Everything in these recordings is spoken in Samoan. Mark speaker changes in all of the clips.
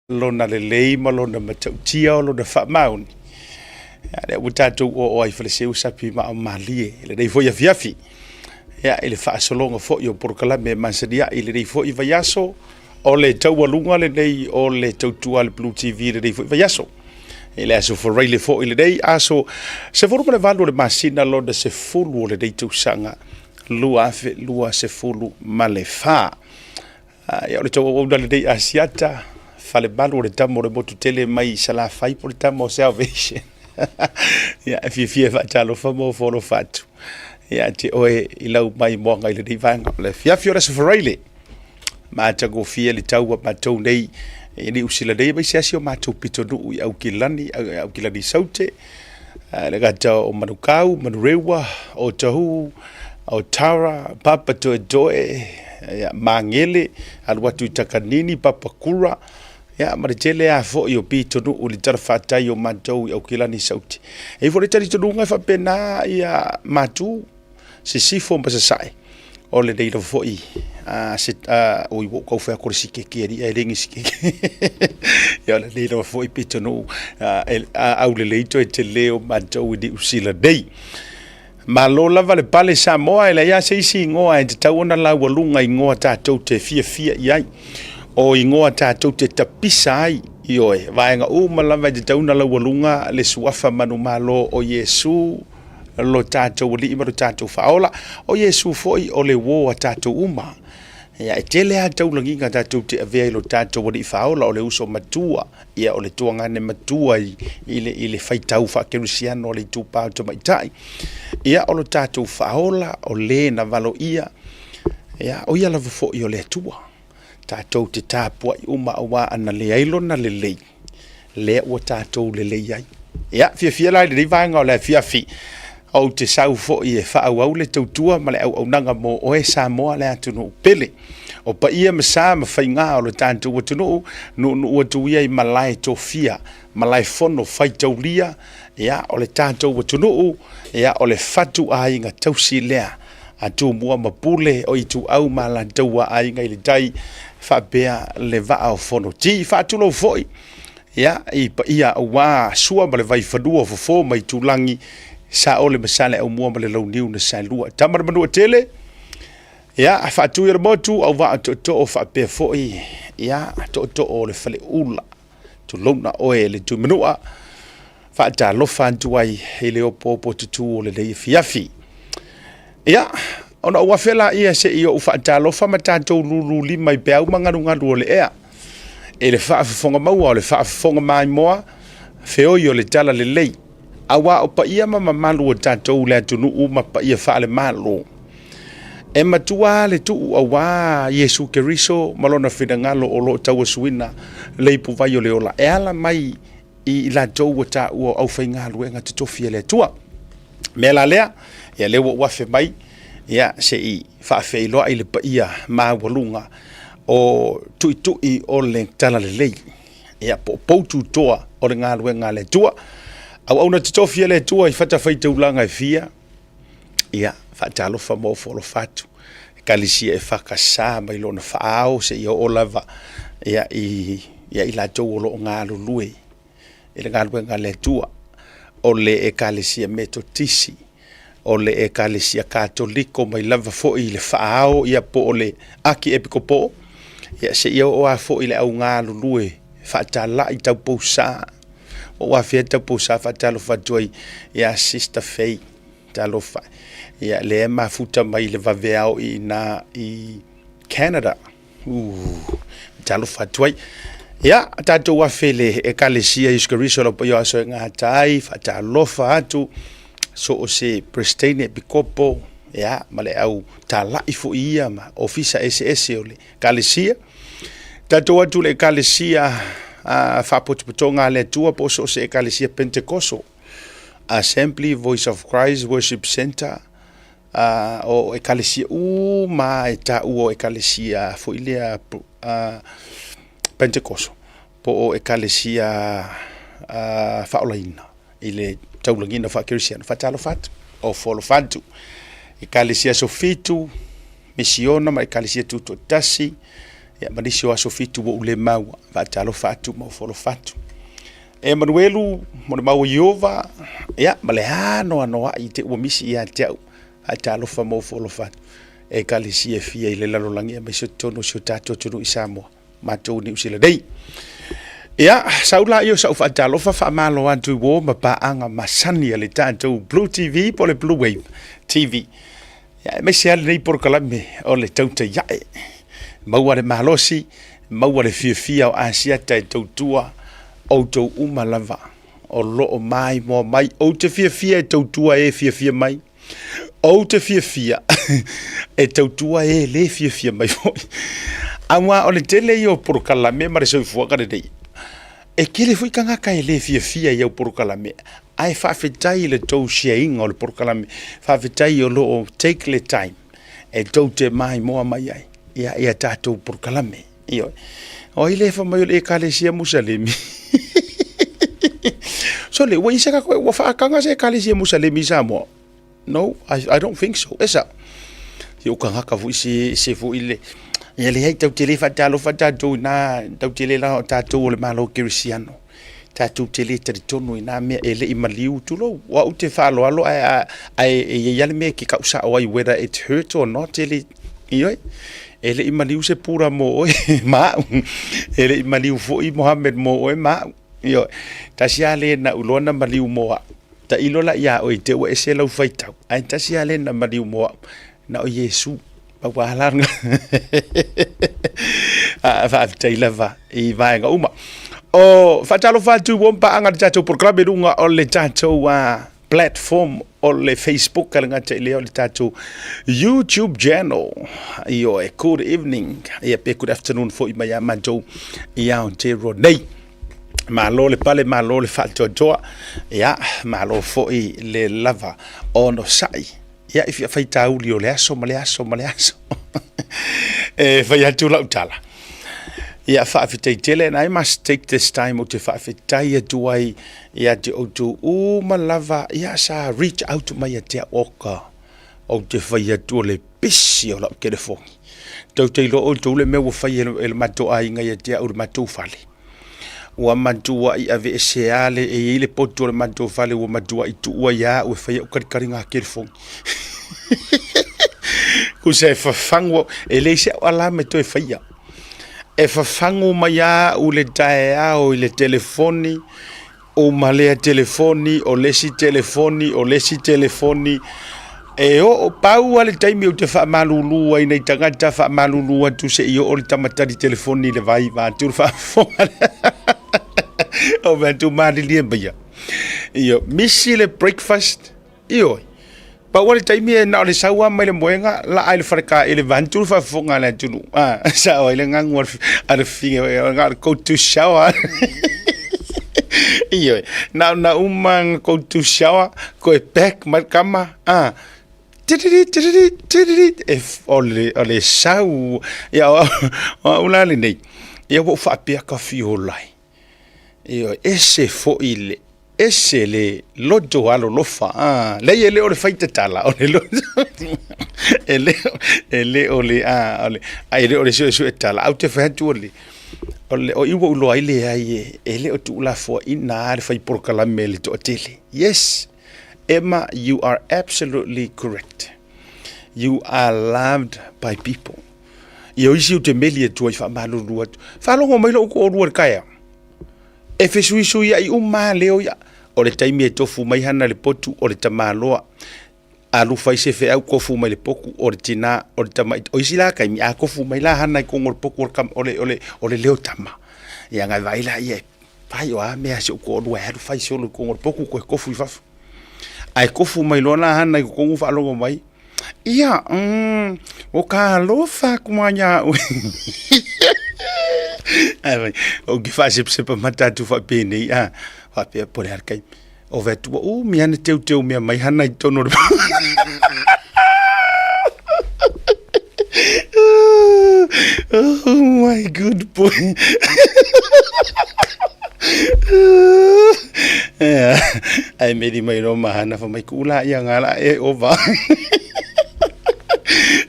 Speaker 1: Lona lelei ma lona matautia o lona faamaoni. Ia, lea ua tatou oo ai i Faleseu sapi maa o malie i lenei foi afiafi. Ia, i le faasologa foi o polokalame e masani ai i lenei foi vaiaso, o le taualuga lenei o le tautua a le Blue TV i lenei foi vaiaso. I le aso Faraile foi lenei, aso 18 o le masina lona 10 o lenei tausaga 2024. Ia, o le tou auauna lenei Asiata, Falemalu o le tama o le motu tele mai Salafai po o le tama o Salvation. Ia, e fiafia e faatalofa ma ofo alofa atu ia te oe i lau maimoaga i lenei vaega. O le afiafi o le Aso Faraile, matagofie le tau a matou nei i Niu Sila nei, aemaise lava si o matou pitonuu i Aukilani, Aukilani Saute, le gata o Manukau, Manurewa, Otahuhu, Otara, Papatoetoe, ia, Magele, alu atu i Takanini, Papakura, ia, ma le tele lava foi o pitonuu i le talafatai o matou i Aukilani Saute. E i ai foi le talitonuga e faapena ia Matu, Sisifo ma Sasae, o lenei lava foi se, oi, ua ou tau fai atu o le Sikeke alii ae le ni Sikeke. Ia, o lenei lava foi pitonuu aulelei toe tele o matou i Niu Sila nei. Malo lava le pale Samoa, e leai lava se isi igoa e tatau ona laualuga igoa tatou te fiafia i ai, o igoa tatou te tapisa ai, ioe, vaega uma lava e tatau ona laualuga le suafa manumalo o Iesu lo tatou Alii ma lo tatou Faaola, o Iesu foi o le uo a tatou uma. Ia, e tele lava taulagiga tatou te avea i lo tatou Alii Faaola, o le uso matua, ia o le tuagane matua i, i, le, i le faitau faakerisiano a le itupa o tamaitai. Ia, o lo tatou Faaola, o le na valoia, ia, o ia lava foi o le Atua. Tatou te tapuai uma aua ana leai lona lelei, lea ua tatou lelei ai. Ia, fiafia la i lenei vaega o le afiafi, ou te sau foi e faaauau le tautua ma le auaunaga mo oe Samoa le atunuu pele. O paia ma sa ma faiga o le tatou atunuu, nuunuu atu ia i malae tofia, malae fono faitaulia, ia, o le tatou atunuu, ia, o le fatu aiga tausi lea a Tumua ma Pule, o Ituau ma Alataua, Aiga i le Tai, faapea le Vaa o Fonoti. Faatulou foi ia, i paia aua Sua ma le Vaifanua, Fofo ma Itulagi, Saole ma Saleaaumua ma le Launiu na Saelua. Tama le Manuatele, ia, Faatui o le Motu, Auvaa o Tootoo faapea foi, ia, Tootoo o le Faleula. Tulouna oe le Tuimanua, faatalofa atu ai i le opoopo tutū o lenei afiafi. Ia, ona ou afe laia se i ou faatalofa ma tatou lulu lima i peau ma galugalu o le ea. I le faafofoga maua o le faafofoga maimoa, feoi o le tala lelei. Aua o paia ma mamalu o tatou le atunuu ma paia faale-Malo. E matua le tuu aua Iesu Keriso ma lona finagalo o lo o tauasuina le ipuvai o le ola e ala mai i latou ua taua o aufaigaluega totofi a le Atua. Mea la lea, ia lea ua ou afe mai, ia se i faafeiloai le paia maualuga o tuitui o le talalelei, ia po o poututoa o le galuega a le Atua. Auauna totofi a le Atua i fatafaitaulaga e fia, Ia, faatalofa ma ofo alofa atu. Ekalesia EFKS mai lona faaao seia oo lava ia i ia i latou o lo o galulue i le galuega a le Atua. O le Ekalesia Metotisi, o le Ekalesia Katoliko mai lava foi i le faaao ia po o le Akiepikopo, ia seia oo lava foi i le au galulue faatalai taupousa. Ua ou afea taupousa faatalofa atu ai ia Sister Faye. Talofa. Ia, lea e mafuta mai le vaveao i ina i Canada. Talofa atu ai. Ia, tatou afe le Ekalesia Iesu Keriso lau paia o aso e gata ai, faatalofa atu, so o se Preseteine, Epikopo, ia, ma le au talai foi ia ma ofisa eseese o le Ekalesia. Tatou atu le Ekalesia Faapotopotoga a le Atua po o so o se Ekalesia Pentekoso. Assembly, Voice of Christ, Worship Center, o ekalesia uma e taua o ekalesia foi lea Pentekoso, po o ekalesia faaolaina i le taulagiina faakerisiano. Faatalofa atu, ofo alofa atu. Ekalesia Aso Fitu, Misiona ma Ekalesia Tutoatasi. Ia, ma nisi o aso 7 ua ou le maua, faatalofa atu ma ofo alofa atu. E Manuelu, mo le maua Iova, ia, ma le anoanoai i te ua misi ia te au, faatalofa ma ofo alofa atu. Ekalesia e fia i le lalolagi aemaise o totonu o si o tatou atunuu i Samoa, matou i Niu Sila nei. Ia, sau laia o sau faatalofa faamalo atu i uo ma paaga masani a le tatou Blue TV po o le Blue Wave TV. Ia, aemaise lava lenei polokalame o le Tautai Ae. Maua le malosi, maua le fiafia o Asiata e tautua outou uma lava o lo o maimoa mai. Ou te fiafia e tautua e fiafia mai. Ou te fiafia e tautua e lē fiafia mai foi. Aua o le tele ia o polokalame ma le soifuaga lenei, e tele foi tagata e lē fiafia i au polokalame, ae faafetai i le tou share ina o le polokalame, faafetai o lo o take le time e tou te maimoa mai ai ia, ia tatou polokalame. Ioe. O ai le fai mai o le Ekalesia Musalemi? Sole, ua i se kako, ua faataga se Ekalesia Musalemi i Samoa? No, I don't think so. E sao. Se o tagata foi se, se foi le... Ia leai, tatou te le faatalofa tatou i nā, tatou te le la o tatou o le Malo Kerisiano. Tatou te le talitonu i nā mea e le i maliu, tulou. O au te faaaloalo ae, ae e i ai lava le mea e te tau sao ai whether it hurt or not, e le, ioe. E le i maliu se pura mo oe ma au. E le i maliu foi Mohammed mo oe ma au. Ioe. Tasi lava le na ou iloa na maliu mo au. Tailo la iā oe i te ua ese lau faitau. Ae tasi lava le na maliu mo au. Na o Iesu. Pau lava la lena. Faafetai lava i vaega uma. O faatalofa atu ua paaga le tatou polokalame i luga o le tatou platform o le Facebook a le gata i lea o le tatou YouTube channel. Ioe, good evening, ia pe good afternoon foi mai ia matou i Aotearoa nei. Malo le pale, malo le faatoatoa, ia, malo foi le lava onosai. Ia, i faitauli o le aso ma le aso ma le aso. E fai atu lau tala. Ia, faafetai tele, and I must take this time ou te faafetai atu ai ia te outou uma lava, ia, sa reach out mai ia te au, oka, ou te fai atu o le pisi o lau telefoni. Tou te iloa outou le mea ua fai e le matou aiga ia te au i le matou fale. Ua matuai aveesea le, e i ai le potu o le matou fale ua matuai tuua ia au e fai au kalikaliga telefoni. Tusa e fafagu au, e leai se au alarm e toe faia. E fafagu mai lava au i le taeao i le telefoni, uma lea telefoni, o le isi telefoni, o le isi telefoni. E oo, pau lava le taimi ou te faamalulu ai i nai tagata, faamalulu atu se i oo le tama tali telefoni i le vai vaeatu le faafofoga. Ou fai atu, malilie maia. Ioe, misi le breakfast, ioe. Pau lava le taimi e na o le sau lava mai le moega laa i le faletaele vaeatu le faafofoga a le atunuu. Sao ai le gagu a le fafine, na o le go to shower. Ioe, na ona uma ona go to shower, toe pack mai le tama, tiriri tiriri tiriri, e, o le sau, ia o au la lenei, ia ua ou faapea ka fiola ai. Ioe, ese foi le, ese le loto alolofa, leai e le o le faitatala, o le loto, e le, e le o le, o le, e le o le suesue tala, ae ou te fai atu o le, o le, o i ua ou iloa ai leai e le o tuulafoaiina lava le fai polokalame e le toatele. Yes, Emma, you are absolutely correct. You are loved by people. Ia o isi ou te meli atu ai faamalulu atu. Faalogo mai lou toalua i le taeao. E fesuisuiai uma lava leo ia. O le taimi e tofu mai hana le potu o le tamaloa. Alu fai se feau tofu mai le potu o le tina o le tama. O isi la taimi a tofu mai la hana i totonu o le potu o le, o le, o le leo tama. Ia na vaai laia e pai o a mea si ou toalua e alu fai solo i totonu o le potu toe tofu i fafo. Ae tofu mai loa la hana i totonu faalogo mai. Ia, o ka alofa aku mai iā oe. Ae fai, ou te faasepasepa mata atu faapenei, a, faapea po o le a le taimi. Ou fai atu, ua umi lava na teuteu mea mai hana i totonu o le Oh my good boy. Ae meli mai loa ma hana fai mai, Kuu la ia nga la e ova.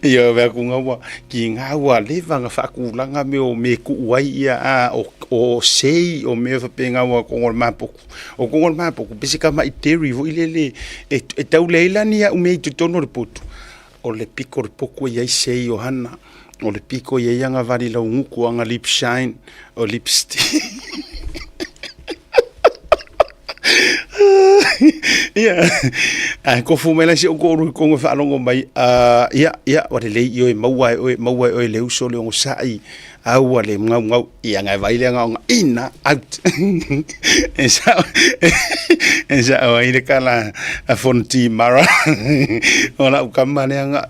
Speaker 1: Ia vaai atu ua tiga ua leva ona faatulaga mea o mea e tuu ai ia a o sei o mea faapena aua atonu o le ma potu. O totonu o le ma potu pei se tamai dairy foi lele e tau leai la ni au mea i totonu o le potu, o le pito o le potu e i ai sei o Hana, o le pito e i ai ana vali laugutu, ana lip shine, o lipstick. Ia, ae tofu mai la si ou toalua i totonu e faalogo mai, ia, ia, ua lelei, ioe, maua e oe, maua e oe le uso le onosai, aua le gaugau. Ia, ona e vaai lea na ona in lava, out. E sao, e sao ai le tala a Fonoti Mara, o lau tama lea na,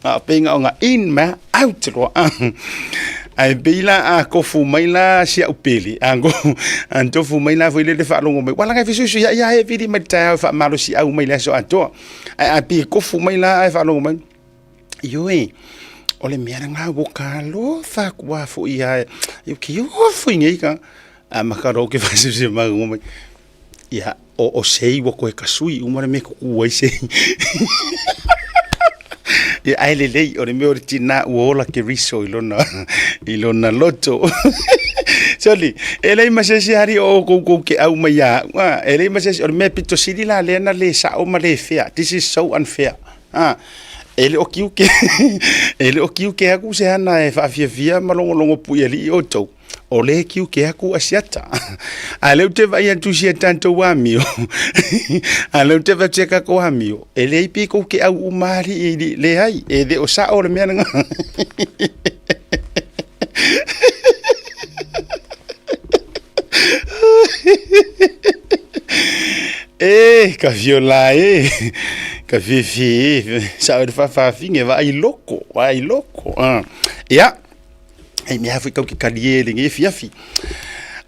Speaker 1: A pei na ona in ma out loa. Ae pei la a tofu mai la si au pele, a tofu mai la foi lele faalogo mai, ua laga e fesuisuiai lava e vili mai le taeao e faamalosiau mai i le aso atoa. Ae a pei e tofu mai la ae faalogo mai, ioe, o le mea lena ua ta alofa atu lava foi lava, ou te ofo i nei tagata. Amata loa ou te faasimasima mai, Ia, o sei ua toe tasui uma le mea e tutu ai sei. Ia, ae lelei, o le mea o le tina ua ola Keriso i lona, i lona loto. Soli, e leai ma se isi hari o outou tou te au mai ia au, a, e leai ma se isi, o le mea pito sili la lea na le sao ma le fair. This is so unfair. A, e le o tiute, e le o tiute atu se hana e faafiafia ma logologo puialii outou. O le tiute atu Asiata. A lea ou te vaai atu i si a tatou amio, a lea ou te vaai atu i si a tatou amio, e leai pe tou te au uma alii i leai, e le o sao le mea lena. E, ka fiola e, ka fiafia e, sao i le faafafine, vaai loko, vaai loko. Ia, e mea foi tau te talie i lenei afiafi.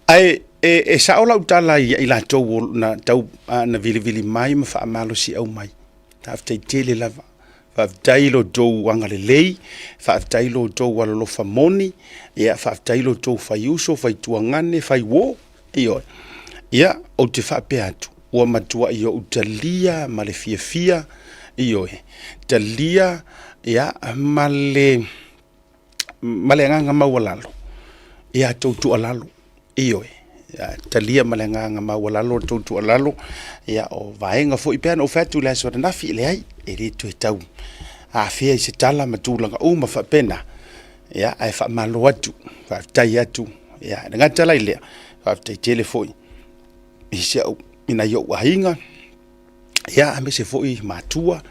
Speaker 1: Ae e sao lau tala ia i latou o na tau na vilivili mai ma faamalosiau mai. Faafetai tele lava. Faafetai i lo outou agalelei, faafetai i lo outou alolofa moni, ia faafetai i lo outou faiuso, faituagane, faiuo, ioe. Ia, ou te faapea atu, ua matuai ou talia ma le fiafia, ioe, talia ia ma le ma le agaga maualalo ia tou tuualalo. Ioe, talia ma le agaga maualalo la outou tuualalo, ia o vaega foi pei ona ou fai atu i le aso ananafi, e leai, e le toe tau afea i se tala ma tulaga uma faapena, ia ae faamalo atu, faafetai atu. Ia e le gata la i lea, faafetai tele foi i si au, i nai ou aiga, ia aemaise foi matua,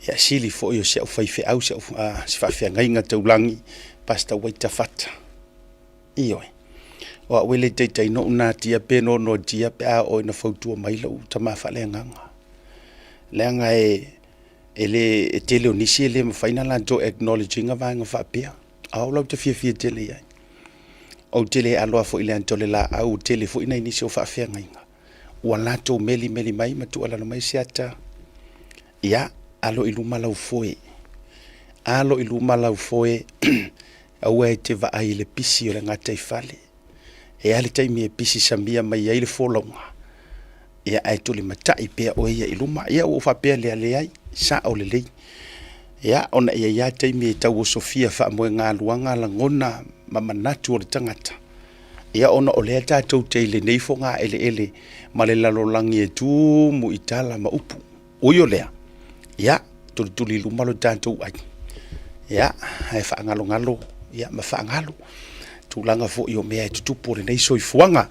Speaker 1: ia sili foi o si au faifeau, si au si faafeagaiga taulagi, Pastor Waita Fata. Ioe. O au e le taitai noʻu natia pe nonoatia pe a oo ina fautua mai lou tama faaleagaga. Leaga e e le e tele o nisi e le mafai ona latou acknowledge ina vaega faapea. A o au la ou te fiafia tele i ai. Ou te le alo foi i le ata o le laau, tele foi nai nisi o faafeagaiga ua latou melimeli mai ma tuualalo mai Asiata, ia, alo i luma lau foe, alo i luma lau foe, aua e te vaai i le pisi o le gataifale. E a le taimi e pisi samia mai ai le folauga, ia ae tulimatai pea oe ia i luma. Ia ua ou faapea lea, leai, sao lelei. Ia, ona e i ai lava taimi e tau osofia faamoegaluaga lagona ma manatu o le tagata. Ia ona o lea tatou te i lenei fogaeleele ma le lalolagi e tumu i tala ma upu. Ui o lea, ia, tulituli i luma lo tatou ai, ia, ae faagalogalo, ia, ma faagalo tulaga foi o mea e tutupu o lenei soifuaga.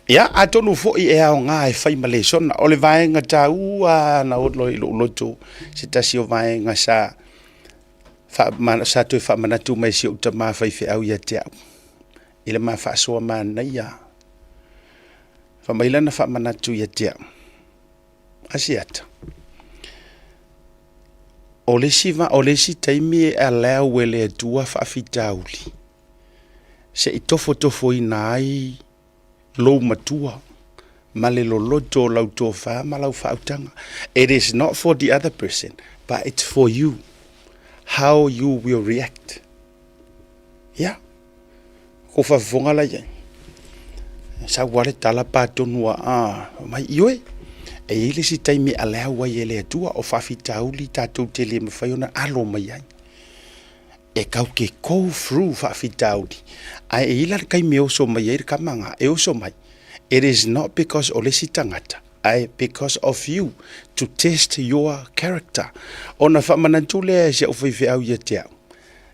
Speaker 1: Ia, atonu foi e aoga e fai ma lesona. O le vaega taua na oo i lou loto, se tasi o vaega sa sa toe faamanatu mai e si ou tama faifeau ia te au i le ma faasoa manaia. Fai mai lana faamanatu ia te au, Asiata, o le isi, o le isi taimi e allow e le Atua faafitauli se i tofotofoina ai lou matua ma le loloto o lau tofa ma lau faautaga. It is not for the other person, but it's for you. How you will react. Ia, ko faafofoga la i ai. Sau lava le tala pa tonu a, mai, ioe. E i ai le isi taimi e allow ai e le Atua o faafitauli tatou te le mafai ona alo mai ai. E kau ke go through faafitauli, ae e i ai la le taimi e oso mai ai le kama nga, e oso mai. It is not because o le isi tagata, ae because of you, to test your character. Ona faamanatu lea e si au faifeau ia te au,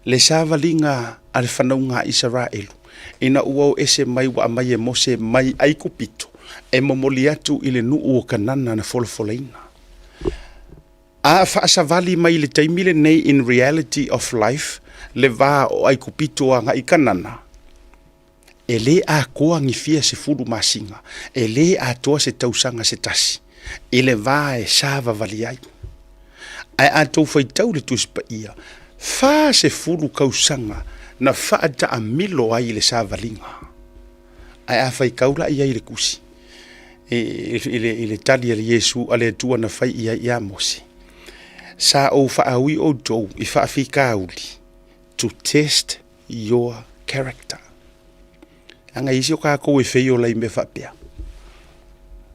Speaker 1: le savaliga a le fanauga a Isaraelu, ina ua o ese mai ua aumai e Mose mai Aikupito, e momoli atu i le nuu o Kanana na folafolaina. A faasavali mai i le taimi lenei in reality of life le va o Aikupito agai i Kanana, e le atoa ni fia 10 masina, e le atoa se tausaga se tasi i le va e savavali ai. Ae a tou faitau le Tusi Paia, 40 tausaga na faataamilo ai i le savaliga. Ae a faitau la i ai i le Tusi, i le tali a le Iesu a le Atua na fai i ai ia Mose, sa ou faaui outou i faafitauli to test your character. Leaga e isi o tatou e feiola i mea faapea.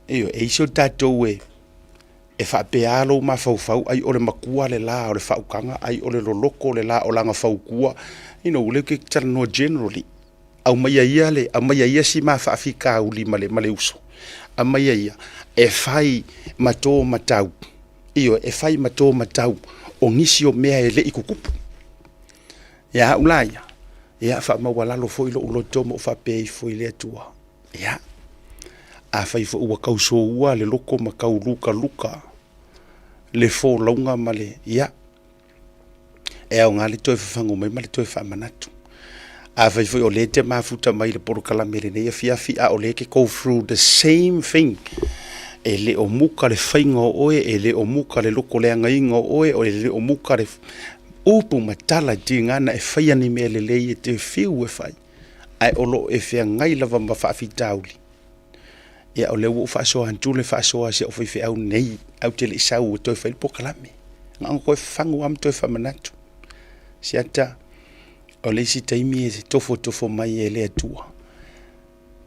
Speaker 1: Ioe, e isi o tatou e e faapea lou mafaufau ai o le matua le la o le faautaga, ai o le loloto le la o lana fautua. You know, lea ou te talanoa generally. Aumaia ia le, aumaia ia si ma faafitauli ma le, ma le uso. Aumaia ia e fai ma tō matau. Ioe, e fai ma tō matau o nisi o mea e le i tutupu. Ia au la ia, ia faamaualalo foi lou loto ma ou faapea ifo i le Atua. Ia, afai foi ua tau soua le loto ma tau lukaluka le folauga ma le, ia, e aoga le toe fafagu mai ma le toe faamanatu. Afai foi o lea e te mafuta mai i le polokalame i lenei afiafi, a o lea e te go through the same thing, e le o muka le faiga o oe, e le o muka le lotoleagaina o oe, e le o muka le upu ma tala e tiga ana e faia ni mea lelei e te fiu e fai, ae o lo o e feagai lava ma faafitauli. Ia, o lea ua ou faasoa atu le faasoa a si au faifeau nei, ae ou te le i sau e toe fai le polokalame. Na ona toe fafagu lava ma toe faamanatu. Siata, o le isi taimi e tofotofo mai e le Atua,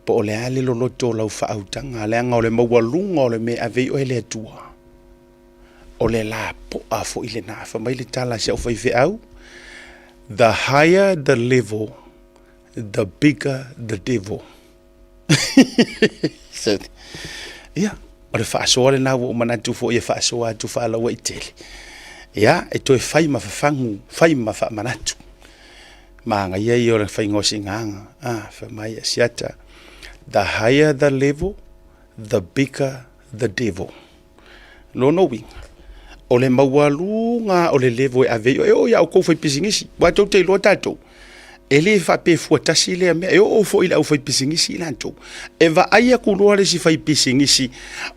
Speaker 1: po o le a le loloto o lau faautaga, leaga o le maualuga o le mea e ave ai oe e le Atua, o le lapoa foi lena. Fai mai le tala a si au faifeau, the higher the level, the bigger the devil. Ia, o le faasoa lena ua ou manatu foi e faasoa atu faalauaitele. Ia, e toe fai ma fafagu, fai ma faamanatu. Manaia ia o le faiga o sigaga. Ah, fai mai a Siata, the higher the level, the bigger the devil. Lona uiga, o le maualuga o le level e ave ai, e oo ia outou faipisinisi, aua tou te iloa tatou, e le faapea fua tasi lea mea, e oo foi i le aufaipisinisi i latou. E vaai atu loa le isi faipisinisi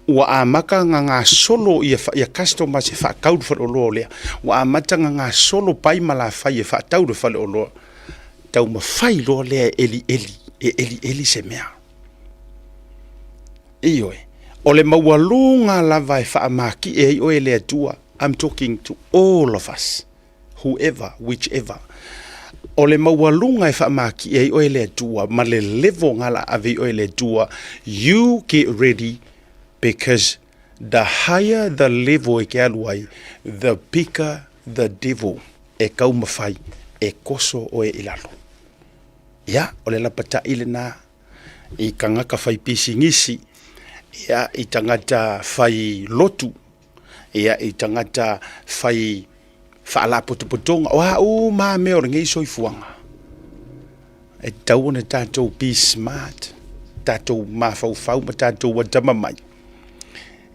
Speaker 1: ua amata ona gasolo ia, ia customers e faatau le faleoloa lea, ua amata ona gasolo pai ma lafai e faatau le faleoloa, taumafai loa lea e elieli, e elieli se mea. Ioe, o le maualuga lava e faamatie ai oe e le Atua, I'm talking to all of us, whoever, whichever. O le maualuga e faamatie ai oe e le Atua, ma le level nga la ave i oe e le Atua, you get ready because the higher the level e ke alu ai, the bigger the devil e taumafai e koso oe i lalo. Ia, o le lapatai lena i tagata fai pisinisi, ia, i tagata fai lotu, ia, i tagata fai faalapotopotoga, o a uma lava mea o lenei soifuaga, e tatau ona tatou be smart, tatou mafaufau ma tatou atamamai,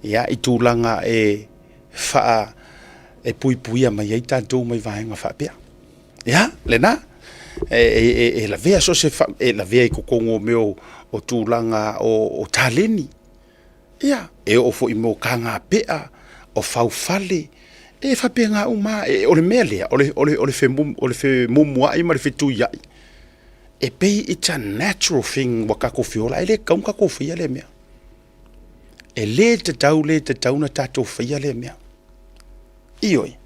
Speaker 1: ia, i tulaga e faa, e puipuia mai ai tatou mai vaega faapea. Ia, lena, e, e, e, e lavea so se fa, e lavea i totonu o mea o, o tulaga o, o taleni. Ia, e oo foi mo kagapea, o faufale, e faapena uma, e, o le mea lea, o le, o le, o le, femum, o le femumua'i ma le fetuia'i, e pei it's a natural thing ua tatou feola, e le tatau ona tatou faia lea mea. E le tatau, le tatau ona tatou faia lea mea. Ioe.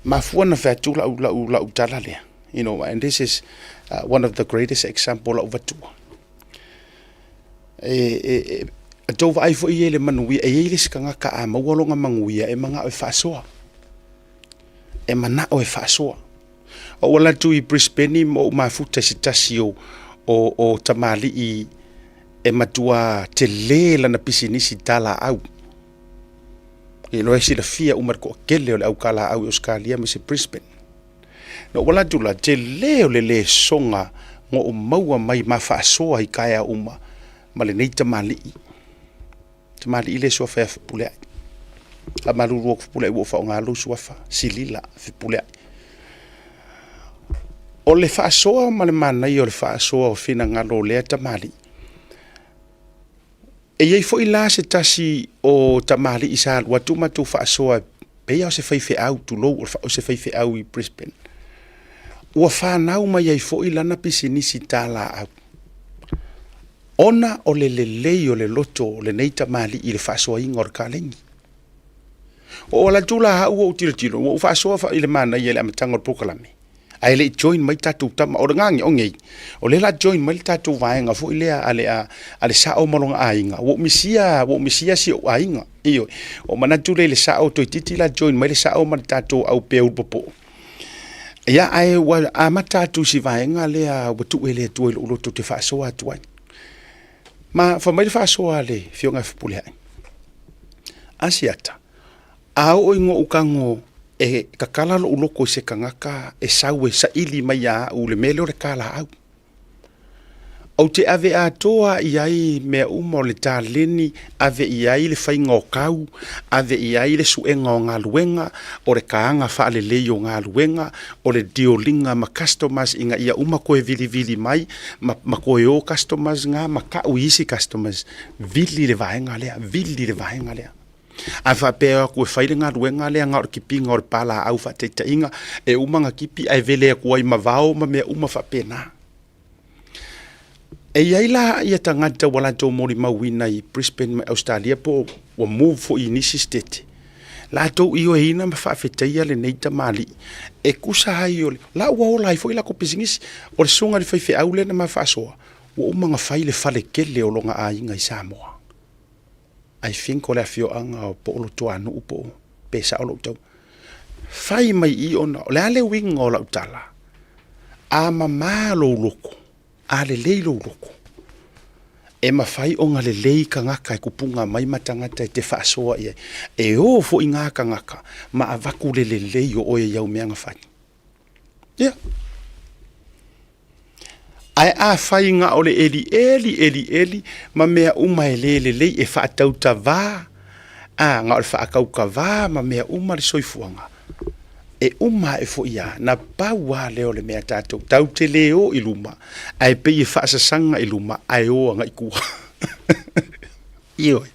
Speaker 1: Mafua na fai atu lau, lau, lau tala lea. You know, and this is one of the greatest example lau vatua. E, e, e, A tou vaai foi i ai i le manuia, e i ai le isi tagata a maua lona manuia e manao e faasoa. E manao e faasoa. Ou alu atu i Brisbane ma ou mafuta i se tasi o, o, o tamalii e matua tele lana pisinisi talaau. E iloa e silafia uma le toatele o le au talaau i Ausetalia aemaise Brisbane. Na ou alu atu la, tele o le lesoga na ou maua mai ma faasoa i taeao uma ma lenei tamalii. Tamalii lea e suafa ia Fepuleai. Faamalulu atu Fepuleai ua ou faaaogaina lou suafa, Silila Fepuleai. O le faasoa ma le manaia o le faasoa o finagalo o lea tamalii, e i ai foi la se tasi o tamalii sa alu atu matou faasoa pei lava o se faifeau, tulou, o se faifeau i Brisbane, ua fanau mai ai foi lana pisinisi talaau. Ona o le lelei o le loto o lenei tamalii i le faasoaina o le kalegi. Ua ou alu atu la au ou tilotilo, ua ou faasoa i le manaia i le amataga o le polokalame, ae le i join mai tatou tama. O le gage, o nei, o lea o le a join mai le tatou vaega foi lea a le, a le sao ma lona aiga. Ua ou misia, ua ou misia si ou aiga. Ioe. Ua ou manatu lea i le sao, toeitiiti la join mai le sao ma le tatou au pea ulupopo. Ia, ae ua amata atu i si vaega lea ua tuu e le Atua i lou loto ou te faasoa atu ai. Ma fai mai le faasoa a le Afioga ia Fepuleai, Asiata, a oo ina ou tago e tatala lou loto i se tagata e sau e saili mai ia au i le mea lea o le talaau, Ou te ave atoa i ai mea uma o le taleni, ave i ai le faiga o tau, ave i ai le suega o galuega, o le taga faalelei o galuega, o le deal ina ma customers ina ia uma toe vilivili mai ma, ma toe o customers na ma tau i isi customers, vili le vaega lea, vili le vaega lea. A faapea atu e fai le galuega lea na o le kipiga o le palaau faataitaiga, e uma ona kipi ae vele atu ai ma vao ma mea uma faapena. E i ai la ia tagata ua latou molimauina i Brisbane mai Ausetalia po ua move foi i nisi sitete, latou ioeina ma faafetaia lenei tamalii e tusa ai o le la ua ola ai foi latou pisinisi. O le susuga i le faifeau lea na ma faasoa, ua uma ona fai le fale tele o lona aiga i Samoa. I think o le afioaga o po o Luatuanuu po o pe sao lou tau fai mai i ona o le a le uiga o lau tala, a mama lou loto, a lelei lou loto, e mafai ona lelei tagata e tupuga mai ma tagata e te faasoa i ai. E o foi na tagata ma avatu le lelei o oe i au mea na fai. Ia. Ae afai na o le elieli elieli ma mea uma e le lelei e faatautavā, a, na o le faatautavā ma mea uma le soifuaga, e uma ae foi lava, na pau lava lea o le mea tatou tatou te le o i luma, ae pei e faasasaga i luma ae o agai i tua. Ioe.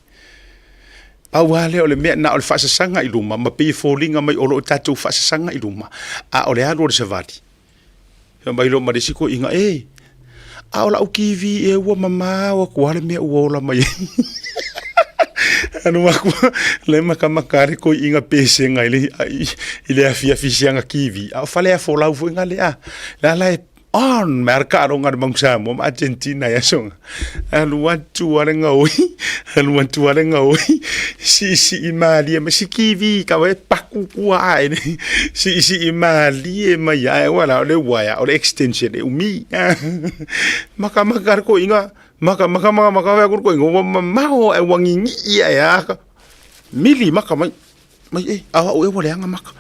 Speaker 1: Pau lava lea o le mea, na o le faasasaga i luma ma pei e foliga mai o lo o tatou faasasaga i luma, a o le alu o le savali, Fai mai loa ma le isi toeaina, e, a o lau TV ea ua mamao atu lava le mea ua ola mai ai. Alu aku le makamaka le toeaina pesega i le, i le afiafi i siana TV. A o faleafolau foi nga lea. La la e on me ara taaloga a le Manu Samoa ma Argentina i aso na. Alu atu lava le gaoi, alu atu lava le gaoi, siisii malie mai, si TV ka e paku kua ae nei, siisii malie mai ae ua la o le uaea, o le extension e umi. Makamaka le toeaina, makamaka makamaka fai atu le toeaina, ua mamao ae ua gigii ae lava, mili maka mai, mai e, a o au ea ua leaga maka.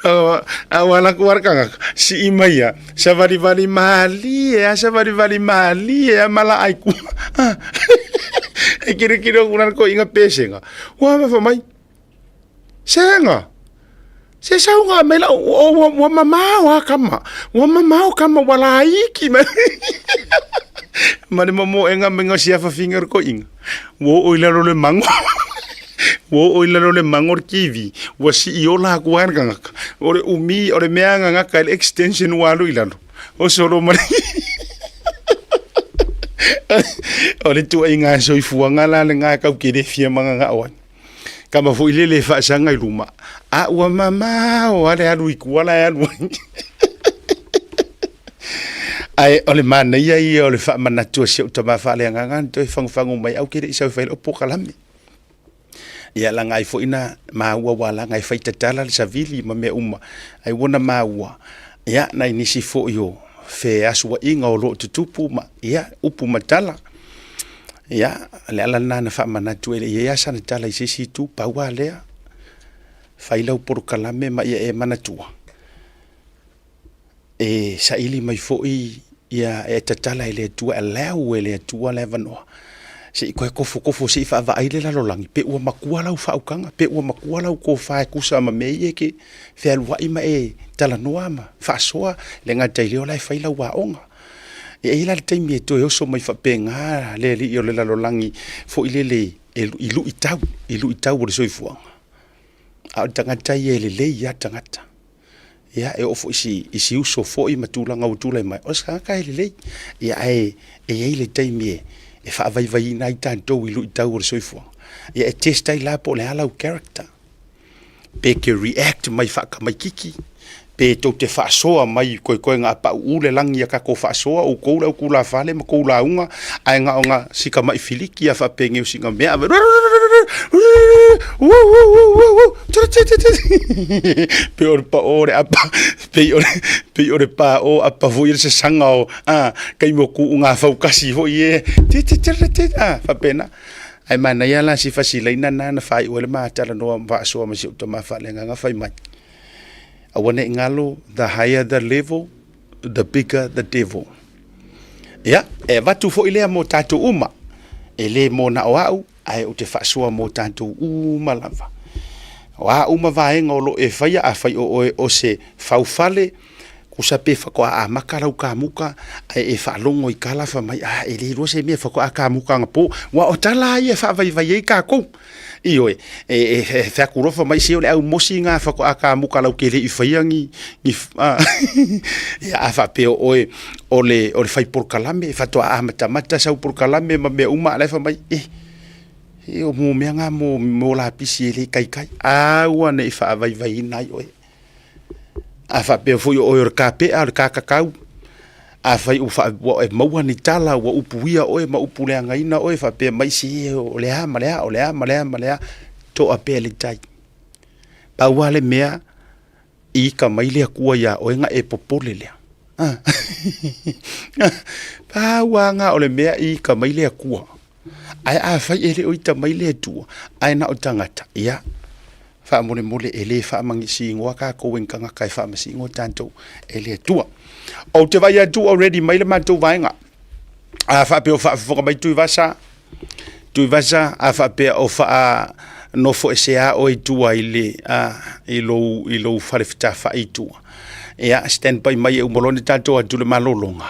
Speaker 1: A ua alu atu lava le tagata, sii mai lava, savalivali malie lava, savalivali malie lava ma laa i tua. E tilotilo atu la le toeaina pesega, ua fai mai, Sega, se sauga mai lau, ua, ua mamao lava tama, ua mamao tama ua laiti mai. Ma le momoega mai o si afafine o le toeaina, ua oo i lalo o le mago. Ua oo i lalo o le mago le TV, ua sii ola atu ai le tagata. O le umi, o le mea na gata i le extension ua alu i lalo, o solo ma le O le tuuaiga soifuaga la lena e tau te le fia mananao ai. Kama foi lele e faasaga i luma, a ua mamao lava le alu i tua la e alu ai. Ae o le manaia ia o le faamanatu a si ou tama faaleagaga na toe fagufagu mai au ke le i sau e fai lau polokalame. Ia laga ai foi na maua aua laga e fai tatala le savili ma mea uma, ai ua na maua ia nai nisi foi o feasuaiga o lo o tutupu ma ia upu ma tala. Ia, o le ala lena na faamanatu e le i i ai lava sana tala i se isi itu, pau lava lea, fai lau polokalame ma ia e manatua, e saili mai foi ia e tatala e le Atua, e allow e le Atua le avanoa se i toe tofotofo se i vaavaai le lalolagi pe ua matua lau faautaga, pe ua matua lau tofa e tusa ma mea ia e te fealuai ma e talanoa ma faasoa, e le gata i lea o la e fai lau aoga. E i ai la le taimi e toe oso mai faapena le alii o le lalolagi foi lele i luitau, i luitau o le soifuaga, a o le tagata ia e lelei lava tagata. Ia, e oo foi i si uso foi ma tulaga ua tulai mai, o se tagata e lelei. Ia ae e i ai le taimi e faavaivaiina ai tatou i luitau o le soifuaga. Ia e test ai la po o le a lau character. Pe te react mai faatamaititi, pe tou te faasoa mai koekoega a pauu le lagi ia tatou faasoa outou le au tulafale ma tou lauga, ae na ona si tamai filiki a faapenei o sina mea pei o le pao o le apa pei o le pei o le pao apa foi le sasaga o a taimi o tuuga fautasi foi e a faapena. Ae manaia la si fasilaina lena na faaiu ai le ma talanoa ma faasoa ma si ou tama faaleagaga fai mai, aua ne i galo, the higher the level, the bigger the devil. Ia, e avatu foi lea mo tatou uma, e le mo na o au, ae ou te faasoa mo tatou uma lava. O a uma vaega o lo o e faia, afai o oe o se faufale, tusa pe faatoa amata lau kamuka, ae e faalogo i tala fai mai, a e le iloa se mea faatoa kamuka anapo, aua o tala lava ia e faavaivai ai tatou. Ioe, e fai atu loa fai mai, se o le au mosi lena faatoa kamuka latou te le i faia ni, ni ia a faapea o oe o le, o le fai polokalame, faatoa amatamata sau polokalame ma mea uma, a o la e fai mai, eh, e o mo mea na mo, mo lapisi e le taitai. Aua ne i faavaivaiina ai oe. A faapea foi o oe o le kapea, o le kakakau, afai ua faa, ua e maua ni tala ua upuia oe ma upuleagaina oe faapea mai, se o le a ma le a, o le a ma le a ma le a, toa pea le tai. Pau lava le mea, ika mai le Atua iā oe ona e popole lea. Pau lava lena o le mea, ika mai le Atua. Ae afai e le o ita mai le Atua, ae na o tagata, ia, faamolemole e le faamagisigoa tatou e ni tagata e faamasigoa tatou e le Atua. Ou te vaai atu ua ready mai le matou vaega. A faapea o faafofoga mai Tuivasa, Tuivasa, a faapea o faa nofoesea oe i tua i le a, i lou i lou fale fetafai i tua. Ia, stand by mai e uma loa ona tatou atu i le malologa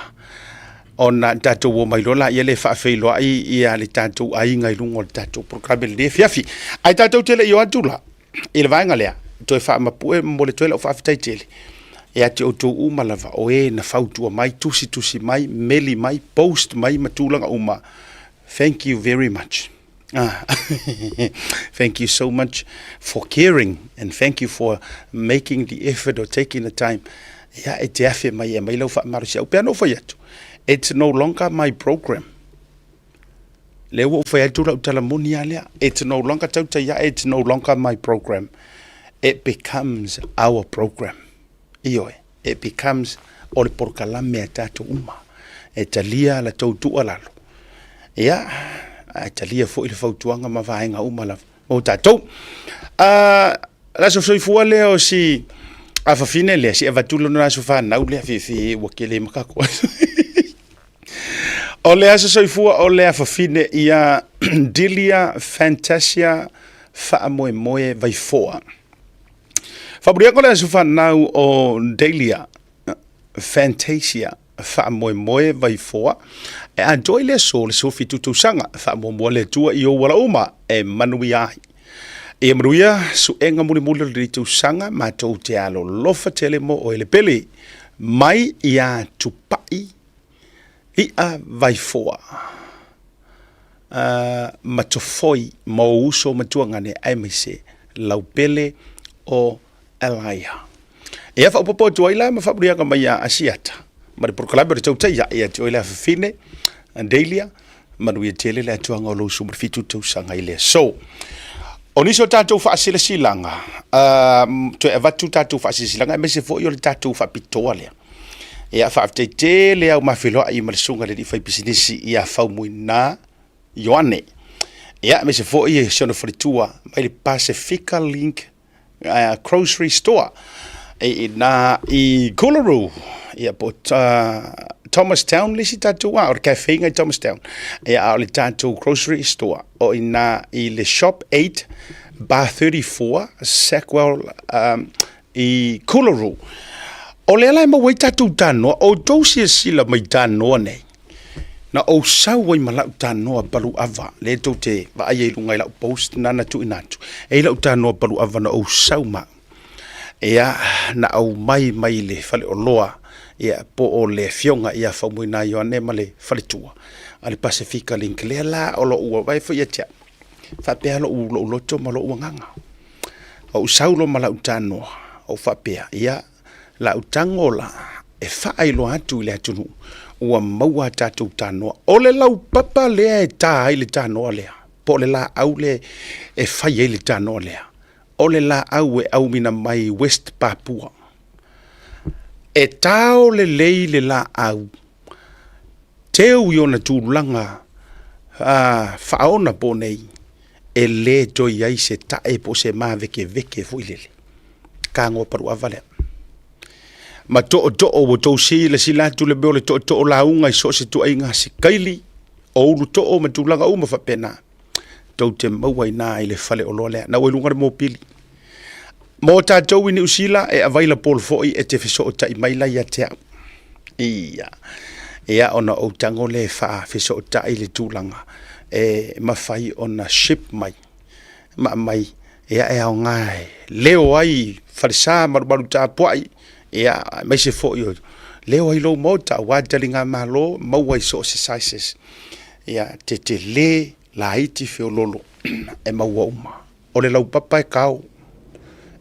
Speaker 1: ona tatou o mai loa laia lea e faafeiloai ia le tatou aiga i luga o le tatou polokalame i lenei afiafi. Ae tatou te le i o atu la i le vaega lea, toe faamapue ma momoli atu ai lau faafetai tele ia te outou uma lava o e na fautua mai, tusitusi mai, meli mai, post mai ma tulaga uma. Thank you very much. Ah, thank you so much for caring and thank you for making the effort or taking the time. Ia, e te afe mai e mai lau faamalosiau. Pea na ou fai atu, it's no longer my program. Lea ua ou fai atu lau tala moni lava lea. It's no longer tautai ia, it's no longer my program. It becomes our program. Ioe, it becomes o le polokalame a tatou uma. E talia la tou tuualalo. Ia, ae talia foi le fautuaga ma vaega uma lava mo tatou. Uh, le aso soifua lea o si afafine lea, si avatu lona aso fanau lea, fifi ua kele ma kako. O le aso soifua o le afafine ia Delia Fantasia Faamoemoe Vaifoa. Faamanuiaga o le aso fanau o Delia Fantasia Faamoemoe Vaifoa e atoa i le aso le 17 tausaga. Faamuamua le Atua i ou ala uma e manuia ai. Ia manuia suega mulimuli o lenei tausaga, matou te alolofa tele mo oe le pele mai ia Tupai I'a Vaifoa ma Tofoi ma ou uso matuagane aemaise lau pele o Elaia. Ia faaopoopo atu ai la ma faamanuiaga mai ia Asiata. Ma le polokalame o le tautai ae ia te oe le afafine, Delia, manuia tele le atuaga o lou 17 tausaga i le aso. O nisi o tatou faasilasilaga, toe avatu tatou faasilasilaga aemaise foi o le tatou faapitoa lea. Ia, faafetai tele au mafeloai ma le susuga i le alii faipisinisi ia Faumuina Ioane. Ia, aemaise foi si ona faletua mai le Pasifika Link Grocery Store i ina i Coolaroo, ia po o Thomastown le isi tatou, o le cafe i Thomastown, ia a o le tatou grocery store o ina i le Shop 8 Bar 34 Sackwell i Coolaroo. O lea la e maua ai tatou tanoa, outou silasila mai tanoa nei, na ou sau ai ma lau tanoa paluava, lea tou te vaai ai i luga i lau post na na tuuina atu, e i ai lau tanoa paluava na ou sau ma au. Ia, na aumai mai le faleoloa, ia, po o le afioga ia Faumuina Ioane ma le faletua a le Pasefika Link, lea la o lo o ua vaai foi ia te au, faapea lou, lou loto ma lou agaga. Ou sau loa ma lau tanoa, ou faapea, ia, lau tago la e faailoa atu i le atunuu ua maua a tatou tanoa. O le laupapa lea e ta ai le tanoa lea, po o le laau lea e fai ai le tanoa lea, o le laau e auina mai West Papua. E tao lelei le laau, teu i ona tulaga faaona po nei, e le toe i ai se tae po o se mavekeveke foi lele. Tagoa paluava lea. Ma tootoo ua outou silasila atu le mea o le tootoo lauga i so o se ituaiga sikaili, o ulu too ma tulaga uma faapena, tou te maua i ina i le faleoloa lea. Na ua i luga le mopili. Mo tatou i Niu Sila, e available foi e te fesootai mai la ia te au. Ia, ia ona ou tago lea e faafesootai le tulaga e mafai ona ship mai ma aumai, ia e aoga e leo ai falesa malumalu tapuai, ia aemaise foi o leo ai lou maota aua taligamalo, maua i so o se sizes. Ia tetele laiti feololo e maua uma. O le laupapa e kao.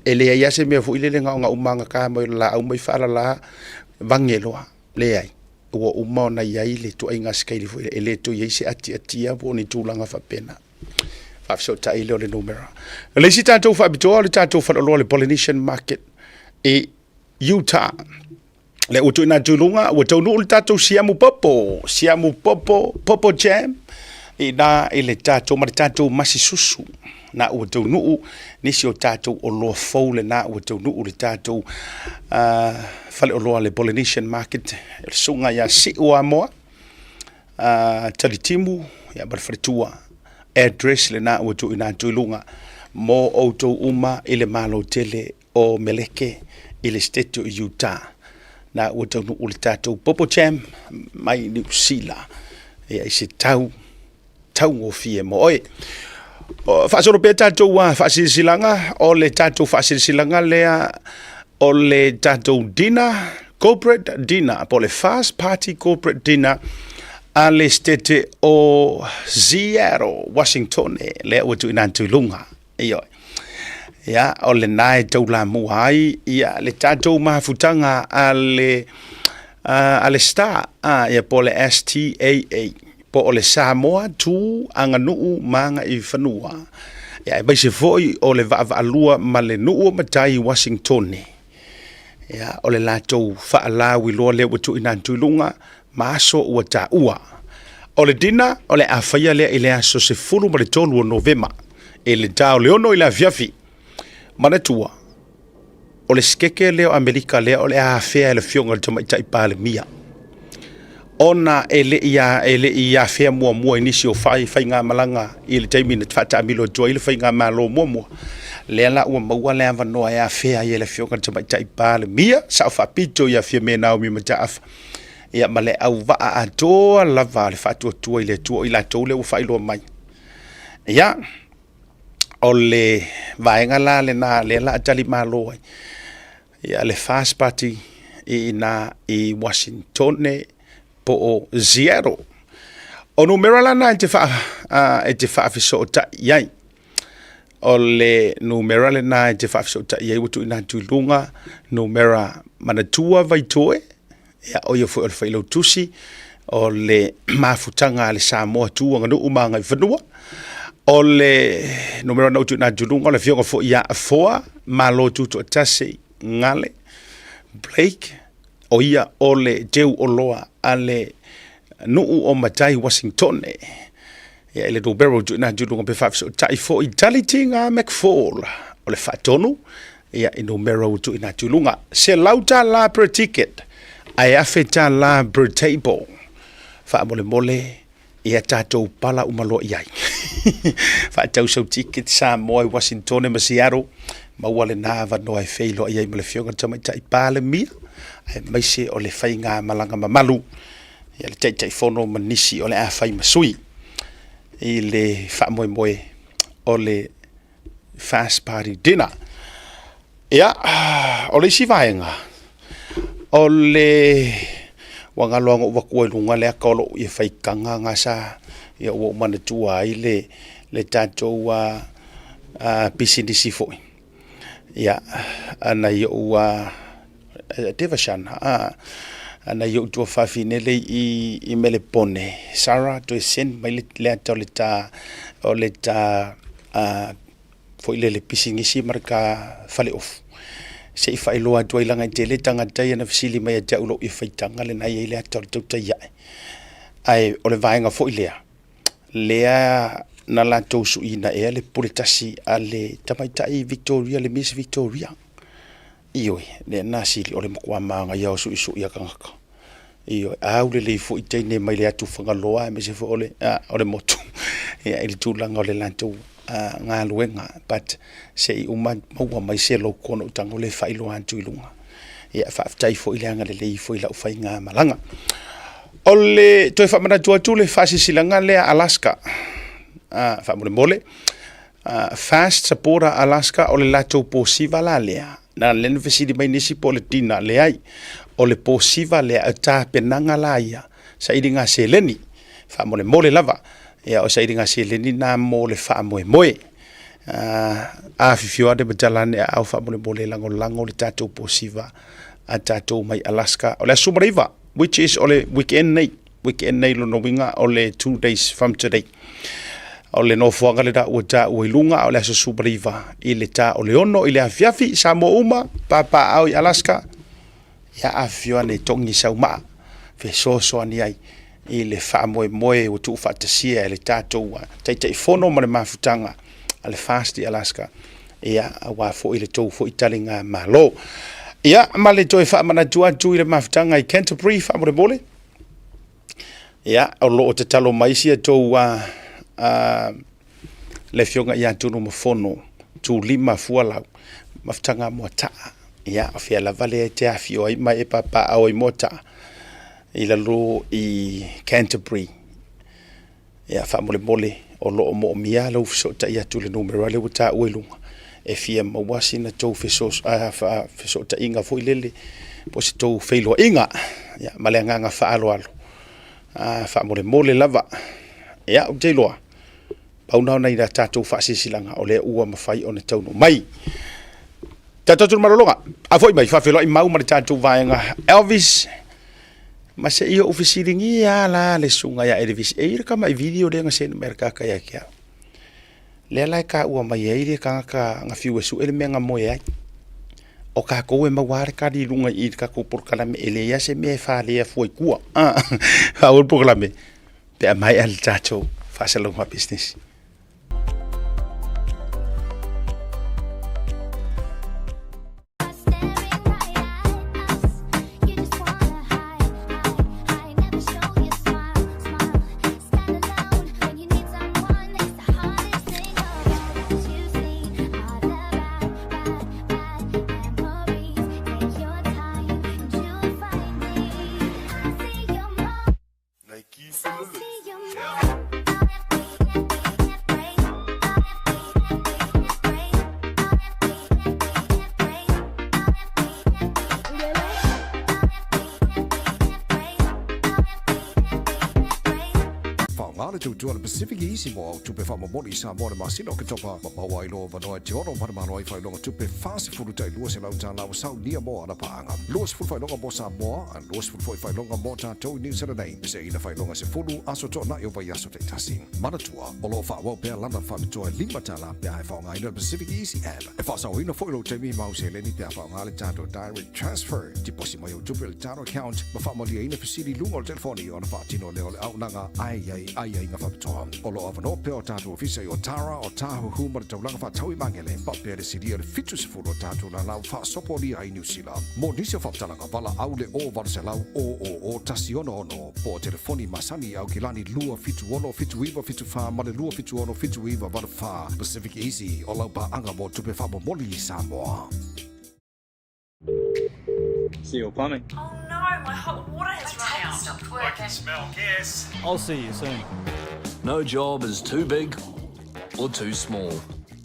Speaker 1: E leai lava se mea foi lele na ona magata mai o le laau ma faalala vage loa. Leai, ua uma ona i ai le ituaiga sikaili foi lea, e le toe i ai se atiatia po o ni tulaga faapena. Faafesootai lea o le numera. O le isi tatou faapitoa o le tatou faleoloa le Polynesian Market i Utah. Lea ua tuuina atu i luga, ua taunuu le tatou siamu popo, siamu popo, popo jam, i na i le tatou, ma le tatou masi susu. Na ua taunuu nisi o tatou oloa fou lena ua taunuu le tatou faleoloa le Polynesian Market, le susuga ia Siu Amoa, Talitimu ia ma le faletua. Address lena ua tuuina atu i luga mo outou uma i le Malo tele o Meleke i le Setete o Utah. Na ua taunuu le tatou Popo Jam mai Niu Sila. Ia i se tau taugofie mo oe. Faasolo pea tatou faasilasilaga, o le tatou faasilasilaga lea o le tatou dinner, corporate dinner, po o le first party corporate dinner a le Setete o Seattle, Washington, lea ua tuuina atu i luga. Ioe. Ia, o lena e taulamua ai ia le tatou mafutaga a le a le Star, ia po o le STAA, po o le Samoa Tu Aganuu ma Agaifanua. Ia, aemaise foi o le vaavaalua ma le nuu o matai i Uasinitone. Ia, o le latou faalauiloa lea ua tuuina atu i luga ma aso ua taua. O le dinner o le a faia lea i le aso 13 o Novema i le ta o le 6 i le afiafi. Manatua, o le sikeke lea o Amerika lea o le a afea e le afioga i le Tamaitai Palemia, ona e le i afea muamua i nisi o faigamalaga i le taimi na faataamilo atu ai le faigamalo muamua. Lea la ua maua le avanoa e afea ai e le afioga i le Tamaitai Palemia, Sao Faapito ia Fiame Naomi Mataafa, ia ma le auvaa atoa lava a le Faatuatua i le Atua, o i latou lea ua faailoa mai. Ia, o le vaega la lena lea la a tali malo ai ia le First Party i ina i Washington po o Seattle. O numera la na e te faafesootai i ai. O le numera lena e te faafesootai i ai ua tuuina atu i luga, numera manatua Vaitoe. Ia, o ia foi o le failautusi o le mafutaga a le Samoa Tu Aganuu ma Agaifanua. O le numera na ou tuuina atu i luga o le afioga foi ia Afoa Malo Tutoatasi Gale Blake, o ia o le teu oloa a le nuu o Matai Wasingtone. Ia, i le numera ua tuuina atu i luga pe faafesootai foi Talitiga McFall o le faatonu, ia, i numera ua tuuina atu i luga. $100 per ticket ae $1,000 per table. Faamolemole, ia tatou pala uma loa i ai. Faatau sau ticket Samoa i Washington ma Seattle, maua lena avanoa e feiloai ai ma le Afioga i le Tamaitai Palemia, aemaise o le faigamalaga mamalu, ia le Taitaifono ma nisi o le a fai ma sui i le faamoemoe o le Fast Party Dinner. Ia, o le isi vaega, o le ua galo lava ona ou avatua i luga le ata o lou faitaga na sa, ia ua ou manatua ai le tatou pisinisi foi. Ia, nai ou Devashan, nai ou tuafafine lea i Melepone, Sarah, toe send mai le ata o le ta foi lele pisinisi ma le ta faleofu, se i faailoa atu ai leaga e tele tagata ia na fesili mai ia te au i lou faitaga lena e i ai le ata o le tautai ae. Ae o le vaega foi lea, lea na latou suiina ea le pule tasi a le tamaitai Victoria, le Miss Victoria. Ioe, lea na sili o le matua manaia o suisui a tagata. Ioe, aulelei foi teine mai le atu Fagaloa aemaise foi o le motu ia, i le tulaga o le latou galuega. But se i uma maua mai se logo ona ou tago lea faailoa atu i luga. Ia, faafetai foi le agalelei foi i lau faigamalaga. O le toe faamanatu atu le faasilasilaga lea Alaska, faamolemole, Fast Supporter Alaska, o le latou posiva la lea. Na lea na fesili mai nisi po o le dinner, leai. O le posiva lea, o tapenaga la ia, sailiga seleni, faamolemole lava. Ia, o sailiga seleni na mo le faamoemoe. Afifio ane ma tala ane aao faamolemole e lagolago le tatou posiva a tatou mai Alaska. O le aso 19, which is o le weekend nei. Weekend nei lona uiga o le 2 days from today. O le nofoaga lena ua taua i luga, o le aso 19 i le ta o le 6 i le afiafi, Samoa uma, papaao i Alaska, ia afifio ane e togi sau maa, fesoasoani ai i le faamoemoe ua tuufaatasia e le tatou Taitaifono ma le mafutaga a le FAST i Alaska, ia, aua foi le tou foi taliga malo. Ia, ma le toe faamanatu atu i le mafutaga i Canterbury, faamolemole, ia, o lo o tatalo mai si a tou le afioga ia Tunumafono Tulima Fualau, mafutaga Moataa. Ia, o fea lava lea e te afio ai ma e papaao ai Moataa i lalo i Canterbury. Ia, faamolemole, o lo o moomia lau fesootai atu i le numera lea ua taua i luga e fia maua sina tou fesootaiga foi lele po o se tou feiloaiga. Ia, ma le agaga faaaloalo, faamolemole lava. Ia, ou te iloa, pau na o nai tatou faasilasilaga o lea ua mafai ona taunuu mai. Tatou atu i le malologa, a foi mai faafeiloai mau ma le tatou vaega Elvis. Ma se i ou fesiligia la le susuga ia Elvis, e i ai le tamai video lea na send mai e le tagata ia te au. Lea la e taua mai ai le tagata na fiu e sue le mea na moe ai. O tatou e maua lava le tali i luga i le tatou polokalame, e leai lava se mea e falea fua i tua. Faaauau le polokalame pe a maea le tatou faasalalauga faapisinisi.
Speaker 2: tautua a le Pacific Easy mo au tupe faamomoli i Samoa i le masina o Oketopa ma maua ai lou avanoa e te ono manumalo ai faailoga tupe 40 tai $200 ua saunia mo ana paaga. 20 faailoga mo Samoa, a 20 foi faailoga mo tatou i Niu Sila nei. Peseina faailoga 10 aso toanai o vaiaso taitasi. Manatua, o lo o faaauau pea lana faapitoa e $5 pe a e faaaogaina le Pacific Easy App. E faasaoina foi lou taimi ma au seleni pe a faaaoga le tatou Direct Transfer. Tiposi mai au tupe i le tatou account ma faamalieina fesili i luga o le telefoni ona faatino lea o le auaunaga ae i ai aiaiga faapitoa. O lo o avanoa pea o tatou ofisa i Otara, Otahuhu ma le taulaga faatau i Magele, faapea le silia i le 70 o tatou lala ua faasopolia ai Niu Sila. Mo nisi o faamatalaga, valaau le 0800 000 166. Po o telefoni masani i Aukilani 276 7974 ma le 276 7984. Pacific Easy, o lau paaga mo tupe faamomoli i Samoa.
Speaker 3: Seal Plumbing.
Speaker 4: Oh no, my hot water has run out. Stopped working.
Speaker 5: I can smell gas.
Speaker 3: I'll see you soon.
Speaker 6: No job is too big or too small.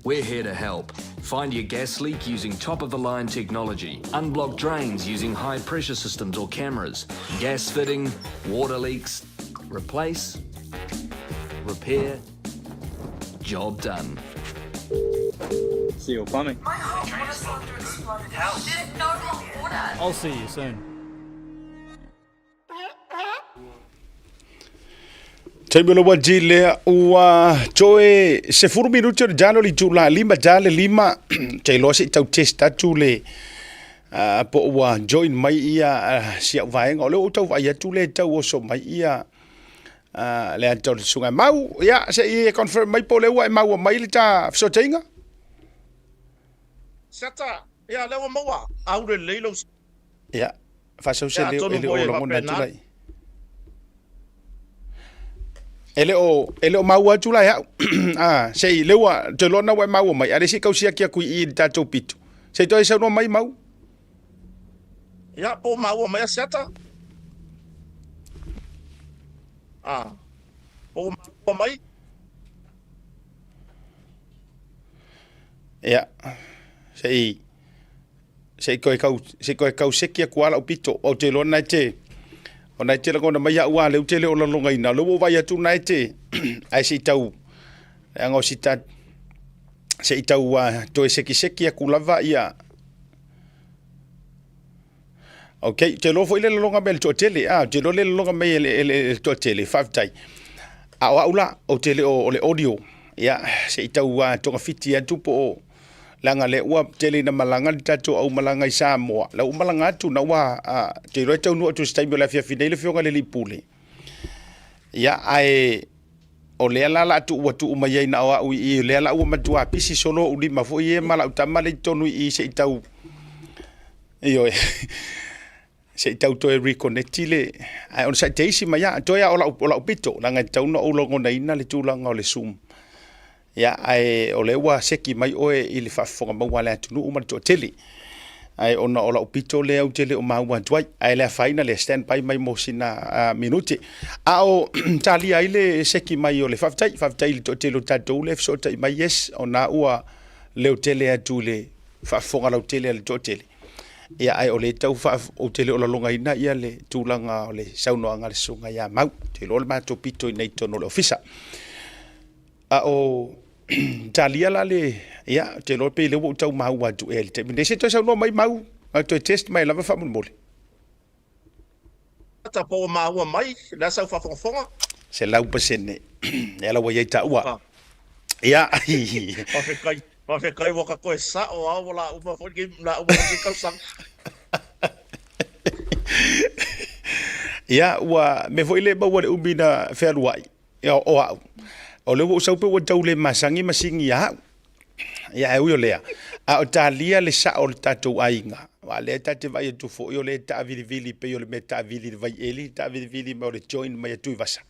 Speaker 6: We're here to help. Find your gas leak using top of the line technology. Unblock drains using high pressure systems or cameras. Gas fitting, water leaks. Replace, repair, job done.
Speaker 3: Seal Plumbing.
Speaker 4: My hot water cylinder exploded. There's no hot water.
Speaker 3: I'll see you soon.
Speaker 1: Taimi o le wati lea ua toe 10 minuti o le jalo le itula 5 jale 5 te iloa se i tau test atu le po ua join mai ia si au vaega o lea ua tau vaai atu le tau oso mai ia le ata o le susuga e mau ia se i confirm mai po o lea ua e maua mai le ta fesootaiga.
Speaker 7: Siata, ia lea ua maua, aure lelei lou
Speaker 1: Ia, faasau se
Speaker 7: Ia,
Speaker 1: leo
Speaker 7: atonu
Speaker 1: e le o
Speaker 7: foi e
Speaker 1: lagona atu
Speaker 7: faapena.
Speaker 1: la i. E le o, e le o maua atu la e au. Ah, se i lea ua, toe loa na ua e maua mai, a le se i kau siaki aku i i le tatou pito. Se i toe saunoa mai mau.
Speaker 7: Ia, po o maua mai a Siata? Ah, po o maua mai?
Speaker 1: Ia, se i, Se i koe kau, se i koe kau seki aku a lau pito. Ou te iloa na e te, o na e te lagona mai au a leu te le o lalogaina. O lea ua ou vaai atu na e te, ae se i tau, leaga o si ta, se i tau toe sekiseki aku lava ia. Ok, te iloa foi le laloga mai e le toatele, a, te iloa le laloga mai e le, e le, le toatele, faafetai. A o au la, ou te le o, o le audio, ia, se i tau togafiti atu po o, leaga lea ua tele ina malaga le tatou aumalaga i Samoa, la ua malaga atu na ua, te iloa e taunuu atu i se taimi o le afiafi nei le afioga i le alii pule. Ia, ae o lea la la tuu atu mai ai na o au i i, lea la ua matua pisi solo ou lima foi ia ma lau tama le i totonu i i se i tau, ioe, se i tau toe reconnect le, ae ona sa i teisi mai a, toe a o lau, o lau pito, leaga e tatau ona ou lagonaina le tulaga o le Zoom. Ia, ae o lea ua seki mai oe i le faafofoga maua a le atunuu ma le toatele. Ae ona o lau pito lea ou te le o maua atu ai. Ae le afaina lea, stand by mai mo sina minute. A o talia ai le seki mai o le faafetai, faafetai i le toatele o tatou lea e fesootai mai, yes, ona ua leo tele atu i le faafofoga lautele a le toatele. Ia, ae o lea tau faa, ou te le o lalogaina ia le tulaga o le saunoaga a le susuga ia Mau. Ou te iloa o le matou pito i inei i totonu o le ofisa. A o talia la le, ia, ou te iloa pei lea ua ou tau maua atu ea i le taimi nei. Se i toe saunoa mai Mau, toe test mai lava faamolemole.
Speaker 7: Ta po ua maua mai le asa au faafogafoga.
Speaker 1: 100%. E ala ua i ai taua.
Speaker 7: Ah.
Speaker 1: Ia.
Speaker 7: Faafetai, faafetai ua ta toe sao a ua la uma foi lenei, la uma foi lenei tausaga.
Speaker 1: Ia, ua mea foi le maua le umi na fealuai. Ia, o au, o lea ua ou sau pe ua tau le masagi ma sigi ia au. Ia, ae ui o lea, a o talia le sao o le tatou aiga, aua o lea ta te vaai atu foi o lea e taavilivili pei o le mea e taavili i le vaieli, taavilivili mai o le join mai a Tuivasa.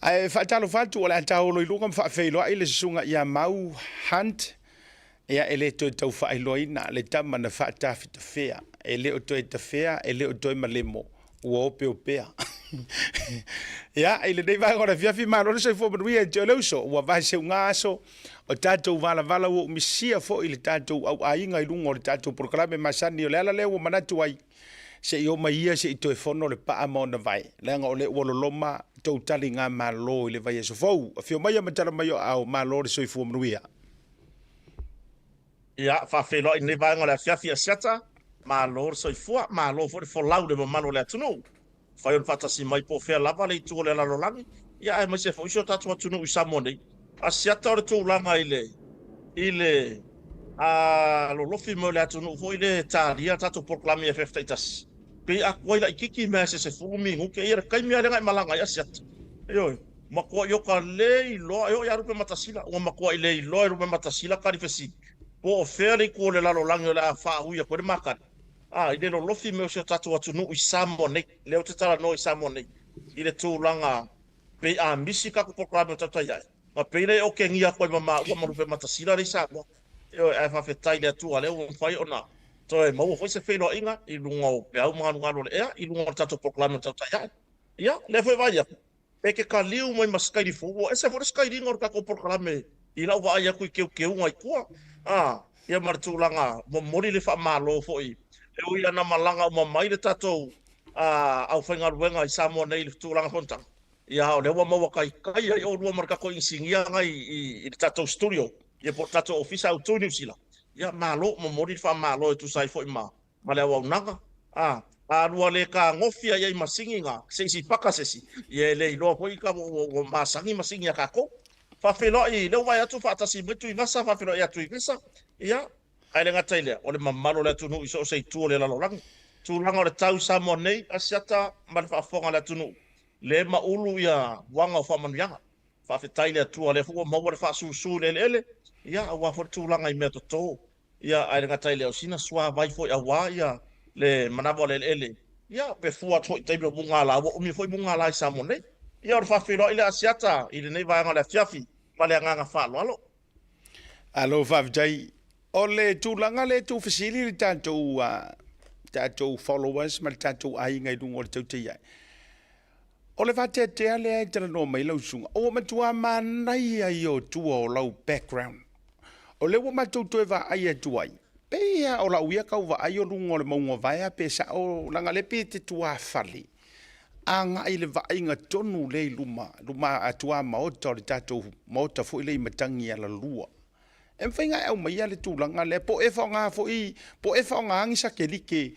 Speaker 1: Ae faatalofa atu, o le a taolo i luga ma faafeiloai le susuga ia Mau Hunt, ia e le toe tau faailoaina le tama na faatafetafea, e le o toe tafea, e le o toe malemo, ua opeopea. Ia, i lenei vaega o le afiafi, malo le soifua manuia e te o le uso, ua vaeseuga aso o tatou valavala ua umisia foi le tatou auaiga i luga o le tatou polokalame masani o le ala lea ua manatu ai. Se i oo mai ia se i toe fono le paa ma ona vae, leaga o lea ua loloma tou taligamalo i le vaiaso fou. Afio maia ma tala mai o aao, malo le soifua manuia.
Speaker 7: Ia, faafeiloai i lenei vaega o le afiafi Asiata, malo le soifua, malo foi le folau i le mamalu o le atunuu. Fai o le faatasi mai po o fea lava le itu o le lalolagi, ia aemaise foi si o tatou atunuu i Samoa nei. Asiata o le tulaga i le i le a lolofi mai o le atunuu foi lea e talia tatou polokalame i FF taitasi. Pei a tuai laititi mea se 10 minute, ia le taimi lava lea na e malaga ai Asiata. Ioe, matuai ota le iloa, e oo ia Lupematasila, ua matuai le iloa e Lupematasila tali fesili, po o fea le itu o le lalolagi o le a faaui atu ai le makani. A, i le lolofi mai o si o tatou atunuu i Samoa nei, lea ou te talanoa i Samoa nei, i le tulaga pei a misi tatou polokalame o tautai ae, ona pei lea e okegia atu ai ma maua ma Lupematasila lea i Samoa. Ioe, ae faafetai i le Atua lea ua mafai ona toe maua foi se feiloaiga i luga o peau ma galugalu o le ea, i luga o le tatou polokalame o tautai ae. Ia, lea foi e vaai atu, e te taliu mai ma se kaili fou, ua ese foi le sikailiga o le tatou polokalame i lau vaai atu i teuteuga i tua, a, ia ma le tulaga momoli le faamalo foi, e ui lava ina malaga uma mai le tatou a, aufaigaluega i Samoa nei i le tulaga fonotaga, ia a o lea ua maua taitai ai oulua ma le tatou inisinia na i, i, i le tatou studio, ia po o le tatou ofisa autu i Niu Sila, ia malo, momoli le faamalo e tusa ai foi ma ma le auaunaga, a, a lua le tagofi ai i masini na, se i sipaka se isi, ia e le iloa foi ka ua, ua masani masini a tatou. Faafeiloai, lea ua vaai atu faatasi mai Tuivasa, faafeiloai ia Tuivasa, ia, ae le gata i lea, o le mamalu o le atunuu i so o se itu o le lalolagi. Tulaga o le tau i Samoa nei, Asiata ma le faafofoga a le atunuu, lea e maulu ia uaga o faamanuiaga. Faafetai i le Atua, o lea foi ua maua le faasusu i le eleele, ia, aua foi le tulaga i meatoto. Ia, ae le gata i lea, o sina suavai foi aua ia le manava o le eleele, ia, pe fua atu foi i taimi o mugala, ua umi foi mugala i Samoa nei. Ia, o le faafeiloai lea Asiata i lenei vaega o le afiafi, ma le agaga faaaloalo.
Speaker 1: Alo faafetai. O le tulaga lea e tuufesili le tatou, tatou followers ma le tatou aiga i luga o le tautai ai. O le faateatea lea e talanoa mai lau susuga, ua matua manaia ia o tua o lau background. O lea ua matou toe vaai atu ai, pei lava o lau ia tau vaai o luga o le mauga o Vaea pe sao, leaga o lea pei e te tuafale agai i le vaaiga tonu lea i luma, luma tuamaota o le tatou maota foi lea i Matagialalua. E mafai ona e aumaia le tulaga lea, po o e faaaoga foi, po o e faaaogaina ni satelite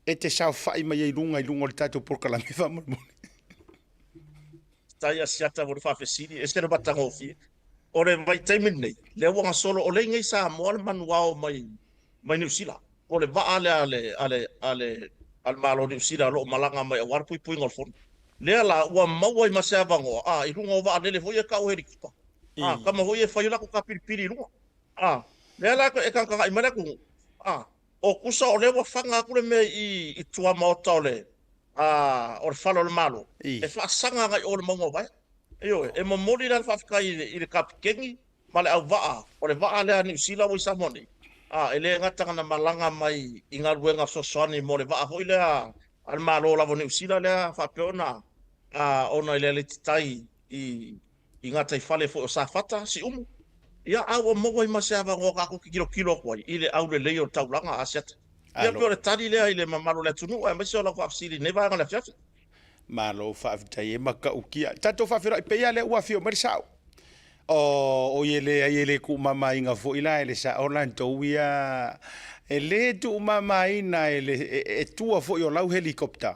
Speaker 1: e te saofai mai ai i luga i luga o le tatou polokalame faamolemole.
Speaker 7: Tai Asiata mo le faafesili, ese le matagofie. O le vaitaimi lenei, lea ua gasolo, o lea i nei Samoa le manuao mai, mai Niu Sila. O le vaa lea a le, a le, a le, a le Malo o Niu Sila o lo o malaga mai aua le puipuiga o le Fono. Lea la, ua maua ai ma se avanoa, a, i luga o vaalele foi ia e tau o helikupa. A, tama foi ia e fai o latou tapilipili i luga. A, lea la e tagatagai mai le atunuu, a, O tusa o lea ua faga atu le mea i i tuamaota o le a o le fale o le Malo e faasaga agai o le mauga o Vaea. Ioe, e momoli la le faafetai i le i le kapikeni ma le auvaa o le vaa lea a Niu Sila ua i Samoa nei. A e le gata na malaga mai i galuega fesoasoani mo le vaa foi lea a le Malo lava o Niu Sila lea faapea ona a ona i le alititai i i gataifale foi o Safata, Siumu, ia, a ua maua ai ma se avanoa tatou te tilotilo atu ai i le aulelei o le taulaga Asiata. Ia, pei o le tali lea i le mamalu o le atunuu aemaise o lau faafesili i lenei vaega o le afiafi.
Speaker 1: Malo faafetai e matautia. Tatou faafeiloai pei lava lea ua afio mai le sao. O oi e leai e le tuumamaina foi la e le sao latou ia e le tuumamaina e le e tua foi o lau helicopter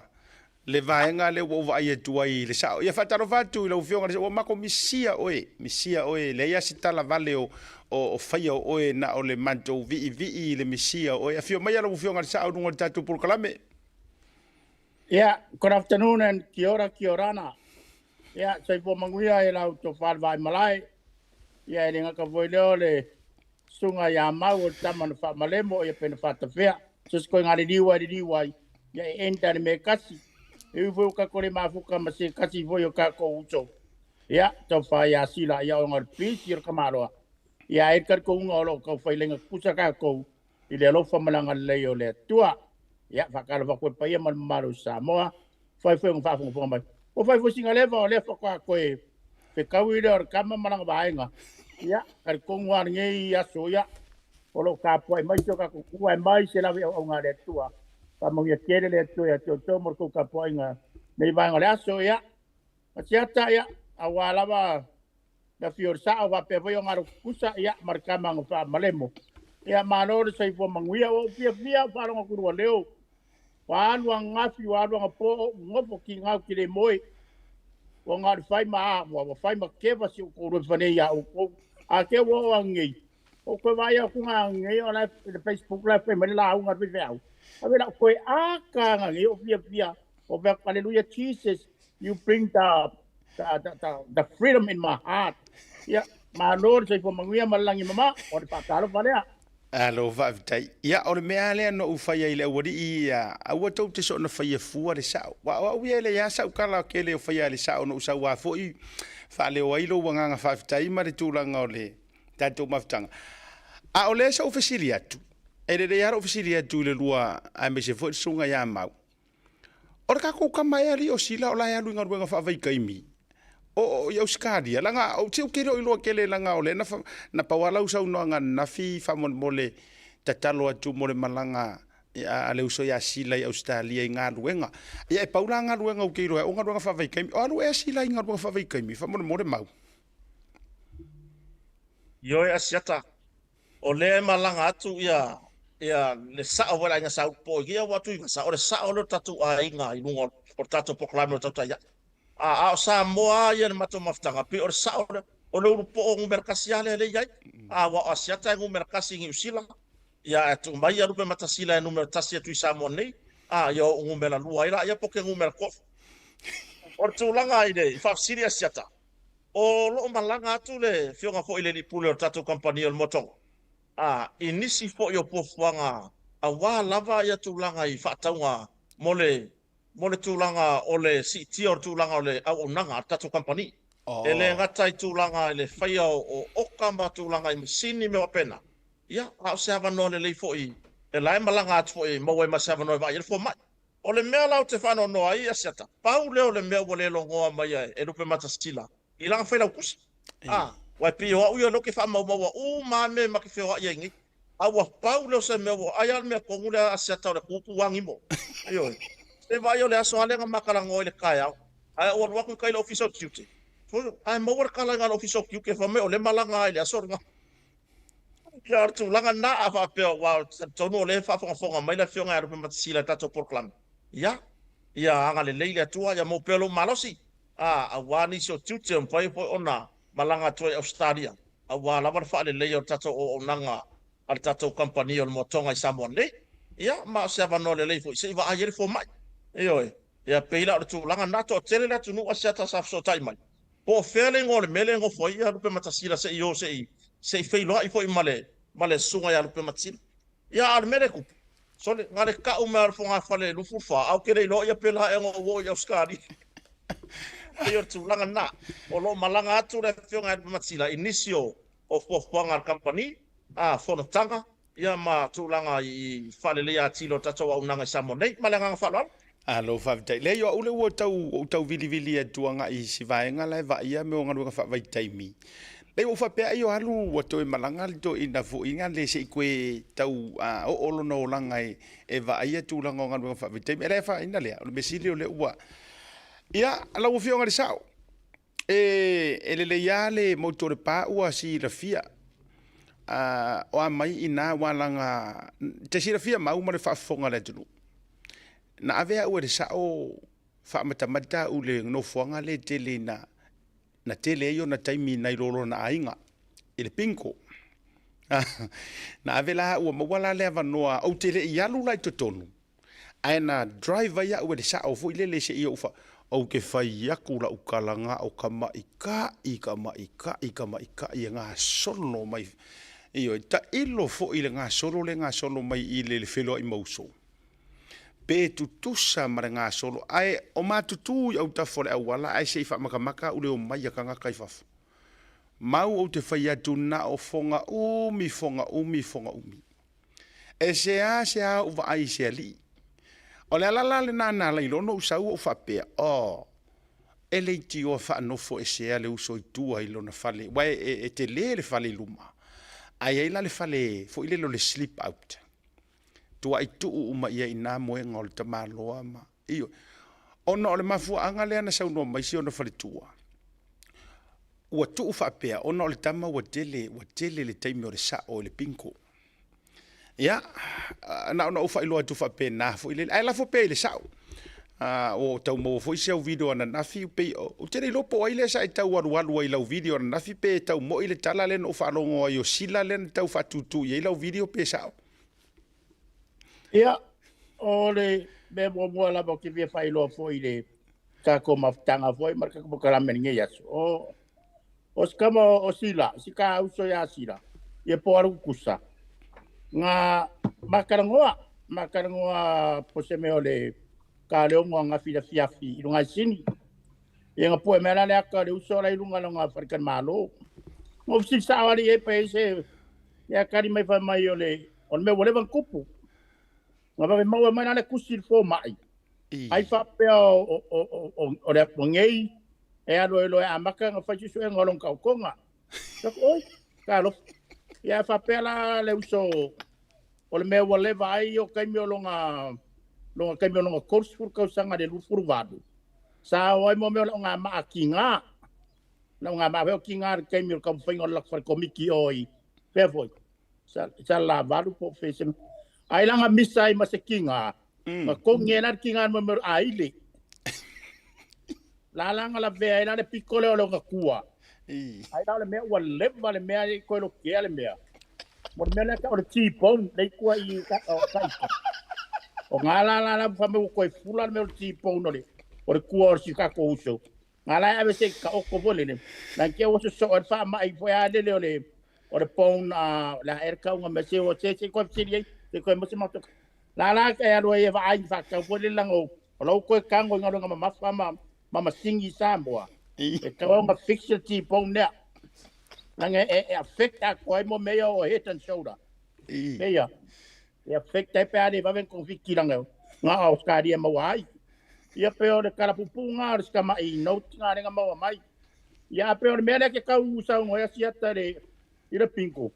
Speaker 1: le vaega lea ua ou vaai atu ai i le sao. Ia faatalofa atu i lau Afioga i le Sao, ua matou misia oe, misia oe, e leai lava se tala vale o, o, o faia o oe na o le matou viivii i le misia o oe. Afio maia lau Afioga i le Sao i luga o le tatou polokalame.
Speaker 5: Yeah, good afternoon and kia ora, kia orana. Yeah, soifua manuia e lau tofa le vaimalae. Ia e le gata foi lea o le susuga ia Mau o le tama na faamalemo ia pe na faatafea. So se koe ngā liliu ai liliu ai, ia e enda le mea e kasi. E ui foi o kako le mafuka ma se kasi foi o kako uso. Ia, tau wha ia sila ia o ngā pisi o le kamaloa. Ia e kar ko unga o lo kau whailenga kusa kākou i le alofa ma le agalelei o le Atua. Ia, faatalofa atu i le paia ma le mamalu o Samoa, fai foi ona faafogafoga mai. Ua fai foi sina leva o lea faatoa toe fetaui lea o le tama ma lana vaega. Ia, talitonu lava lenei aso, ia, o lo o tapuai mai si o tatou atunuu aemaise lava i auaunaga a le Atua. Faamanuia tele le Atua ia te outou mo le tou tapuaiga nei vaega o le aso. Ia, Asiata, ia, aua lava le afio o le sao faapea foi ona alo tutusa, ia, ma le tama na faamalemo. Ia, malo le soifua manuia. Ua ou fiafia ou faalogo atu i lua leo. Ua alu ananafi, ua alu anapo, ou nofo tiga ou te le moe. Ua na o le fai ma a, ua fai ma keva si ou toalua i fanei ia outou. A te ua oo atu nei, ou toe vaai atu na nei o la i le Facebook la e fai mai le lauga a le faifeau. Ave lau toe ata ana nei o fiafia. O fai atu, Hallelujah Jesus, you bring the freedom in my heart. Ia, malo le soifua manuia ma le lagi mama, o le faatalofa lea.
Speaker 1: Alo, faafetai. Ia, o le mea lava lea na ou faia i le aualii, ia, aua tou te soona faia fua le sao. Aua o au ia e leai lava sau tala tele o faia i le sao na ou sau lava foi faaleo ai lou agaga faafetai ma le tulaga o le tatou mafutaga. A o lea sa ou fesili atu, e lelei lava lou fesili atu i le lua aemaise foi le susuga ia Mau. O le tatou tama ea alii o Sila o la e alu i galuega faavaitaimi o i Ausetalia, leaga ou te ou te le o iloa tele leaga o lea na, na pau lava lau saunoaga ananafi faamolemole tatalo atu mo le malaga a le uso ia Sila i Ausetalia i galuega. Ia e pau la galuega ou te iloa ai o galuega faavaitaimi. O alu ea Sila i galuega faavaitaimi faamolemole Mau?
Speaker 7: Ioe Asiata, o lea e malaga atu ia ia le sao foi le aiga Sa Ulupo i ia ua atu i Vasa, o le sao lea o le tatou aiga i luga o le tatou polokalame o Tautai Ae. A, a o Samoa lava ia i le matou mafutaga, pei o le sao lea, o le Ulupo numera tasi lava lea lea e i ai. A, aua o Asiata e numera tasi i Niu Sila, ia ae tuu mai ia Lupematasila e numera tasi atu i Samoa nei, a, ia ou numera lua ai laia po o ke numera tolu. O le tulaga i le faafesili Asiata, O lo o malaga atu le Afioga foi i le Alii Pule o le tatou kamupani o le Motoga, a, i nisi foi o fuafuaga aua lava ia tulaga i faatauga mo le, mo le tulaga o le siitia o le tulaga o le auaunaga a le tatou kamupani. E le gata i tulaga i le faia o oka ma tulaga i masini ma mea faapena, ia, a o se avanoa lelei foi e la e malaga atu foi e maua ai ma se avanoa e vaai ai le fomai. O le mea la ou te faanoanoa ai Asiata, pau lea o le mea ua le logoa mai e Lupematasila i lana failautusi. A, aua e pei o au ia o lea ou te faamaumaua uma lava mea ma te feoai ai nei. A ua pau lea o se mea ua, ai lava le mea tonu lea Asiata o le tutu agimo. Ioe. Se vaai o le aso lava lea na ma talanoa ai i le taeao, ae ou alu atu i tai i le Ofisa o Tiute, ae maua le tala i le Ofisa o Tiute fai mai o lea e malaga lava i le aso lena. Ia, o le tulaga lena, a faapea, aua ou te talitonu o lea e faafogafoga mai le Afioga ia Lupematasila i le tatou polokalame, ia, ia agalelei le Atua, ia maua pea lou malosi, a, aua nisi o tiute e mafai foi ona malaga atu ai i Ausetalia, aua lava le faaleleia o le tatou auaunaga a le tatou kamupani o le Moatoga i Samoa nei. Ia, ma o se avanoa lelei foi se i vaai ai le fomai. Ioe. Ia, pei la o le tulaga lena, toatele le atunuu Asiata sa fesootai mai, Po o fea le igoa o le mea lea e nofo ai ia Lupematasila se i o se i se i feiloai foi ma le ma le susuga ia Lupematasila. Ia a o le mea lea e tupu, sole, na le tau mai lava o le fogafale 24, ae ou te le iloa ia pe la ea na ou oo i Ausetalia. Pei o le tulaga lena. O lo o malaga atu le afioga ia Lupematasila i nisi o o fuafuaga a le kamupani, a, fonotaga, Ia ma tulaga i faaleleia atili o le tatou auaunaga i Samoa nei. Ma le agaga faaaloalo.
Speaker 1: Malo faafetai. Leai o au lea ua tau ou tau vilivili atu agai i si vaega la e vaaia mea o galuega faavaitaimi. Leai ua ou faapea ai o alu ua toe malaga le toeaina foi na le se i toe tau oo lona olaga e vaaia tulaga o galuega faavaitaimi. E le afaina lea, o le mea sili o lea ua Ia, lau Afioga i le Sao, E lelei lava le motu o Lepa ua silafia, o a mai i ina aua leaga te silafia mau ma le faafofoga a le atunuu. Na ave au e le sao faamatamata au i le nofoaga lea e tele ina na tele ai ona taimi nai lo lona aiga i le bingo. Na ave la au ua maua la le avanoa ou te le i alu la i totonu, Ae na drive ai au e le sao foi lele seia ou fa, ou te fai atu lau tala na o ka maikaʻi ka maikaʻi ka maikaʻi e gasolo mai. Ioe, tailo foi i le gasolo lea e gasolo mai i le feloai ma uso, pe tutusa ma le gasolo, ae o matutu i autafa o le auala ae se i faamatamata au le omai a tagata i fafo. Mau ou te fai atu na o foga umi, foga umi, foga umi. E seasea ou vaai i se alii. O le ala la lena na ala ai loa ona ou sau ou faapea, Oh, e leitioa faanofo esea le uso i tua i lona fale, aua e, e, e tele le fale i luma. Ae i ai la le fale foi lele o le sleep out. Tuai tuu uma i ai i nā moega o le tamaloa ma, ioe. Ona o le mafuaaga lea na saunoa mai si ona faletua, ua tuu faapea ona o le tama ua tele, ua tele le taimi o le sao i le bingo. Ia, na ona ou faailoa atu faapena foi lele, ae lafo pea i le sao. Ua ou tau maua foi si au video ananafi, pei, ou te le iloa po o ai lea sa e tau alualu ai i lau video ananafi pe tau moi le tala lea na ou faalogo ai o Sila lea na tau faatutu i ai lau video pe sao.
Speaker 5: Ia, o le mea muamua lava ou te fia faailoa foi i le tatou mafutaga foi ma le tatou polokalame i lenei aso. O, o si tama o Sila, si ka uso ia Sila, ia po alu kusa. Nga makalanoa, makalanoa po se mea o le ka le ongo anga fila fiafi i lunga i sini. Ia nga pue mea la le aka le uso la i lunga longa wharikan malo. Ngo fisi sao ali e pe se ia kari mai whai mai o le o le mea ua leva ona tupu. Nga vave maua mai la le kusi i le fomai. Ai faapea o, o, o, o, o le o nei e alu ai loa e amata ona fai suesuega o lona taotoga. Saku, oi, talofa. Ia faapea la le uso o le mea ua leva ai o taimi o lona lona taimi o lona 30 tausaga le 28. Sa o ai mo mea o le ogamaa tiga. Le ogamaa foi o tiga le taimi o le taumafaiga o le latou fale komiti o i fea foi. Sa, sa la valu po o se ai langa misa ai ma se tiga. Ma kongi e la le tiga mo mea o aile. La langa la vea ai la le piko lea o le ogatua. Ai la o le mea ua leva le mea i koe lo kea le mea. Mo le mea lea o le T-bone, le ikua i ka, o, ka ika. O ngā la la la wha me koe fula le mea o le T-bone o le, o le kua o le si kako uso. Ngā la e ave se ka oko fo lele. Na ke o so so o le wha mai fo a lele o le, o le bone a la e ka unga me se o se se koe whitiri ei, se koe mo se mato. La la e alo e wa ai wha kau fo lele lango, o lau koe kango i ngā runga mamafa ma, ma masingi Samoa. E kau nga fix le T-bone nea. Langa e, e affect a koe mo mea o head and shoulder. Mea. E affect ai pe a le wawe konfiki langa. Ngā o skaria maua ai. Ia pe o le kalapupu ngā o le skama i note ngā renga maua mai. Ia pe o le mea lea ke kau usa o ngoea siata le i le pinko.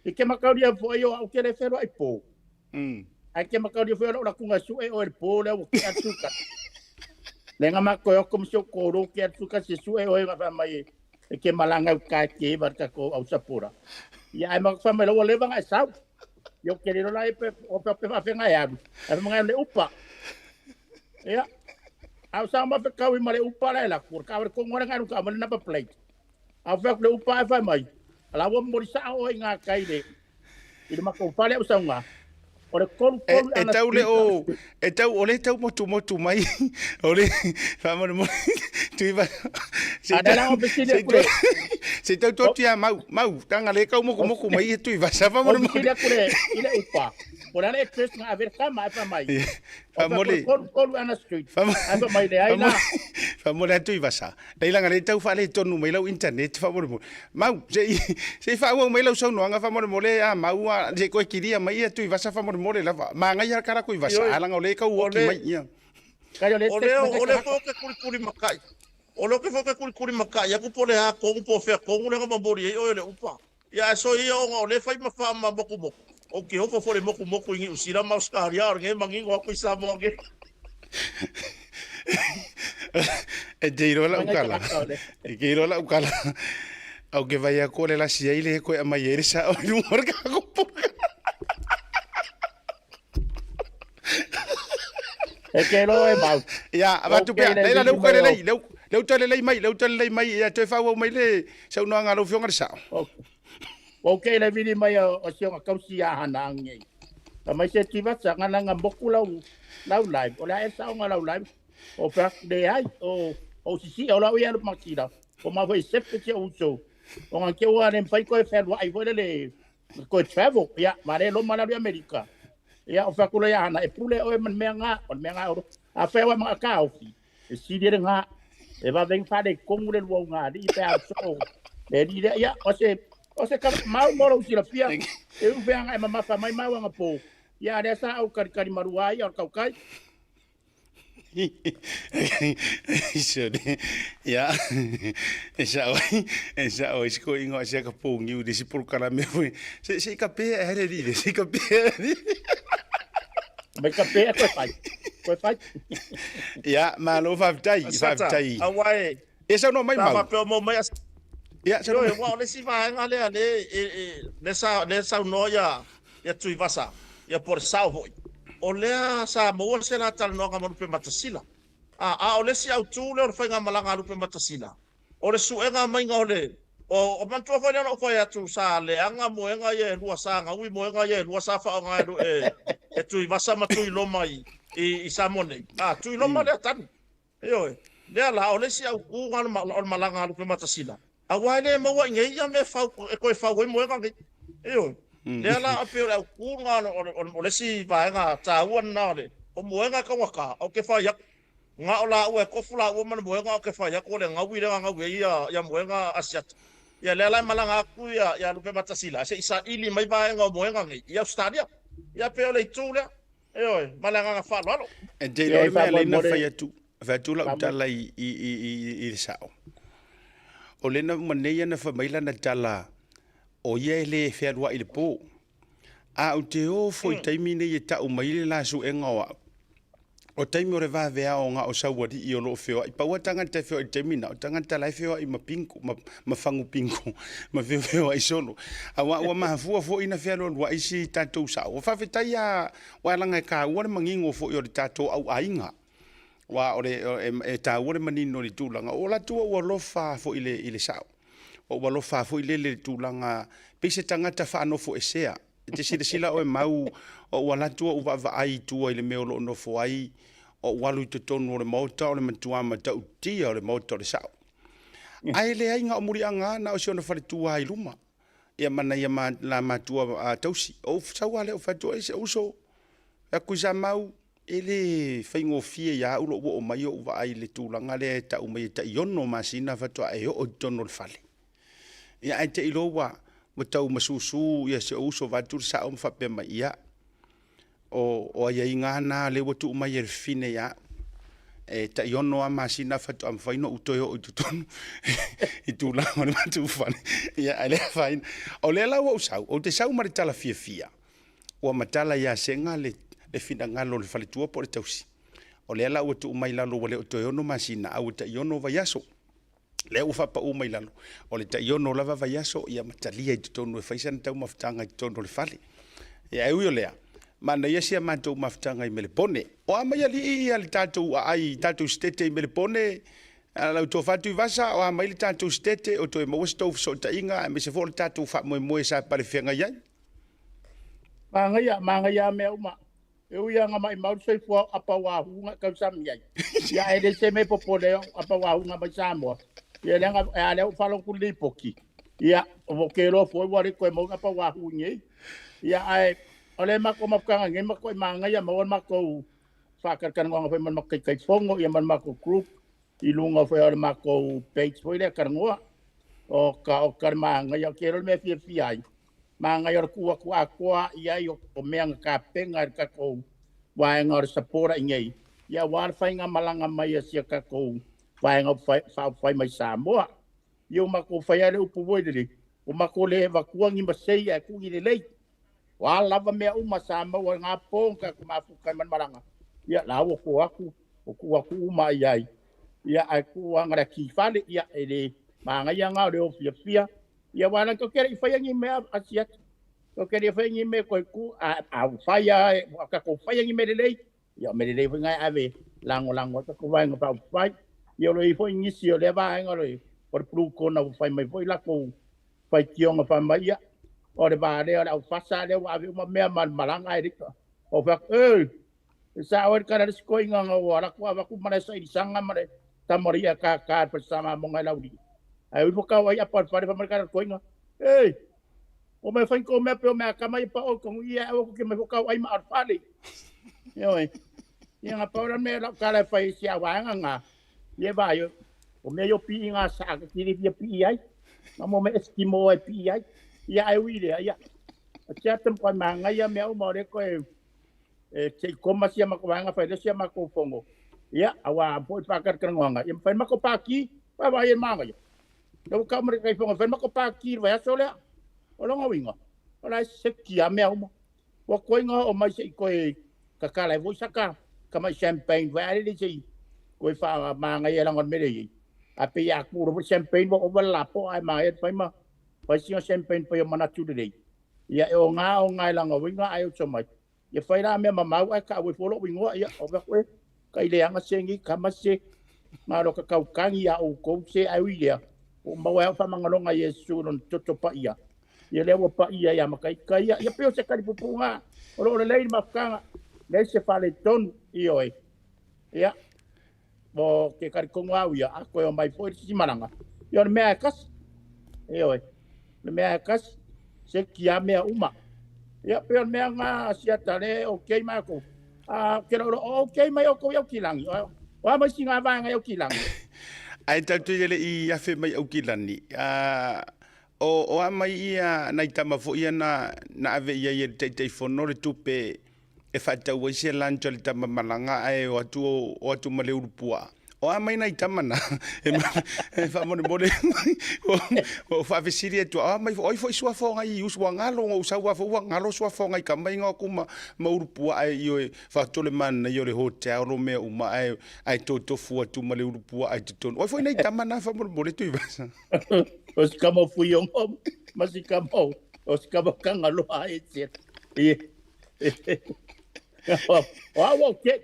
Speaker 5: I ke makauria fo o au ke le whenua i pō. Ai ke makauria fo o la kunga su e o le pō lea o ke atuka. Le ngā ma koe o komisio kōrō ke atuka se su e o e ngā mai e e ke malanga u kai ke var ka ko au sapura. Ia ai ma fa mai lo leva ngai sau. Io ke le la e pe o pe pe fa fenga e alu. Ai fa le upa. Ia. Au sa ma fe kau i ma le upa la la kur ka ko ngora ngai ka ma le number plate. Au fa le upa e fa mai. Ala ua mori sa o i ngā kai le i le makou fale au saunga. O le kolu
Speaker 1: E,
Speaker 5: kolu
Speaker 1: e
Speaker 5: ana
Speaker 1: tau le
Speaker 5: street.
Speaker 1: o, e tau, o le tau motu motu mai, o le, faamolemole, Tuiva, se
Speaker 5: A
Speaker 1: tau,
Speaker 5: la o fesili
Speaker 1: se
Speaker 5: aku le,
Speaker 1: tau, se tau
Speaker 5: o,
Speaker 1: toti a mau, mau, tanga le kau moku
Speaker 5: o,
Speaker 1: moku mai e Tuivasa,
Speaker 5: o
Speaker 1: faamolemole.
Speaker 5: fesili aku le i le upa. O le ale address nga avere kama e fa mai. O fa ku le
Speaker 1: Faamole,
Speaker 5: kolu kolu ana street. Ai fa mai le ai la.
Speaker 1: faamole, faamole a Tuivasa. Leilanga le tau faaletonu mai lau internet faamolemole. Mau, se i, se i faaauau mai lau saunoaga faamolemole a mau a, se i koe kilia mai ia Tuivasa faamolemole lava. Magaia le kala Tuivasa,
Speaker 7: Ioe,
Speaker 1: a leaga o lea e tau
Speaker 7: o
Speaker 1: oki
Speaker 7: le,
Speaker 1: mai ia.
Speaker 5: Kai o le
Speaker 7: o
Speaker 5: text
Speaker 7: le,
Speaker 5: mai
Speaker 7: o le
Speaker 5: ka
Speaker 7: fo ke kulikuli makai. O le ke fo ke kulikuli makai, aku po le ha kongu po fea kongu le ngama mori ei oe le upa. Ia e so ia onga o le fai ma wha ma moku moku. O ke hofo fo le moku moku ingi usira ma Australia o nge mangingo aku i Samoa nge.
Speaker 1: E te iloa lau
Speaker 5: Mangai
Speaker 1: kala.
Speaker 5: tagata o le.
Speaker 1: E ke iloa lau kala. Au ke vai aku o le lasi ai le koe aumai ai le sao i luga o le kako poka.
Speaker 5: E ke lo e mau.
Speaker 1: Ia, avatu
Speaker 5: Ok
Speaker 1: pea.
Speaker 5: le
Speaker 1: Leila,
Speaker 5: vili
Speaker 1: leu koe
Speaker 5: mai o.
Speaker 1: lelei, leu, leu toe lelei mai, leu toe lelei mai, ia toe faaauau mai le saunoaga a lau Afioga i le Sao.
Speaker 5: Ok. Ok le vili mai o o si onga kausi ia hana angi. Ka mai se tivasa nga nga moku lau lau live. O le a e sao nga lau live. O fa le ai o o sisi o lau ia lu makila. O ma foi sepe se uso. O nga ke ua le fai koe whenua ai foi le le koe travel. Ia, ma le lo mana lu Amerika. Ia, o whakula ia hana, e pule oe man mea ngā, o le mea ngā oro. A whea mga ka ofi. E siri le ngā. E va veng whare kongu le lua ngā, li pe a so. Le li le, ia, o se, o se ka, mau moro usila fia. E u whea ngā e mamafa mai mau anga pō. Ia, lea sa au kari kari marua ai, o le kaukai.
Speaker 1: Sone, ia, e sao ai, e sao ai se koʻiga o sia ka pogiu i le isi polokalame foi. Se, se i ka pea e hele li le, se i ka pea e hele li.
Speaker 5: Mai ka pea koe fai. Koe fai.
Speaker 1: Ia, malo faafetai,
Speaker 7: Asiata,
Speaker 1: faafetai.
Speaker 7: aua e,
Speaker 1: Ia saunoa mai
Speaker 7: sa
Speaker 1: Mau.
Speaker 7: faapea o maua mai
Speaker 1: Ia, saunoa
Speaker 7: Ioe,
Speaker 1: mai.
Speaker 7: aua o le isi vaega lea le e, e, le sa le saunoa ia ia Tuivasa, ia po o le sao foi. O lea sa maua se la talanoaga ma Lupematasila. A, a o le isi autu lea o le faigamalaga a Lupematasila, o le suega maiga o le o, o manatua foi lea na ou fai atu sa leaga moega ia e lua, sa gaui moega ia e lua sa faaaoga e, e, e Tuivasa ma Tuiloma i, i, i Samoa nei. A, Tuiloma lea tanu. Ioe. Lea la, o le isi autu lena o le malaga a Lupematasila, aua e le maua i nei ia mea e fau, e toe fau ai moega nei. Ioe. Lea la, e pei o le autu lena o le isi vaega taua lena o le, o moega e taugata, ou te fai atu, na o laua e tofu laua ma le moega, ou te fai atu o le gaui lea na gaui ai ia, ia moega Asiata. Ia lea la e malaga atu ia, ia Lupematasila se i saili mai vaega o moega nei i Ausetalia. Ia pei o le itu lea. Ioe, ma le agaga faaaloalo.
Speaker 1: E te iloa le mea lea na fai atu, fai atu lau tala i, i, i, i, i le sao. O lea na uma nei ana fai mai lana tala, o ia e le fealuai i le po. A ou te o foi i taimi nei e tau mai le la suega o au. O taimi o le vaveao na o saualii o lo o feoai. Pau a tagata e feoai i le taimi na, o tagata la e feoai ma pingo, ma, ma fagu pingo, ma feofeoai solo. Aua ua mafua foi na fealualuai si tatou sao. Ua faafetai a, aua leaga e taua le manino foi o le tatou auaiga. Aua o le, e, e taua le manino i le tulaga. O latou ua alofa foi i le, i le sao. Ua alofa foi lele i le tulaga, pei se tagata faanofoesea. E te silasila oe Mau, o ou alu atu ou vaavaai i tua i le mea o lo o nofo ai, o ou alu i totonu o le maota o le matua matautia o le maota o le sao. Ae leai na o muliaga na o si ona faletua i luma. Ia ma nai ma la matua a tausi. O ou sau lea ou fai atu, ai se uso, atu i sa mau, e le faigofie ia au lou oo mai ou vaai i le tulaga lea e tau mai e tai 6 masina faatoa e oo i totonu o le fale. Ia ae te i loa ua, ua tau masusu ia si ou uso vaeatu le sao ma faapea mai, ia, o, o aiaiga lava na lea ua tuu mai e le fafine ia au. E tai 6 lava masina faatoa mafai ona ou toe oo i totonu i tulaga o le matou fale. Ia, ae le afaina. O lea la ua ou sau, ou te sau ma le tala fiafia, ua matala ia Sega le, le finagalo o le faletua po o le tausi. O lea la ua tuu mai lalo ua le o toe 6 masina, a ua tai 6 vaiaso. Lea ua faapau mai lalo, o le tai 6 lava vaiaso ia ma talia i totonu e fai sana taumafataga i totonu o le fale. Ia e ui o lea, manaia si a matou mafutaga i Melepone. O a mai alii ia le tatou aai, tatou sitete i Melepone, lau tofa Tuivasa, o a mai le tatou sitete o toe maua se tou fesootaiga aemaise foi o le tatou faamoemoe sa palefeagai ai.
Speaker 5: Manaia, manaia mea uma. E ui lava ina maimau le soifua o Apauahu na tausami ai. Ia ae le se mea e popole o Apauahu na mai Samoa. Ia leaga e a lea ua faalogo atu le lipoti. Ia ua ke loa foi ua le toe maua ni Apauahu i nei. Ia ae o le matou mafutaga nei matuai manaia maua le matou faatalatalanoaga foi ma le matou Taitaifono ia ma le matou group i luga foi o le matou page foi lea talanoa. O ka o ka le manaia o ke loa le mea e fiafia ai. Manaia o le tuu atu atoa i ai o mea na tapena e le tatou vaega o le supporter i nei, ia aua le faigamalaga mai a si a tatou vaega faaupufai mai Samoa. Ia ua matou fai lava le upu foi lele, ua matou le avatua ni masei ae tuu ni lelei. O a lava mea uma sa maua i na po na tatou mafuta ai ma le malaga, ia la ua to atu, ua tuu atu uma i ai. Ia ae tuu lava na le atifale, ia e le manaia na o le o fiafia. Ia aua la tou te le i faia ni mea asiasi. Tou te le i faia ni mea toe tu, a, a ua fai lava, ua tatou faia ni mea lelei, ia o mea lelei foi na e ave lagolago ai tatou Vaega Faaupufai. Ia o lo o i ai foi nisi o lea vaega o le, o le Blue Corner ua fai mai foi latou faitioga fai mai, ia, o le va lea o le aufasa lea ua ave uma mea ma le malaga ae le i Ou fai atu, Ei, e sao ai le tala a le isi toeaina na ua alu atu avatu ma le sailisaga ma le tamalii'a kākā i le falesamamoga e laulii. Ae ui fokau ai apa o le fale fai mai le tala a le toeaina, Ei, ua mai fai tou mea pei o mea kama ia pao i tonu ia aua tou te mai fokau ai ma o le fale. Ioe. Ia na pau la mea lau tala e fai i si au vaega na. Ia vaai, o mea ia o piiga saa ta te le fia pii ai. Na mo mea Eskimo e pii ai. Ia ae ui lea, ia. A tia te mkoai manaia mea uma o le koe e se i koma sia matou vaega fai lea sia matou fono. Ia, aua foi faatalatalanoaga, ia ma fai le matou pati, vaavaai e manaia. Lea ua tau mai le Taitaifono e fai le matou pati i le vaiaso lea. O lona uiga, o la e safety lava mea uma. Ua toe na oo mai se i toe Tatala ai foi saka tamai champagne foi ale le sei koe faamagaia leaga o le mea lea e i ai. Ae pei a tu loa foi le champagne ua ova le lapoa ae magaia le fai ma fai sina champagne pei o manatu lelei. Ia e oga oga e lana uiga ae oso mai. Ia fai la mea mamau ae tau ai fua lou igoa. Ia ove atu e kai leaga se ni tama se na o ka tautagi iā outou se ae ui lea ua maua ai au faamagaloga i Iesu i lona toto paia. Ia lea ua paia ia mataita ia. Ia pei o se tali pupuga o lo o lelei le mafutaga, leai se faaletonu, ioe. Ia, mo ke talitonu au ia, a toe omai foi le isi malaga, ia o le mea e tasi. Ioe, o le mea e tasi, seki lava mea uma. Ia, pei o le mea na siata le okay matou. A, ke lo okay mai outou i Aukilani. O a mai sina vaega i Aukilani?
Speaker 1: Ae tatou te le i afe mai Aukilani, a, o, o a mai ia nai tama foi ia na, na ave i ai e le Taitaifono le tupe e faatau ai se lunch a le tama malaga ae o atu, o atu ma le ulu puaa. O a mai nai tama na? E faamolemole, ua ou faafesili atu, o a mai, o ai foi suafa o nai usu ua galo, ua ou sau lava foi ua galo suafa o nai tama inga atu ma, ma ulu puaa e ioe faatole manaia o le hotel o mea uma ae, ae totofu atu ma le ulu puaa i totonu. O ai foi nai tama na faamolemole Tuivasa?
Speaker 5: O si kama o Fuiogo ma si kama o, o si kama o Kangaloa e te. O au au te.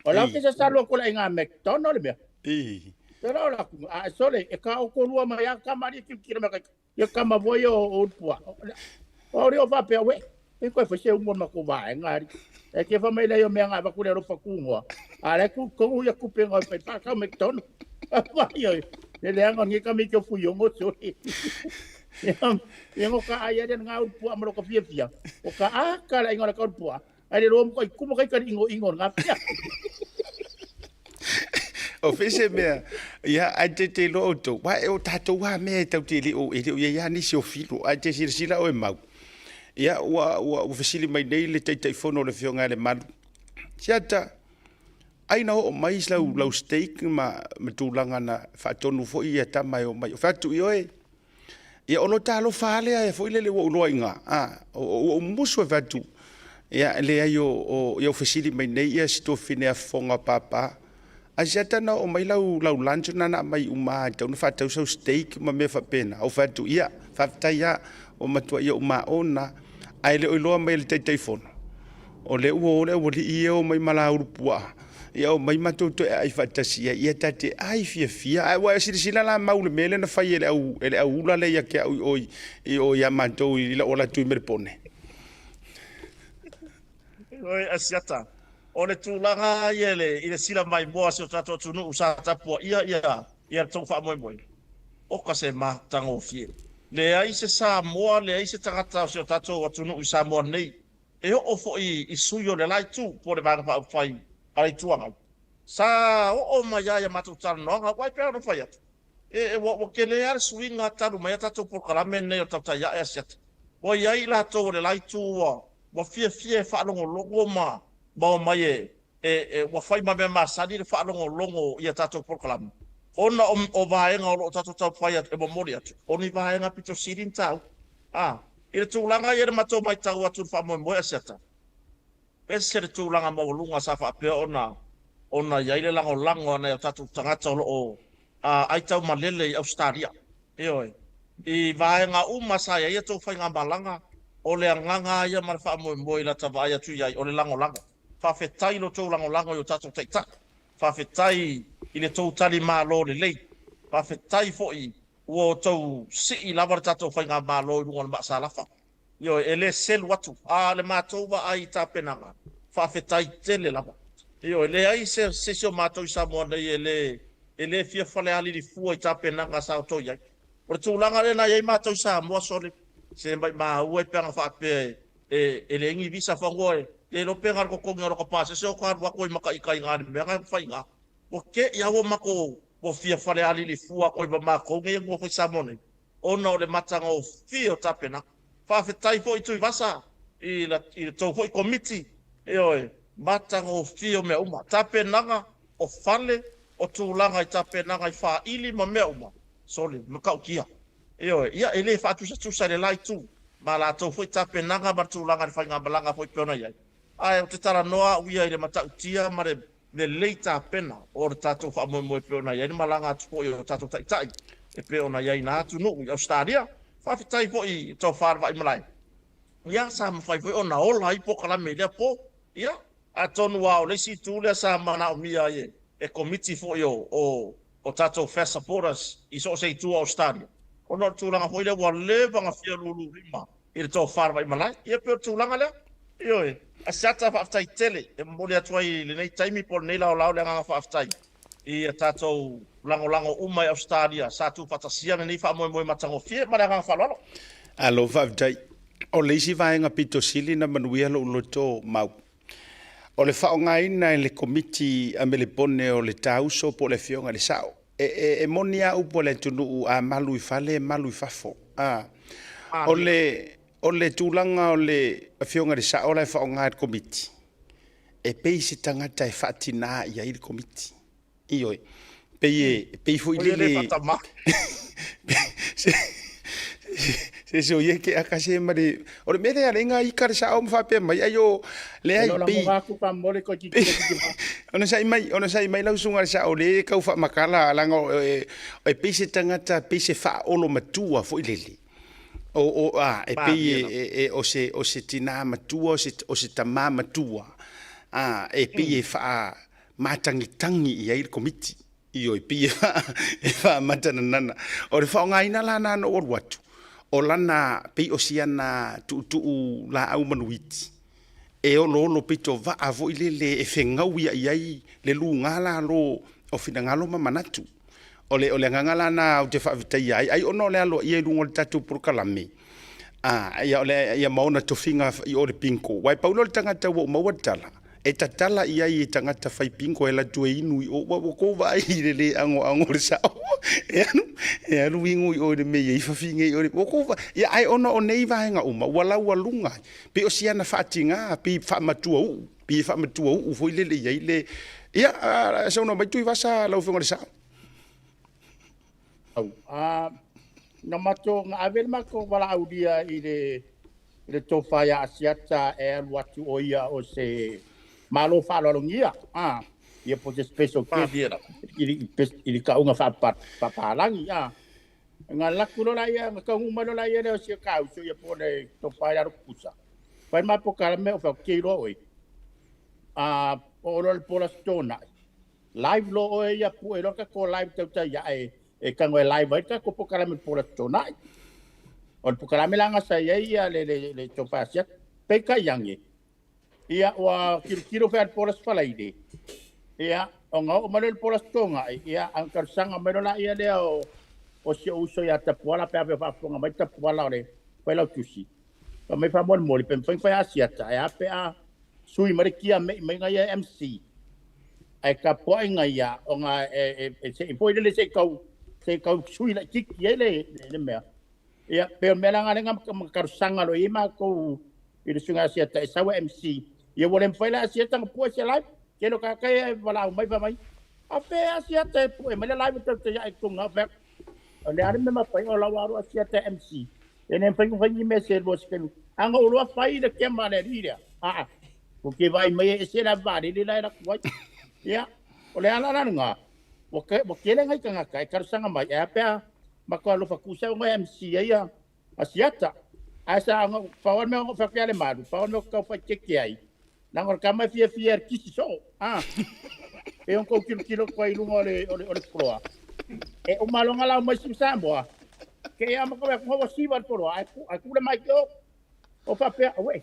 Speaker 5: O lau ke sasalo ko la inga McDonald le mea.
Speaker 1: I.
Speaker 5: Te rau la ku a sole e ka o kolua mai a kama ri ki ki me ka ia kama voi o o pua. O ri o fa pe we. E koe fai se umo ma ko vaenga ari. E ke fa mai le o mea nga va ku le ro fa ku ngoa. A le ku ko ia ku pe ngoi pe pa ka McDonald. Vai oi. Le le anga ngi ka mi ke fu yongo so. Ia ngo ka ai ari nga pua ma lo ka fia fia. O ka a ka la inga la ka pua. Ai le roa kai kuma kai kari ingo ingo ngā whia.
Speaker 1: O fese mea, ia, ai te te loa outou, wa e o tātou wā mea e tau te le o, e le o ia ia nisi o filo, ai te silasila o e mau. Ia, ua, ua, ua fesili mai nei le Taitaifono o le Afioga ia Lemalu. Siata, ai na oo mai lau, lau steak ma, ma tulaga na faatonu foi ia tama e o mai. O fai atu i oe, Ia, o lo talofa lava lea foi lele ua ou iloa i ina, a, ua ou musu e fai atu, ia, e leai o, o, ia ua fesili mai nei ia si tuafafine afofoga o Pāpā, ai se ata na oo mai lau, lau lunch lena na aumai uma lava e tatau ona faatau sau steak ma mea faapena. Ou fai atu, ia, faafetai lava, ua matua ia uma o lena. Ae le o iloa mai e le Taitaifono, o lea ua o le aualii ia o mai ma la ulupuaa, ia o mai matou toe aai faatasi ai, ia ta te ai fiafia. Ae ua e silasila la mau i le mea lea na fai e le au, e le au ula lea ia te au i o i o ia matou i lau alu atu i Melepone.
Speaker 7: Oi, Asiata, o le tulaga lava ia i le, i le sila maimoa a si o tatou atunuu sa tapuaia ia, ia le tou faamoemoe. Oka se matagofie. Leai se Samoa, leai se tagata o si o tatou atunuu i Samoa nei e oo foi i sui o le la itu po o le Vaega Faaupufai a le Itu Agai. Sa oo mai lava i a matou talanoaga, aua e pei ona fai atu, e, ua, ua tele lava le suiga talu mai a tatou polokalame lenei o le Tautai Ae Asiata. Ua i ai i latou o le la itu ua, ua fiafia e faalogologo ma, ma omai e, e, e, ua fai ma mea masani le faalogologo i a tatou polokalame, ona o, o vaega o lo o tatou taumafai atu e momoli atu, o ni vaega pito sili ona taua. A, i le tulaga ia i le matou matau atu i le faamoemoe Asiata, ese le tulaga maualuga sa faapea ona, ona i ai le lagolago a nai o tatou tagata o lo o a, aitaumalele i Ausetalia. Ioe. I vaega uma sa i ai a tou faigamalaga, o le agaga lava ia ma le faamoemoe i lata vaai atu i ai, o le lagolago. Faafetai i lo tou lagolago i o tatou taitai. Faafetai i le tou tali malo lelei. Faafetai foi ua outou sii lava le tatou faigamalo i luga o le maasalafa. Ioe, e le selu atu. A o le matou vaai i tapenaga, faafetai tele lava. Ioe, leai se isi o matou i Samoa nei e le e le fia falealili fua i tapenaga sa outou i ai. O le tulaga lea na i ai matou i Samoa, sole, se maimau ai pe ana faapea e E leai ni visa fanua e le iloa pe na o le totogi o lota pasese o ka alu atu ai ma taita i na i le mea na fai ina. Ua te i a ua matou ua fia falealili fua atu ai ma matou nei e nofo i Samoa nei ona o le matagofie o tapenaga. Faafetai foi Tuivasa i le tou foi Komiti, ioe, matagofie o mea uma, tapenaga o fale, o tulaga i tapenaga i faili ma mea uma, sole, matautia. Ioe, ia e le faatusatusa i le la itu, ma latou foi tapenaga ma le tulaga i le faigamalaga foi pei ona i ai. Ae ou te talanoa au ia i le matautia ma le lelei tapena o le tatou faamoemoe e pei ona i ai le malaga atu foi o tatou taitai e pei ona i ai na atunuu i Ausetalia. Faafetai foi i Tofa le Vaaimalae, ia sa mafai foi ona ola ai polokalame i lea po. Ia, atonu lava o le isi itu lea sa manaomia ai e Komiti foi o o tatou Fair Supporters i so o se itu o Ausetalia, ona o le tulaga foi lea ua leva ona fia lululima i le tofa a le Vaimalae. Ia pei o le tulaga lea. Ioe. Asiata, faafetai tele e momoli atu ai i lenei taimi po o lenei laolao le agaga faafetai i a tatou lagolago uma i Ausetalia sa tuufaatasia lenei faamoemoe matagofie. Ma le agaga faaaloalo.
Speaker 1: Alo, faafetai. O le isi vaega pito sili na manuia lou loto mau, o le faaaogaina e le Komiti a Melepone o le Tauso po o le Afioga i le Sao. E, e, e moni a upu a le atunuu, a malu i fale, e malu i fafo. A, o le, o le tulaga o le Afioga i le Sao la e faaaoga e le Komiti, e pei se tagata e faatina i ai le Komiti. Ioe. Pei e, pei foi lele se se so ye ke aka se ma le o le mea lea le nga ika le sao ma faapea mai ai o leai pei ona sai mai ona sai mai lau susuga le sao le kau faamakala leaga e pei se tagata pei se faaolo matua foi lele o o a e pei e, e, o se o se tinā matua o se o se tamā matua a e pei e faa matagitangi i ai le Komiti. Ioe, pei e faamatananana. O le faaaogaina la na na ou alu atu, o lana pei o siana tuutuu laau manuiti, e oloolo pito vaa foi lele e fegauia i ai le luga lalo o finagalo ma manatu. O le, o le agaga la na ou te faafetaia ai, ai ona o le aloaia i luga o le tatou polokalame, a, ia, o le, ia ma ona tofiga i o le bingo. Aua e pau lea o le tagata ua ou maua le tala, e tatala i ai e tagata fai bingo e alu atu e inu i o. Ua tou vaai i le le agoago o le sao. E alu, e alu inu i o i le mea e i ai fafine i o. Ua tou vaai, ia ae ona o nei vaega uma, ua laualuga ai, pei o siana faatiga, pei faamatua uu, pei e faamatua uu foi lele i ai le, ia, saunoa mai Tuivasa lau Afioga i le Sao.
Speaker 5: Au. Na matou, na ave le matou valaaulia i le i le tofa ia Asiata e alu atu o ia o se malo faaaloalogia, a, ia po se special guest i le tauga faapalagi, a. Na alu atu loa laia, na taunuu mai loa laia lea o si ta uso ia po o le tofa ia Lokusa. Fai ma polokalame o fai atu, ke iloa oe. A, oo loa le po o le Aso Toonai, Live loa oe ia pue loa tatou live tautai ae e tago e live ai le tatou polokalame po o le Aso Toonai. O le polokalame la sa i ai ia le, le, le tofa asiata. Peitai ane, ia ua tilotilo fea le po o le Aso Faraile, ia ona oo mai lea i le po o le Aso Toonai, ia ana talosaga mai loa laia lea o, o si ou uso ia Tapuala pe a fea o faafofoga mai Tapuala o le Failautusi. Fai mai faamolemole pe mafai ona fai Asiata ae a pe a sui mai le kia mei mai ia MC ae tapuaiga ia ona e se i foi lele se i tau se i tau sui laitiiti ai le mea. Ia pei o le mea la lena ma talosaga loa i ai matou i le suiga Asiata e sau e MC. Ia ua le mafai la e Asiata ona pue se live. Tele o tagata ia e valaau mai fai mai, a fea e Asiata e pue mai le live e tau ia i totonu o fea. O le a le mea mafai o lau alo Asiata e MC. E le mafai ona fai ni mea se lua se taimi. A na ou iloa fai le kema a le alii lea. Aa, ou te vaai mai e ese le vaalele la e alu atu ai. Ia, o le ala la lena, ua, ua tele nai tagata e talosaga mai, ae a pe a matou alofa tusa ona e MC ai a Asiata. Ae sa ona, pau lava le mea ona ou fai atu ia Lemalu, pau lava le mea ou te tau faaeteete ai, leaga o le tama e fiafia i le kisi soo. A, pei ona tou tilotilo atu ai i luga o le, o le, o le floor. E uma loa ona lau mai sui Samoa, ke e amata mai atu, ua siva le floor, ae, ae tu le mic o, o faapea, auē,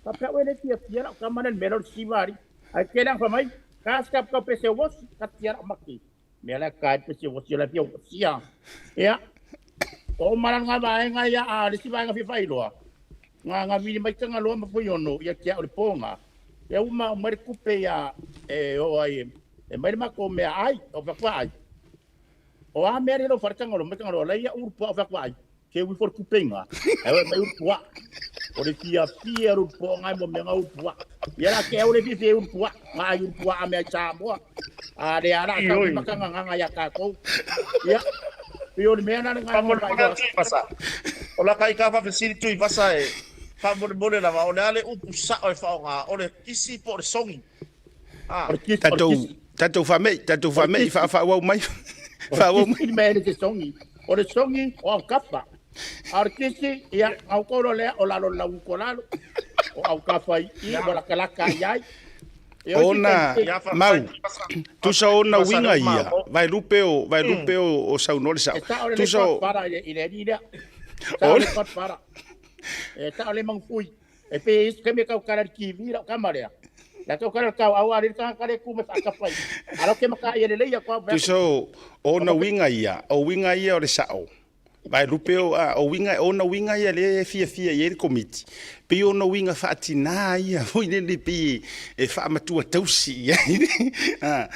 Speaker 5: faapea au e le fiafia lau tama lea i le mea lea o le siva alii. Ae tele anga fai mai, ka se kau pese uosi, ka tia lau maki. Mea la ka pese uosi o la fia uosia. Ia, o uma la ngā vaega ia, a le isi vaega fia faailoa, ngā, ngā vili mai Tagaloa ma Fuiono ia te au le pōga. Ia uma o mai le tupe ia e o ai, e mai le matou mea ai, o whakwa ai. O a mea le lo whare Tagaloa, mai Tagaloa, lai ia uru pua o whakwa ai. Ke ui fo le kupenga, e oe mai uru pua. O le fia fia uru pua ngai mo mea ngā uru pua. Ia la ke au le fia fia uru pua, ngā ai uru pua a mea i Samoa. A le ala a tau makanga nganga ia kākou. Ia, i o le mea nā le ngai mo
Speaker 7: Tuivasa. O la kai ka whawhesiri Tuivasa e. Faamolemole lava, o le a le upu sa'o e faaaoga, o le kisi po o le sogi?
Speaker 5: O le kisi, o le
Speaker 1: Tatou,
Speaker 5: kisi.
Speaker 1: tatou faamei, tatou
Speaker 5: O le
Speaker 1: faamei,
Speaker 5: kisi.
Speaker 1: faaauau mai.
Speaker 5: O le
Speaker 1: Faaauau mai.
Speaker 5: kisi le mea e le te sogi. O le sogi o aukafa. A o le kisi, ia, gaukolo lea o lalo o le lauuto o lalo. O aukafa i i, ua lakalaka i ai. E o isi
Speaker 1: Ona,
Speaker 5: taimi
Speaker 7: Ia,
Speaker 1: mau,
Speaker 7: faafetai Tuivasa.
Speaker 1: tusa
Speaker 7: Faafetai
Speaker 1: ona
Speaker 7: Tuivasa,
Speaker 1: uiga
Speaker 7: lea ua
Speaker 1: ia,
Speaker 7: maua.
Speaker 1: vaelupe o, vaelupe o, o saunoa le
Speaker 5: E
Speaker 1: sao.
Speaker 5: sao le
Speaker 1: Tusa o,
Speaker 5: godfather i le alii lea. Sao
Speaker 1: o
Speaker 5: le godfather. E sao le mangufui. E pe isi kame kau kala le TV la kama lea. La kau kala kau au ale ka kale ku me whakapa i. Alo ke maka i le leia kwa vea.
Speaker 1: Tusa o, ona uiga ia, o uiga ia o le sao. Vaelupe o, a, o uiga, ona uiga ia lea e fiafia i ai le komiti. Pei ona uiga faatinā ia, foi lele pei e faamatua tausi i ai. A,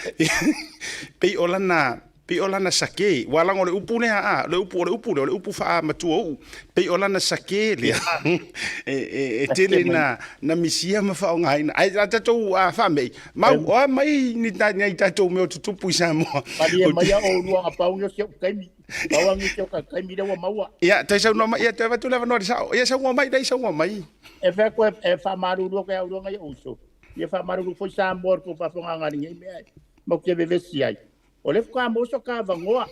Speaker 1: pei o lana, pei o lana sake, ua lago o le upu lea, a, le upu, o le upu lea, o le upu faamatua uu, pei o lana sake lea, e, e, e tele na, na misia ma faaaogaina. Ae a tatou a, faamei, mau, o a mai ni, ni tatou mea o tutupu i Samoa.
Speaker 5: Malie mai o lua nga pau si au kaimi. Pau angi si au kaimi lea ua maua.
Speaker 1: Ia, toe saunoa mai, ia, toe avatu le avanoa i le sao. Ia, saunoa mai, dai, saunoa mai.
Speaker 5: E whea koe e whamaruru ke au runga i uso. Ia whamaruru foi Samoa ko whawhanganga ni ngai mea. Mau ke vevesi ai. O le whaka moso ka vangoa.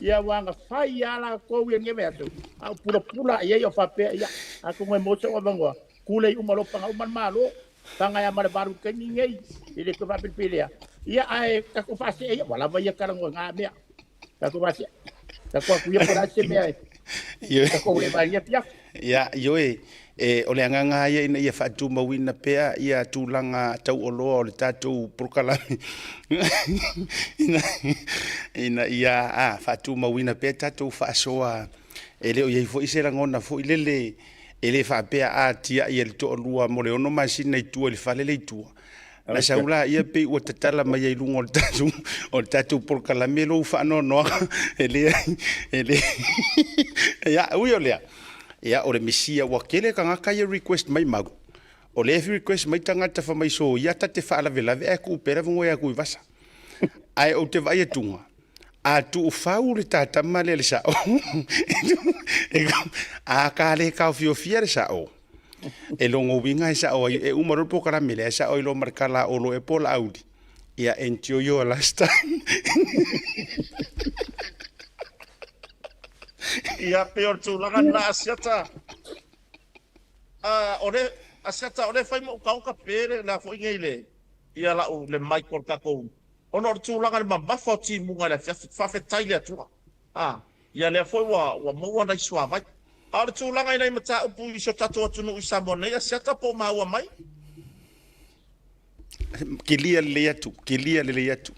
Speaker 5: Ia wanga whai ala ko ia nge atu. Au pula pula ia ia whapea ia. A ko ngoi moso wa vangoa. Kule i umalo panga uman malo. Panga ia mare varu ke ni ngai. I le ko whapilpilea. Ia ae kako whase ia. Wala vai ia karango ngā mea. Kako whase. Kako aku ia pora se mea.
Speaker 1: Ioe.
Speaker 5: Kako ue vai ia pia.
Speaker 1: Ia, ioe, e, o le agaga ia ina ia faatumauina pea ia tulaga tauoloa o le tatou polokalame ina, ina ia a, faatumauina pea tatou faasoa e le o i ai foi se lagona foi lele e le faapea a tiai e le toalua mo le 6 masina i tua i le fale le i tua. Na sau la ia pei ua tatala mai ai luga o le tatou o le tatou polokalame lou faanoanoaga e le e le ia ui o lea ia o le misia ua tele tagata ia request mai mau o lea e request mai tagata fa mai so ia ta te faalavelave ae tuu pea le avanoa ia Tuivasa ae ou te vaai atuga a tuufau le tatama lea le sao a ka le taofiofia le sao e logo uiga e sao ai e uma loa le polokalame lea e sao ai loa ma le tala a Olo ea po o Laauli ia enjoy your last time.
Speaker 7: Ia, pei o le tulaga lena Asiata. A, o le, Asiata, o le fai ma uka pe le, le a foi nei le, ia lau, le mic o le tatou, ona o le tulaga i le mamafa o timuga i le afiafi, faafetai i le Atua. A, ia lea foi ua, ua maua nai suavai. A o le tulaga i nai mataupu i si o tatou atunuu i Samoa nei, Asiata po o maua mai?
Speaker 1: Kilia lelei atu, kilia lelei atu.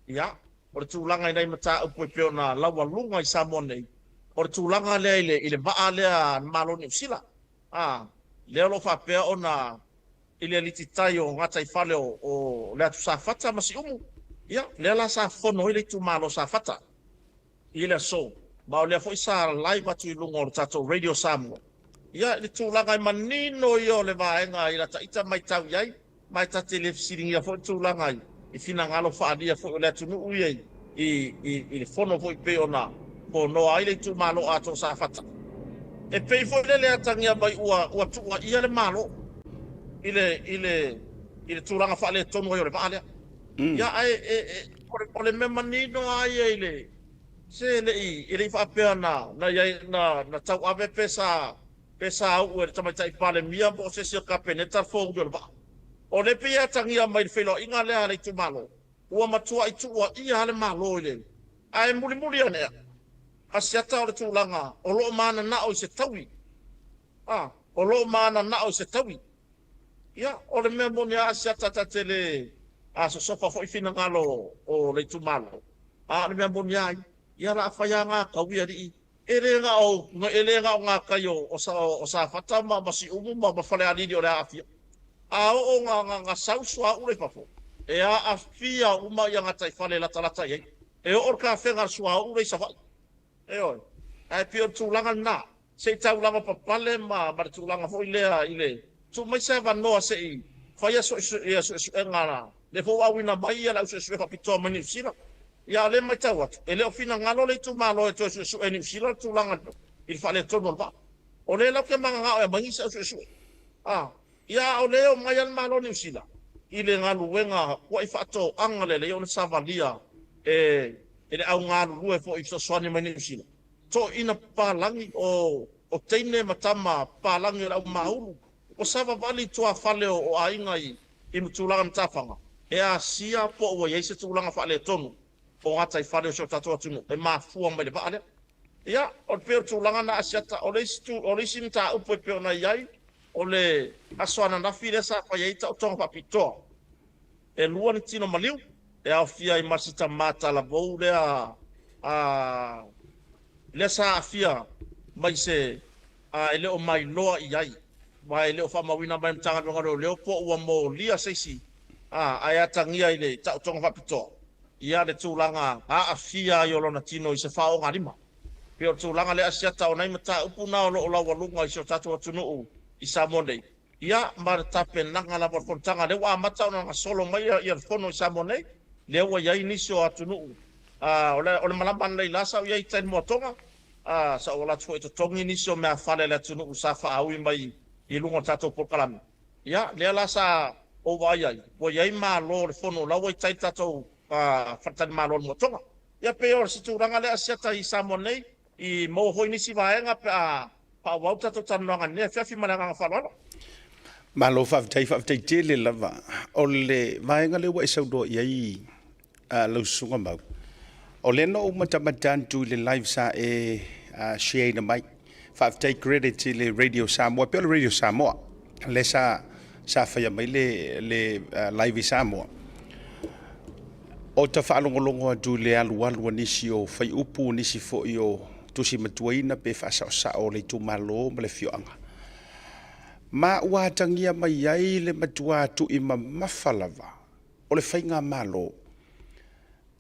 Speaker 7: Ia, o le tulaga i nai mataupu e pei ona laualuga i Samoa nei, o le tulaga lea i le, i le vaa lea a le Malo o Niu Sila. A, lea o lo o faapea ona i le alititai o gataifale o, o le atu Safata ma Siumu, ia, lea la sa fono ai le itumalo o Safata i le aso, ma o lea foi sa live atu i luga o le tatou Radio Samoa. Ia, i le tulaga e manino ia o le vaega i lata ita matau i ai, ma e ta te le fesiligia foi le tulaga i, i finagalo faaalia foi o le atunuu ia i, i, i, i le fono foi pei ona fonoa ai le itumalo atoa o Safata. E pei foi lele atagia mai ua, ua tuuaia le Malo i le, i le, i le tulaga faaletonu ai o le vaa lea. Ia, ae e, e, o le, o le mea manino lava ia i le, se e le i, e le i faapea na, na i ai, na, na tauave pe sa, pe sa uu e le Tamaitai Palemia po o se isi o le Kapeneta le fouli o le vaa. O lea pei e atagia mai i le feiloaiga lea a le itumalo, ua matuai tuuaia lava le Malo i le, ae mulimuli ane ea, Asiata o le tulaga o lo o mananao i se taui, a, o lo o mananao i se taui. Ia, o le mea moni lava Asiata ta te le a sosofa foi finagalo o le itumalo, a o le mea moni lava ia, ia la a fai lava ngā taui alii E le na o, e le na o ngā kai o, o, o Safata ma, ma Siumu ma, ma Falealili o le aafia. A oo ngā, ngā, ngā sau suauu le fafo, e aafia uma ia gataifale latalata i ai. E oo le kafega a le suauu le i Savaii. Ioe. Ae pei o le tulaga lena, se i tau lava papale ma, ma le tulaga foi lea i le tuu mai se avanoa se i faia ia suesuega lea foi ua auina mai ia le au suesue faapitoa mai Niu Sila. Ia, o lea e matau atu, e le o finagalo le itumalo e toe suesue e Niu Sila le tulaga i le faaletonu o le vaa. O lea latou te mananao e aumai nisi au suesue. A, ia a o lea e omai lava le Malo o Niu Sila i le galuega tuai faatoaga lelei ona savalia e e le au galulue foi i fesoasoani mai Niu Sila. Toeaiina papalagi o o teine ma tama papalagi o le au maulu ua savavali i tuafale o o aiga i i tulaga matafaga e asia po ua i ai se tulaga faaletonu o gataifale o si o tatou atunuu e mafua mai le vaa lea. Ia, o le pei o le tulaga na Asiata, o le isi tu, o le isi mataupu e pei ona i ai, o le aso ananafi lea sa fai ai taotoga faapitoa. E lua ni tino maliu, e aofia ai ma si tama talavou lea a lea sa aafia mai se a e le o mailoa i ai, ma e le o faamauina mai e le Matagaluega o Leoleo po ua molia se isi a ae atagia i le taotoga faapitoa ia le tulaga aafia ai o lona tino i se faogalima. E pei o le tulaga lea Asiata o nai mataupu na o lo o laualuga i si o tatou atunuu i Samoa nei, ia ma le tapenaga lava o le fonotaga. Lea ua amata ona gasolo mai ia le fono i Samoa nei, lea ua i ai nisi o atunuu, a, o le, o le malama analeila sa ou i ai i tai i le Moatoga, a, sa ou alu atu foi e totogi nisi o meafale a le atunuu sa faaui mai i luga o le tatou polokalame. Ia, lea la sa ou vaai ai, ua i ai malo o le fono, o la ua i tai le tatou faletalimalo o le Moatoga. Ia, pei o se tulaga lea Asiata i Samoa nei, i maua foi nisi vaega pe a faaauau le tatou talanoaga i lenei afiafi ma le agaga faaaloalo.
Speaker 1: Malo faafetai, faafetai tele lava. O le vaega lea ua e saunoa i ai lau Susuga Mau, o lea na ou matamata atu i le live sa e share ina mai. Faafetai credit i le Radio Samoa, pei o le Radio Samoa lea sa sa faia mai le le live i Samoa. O ta faalogologo atu i le alualu a nisi o faiupu, nisi foi o tusi matuaina pe faasaosao o le itumalo ma le afioaga. Ma ua atagia mai ai le matua tui mamafa lava o le faigamalo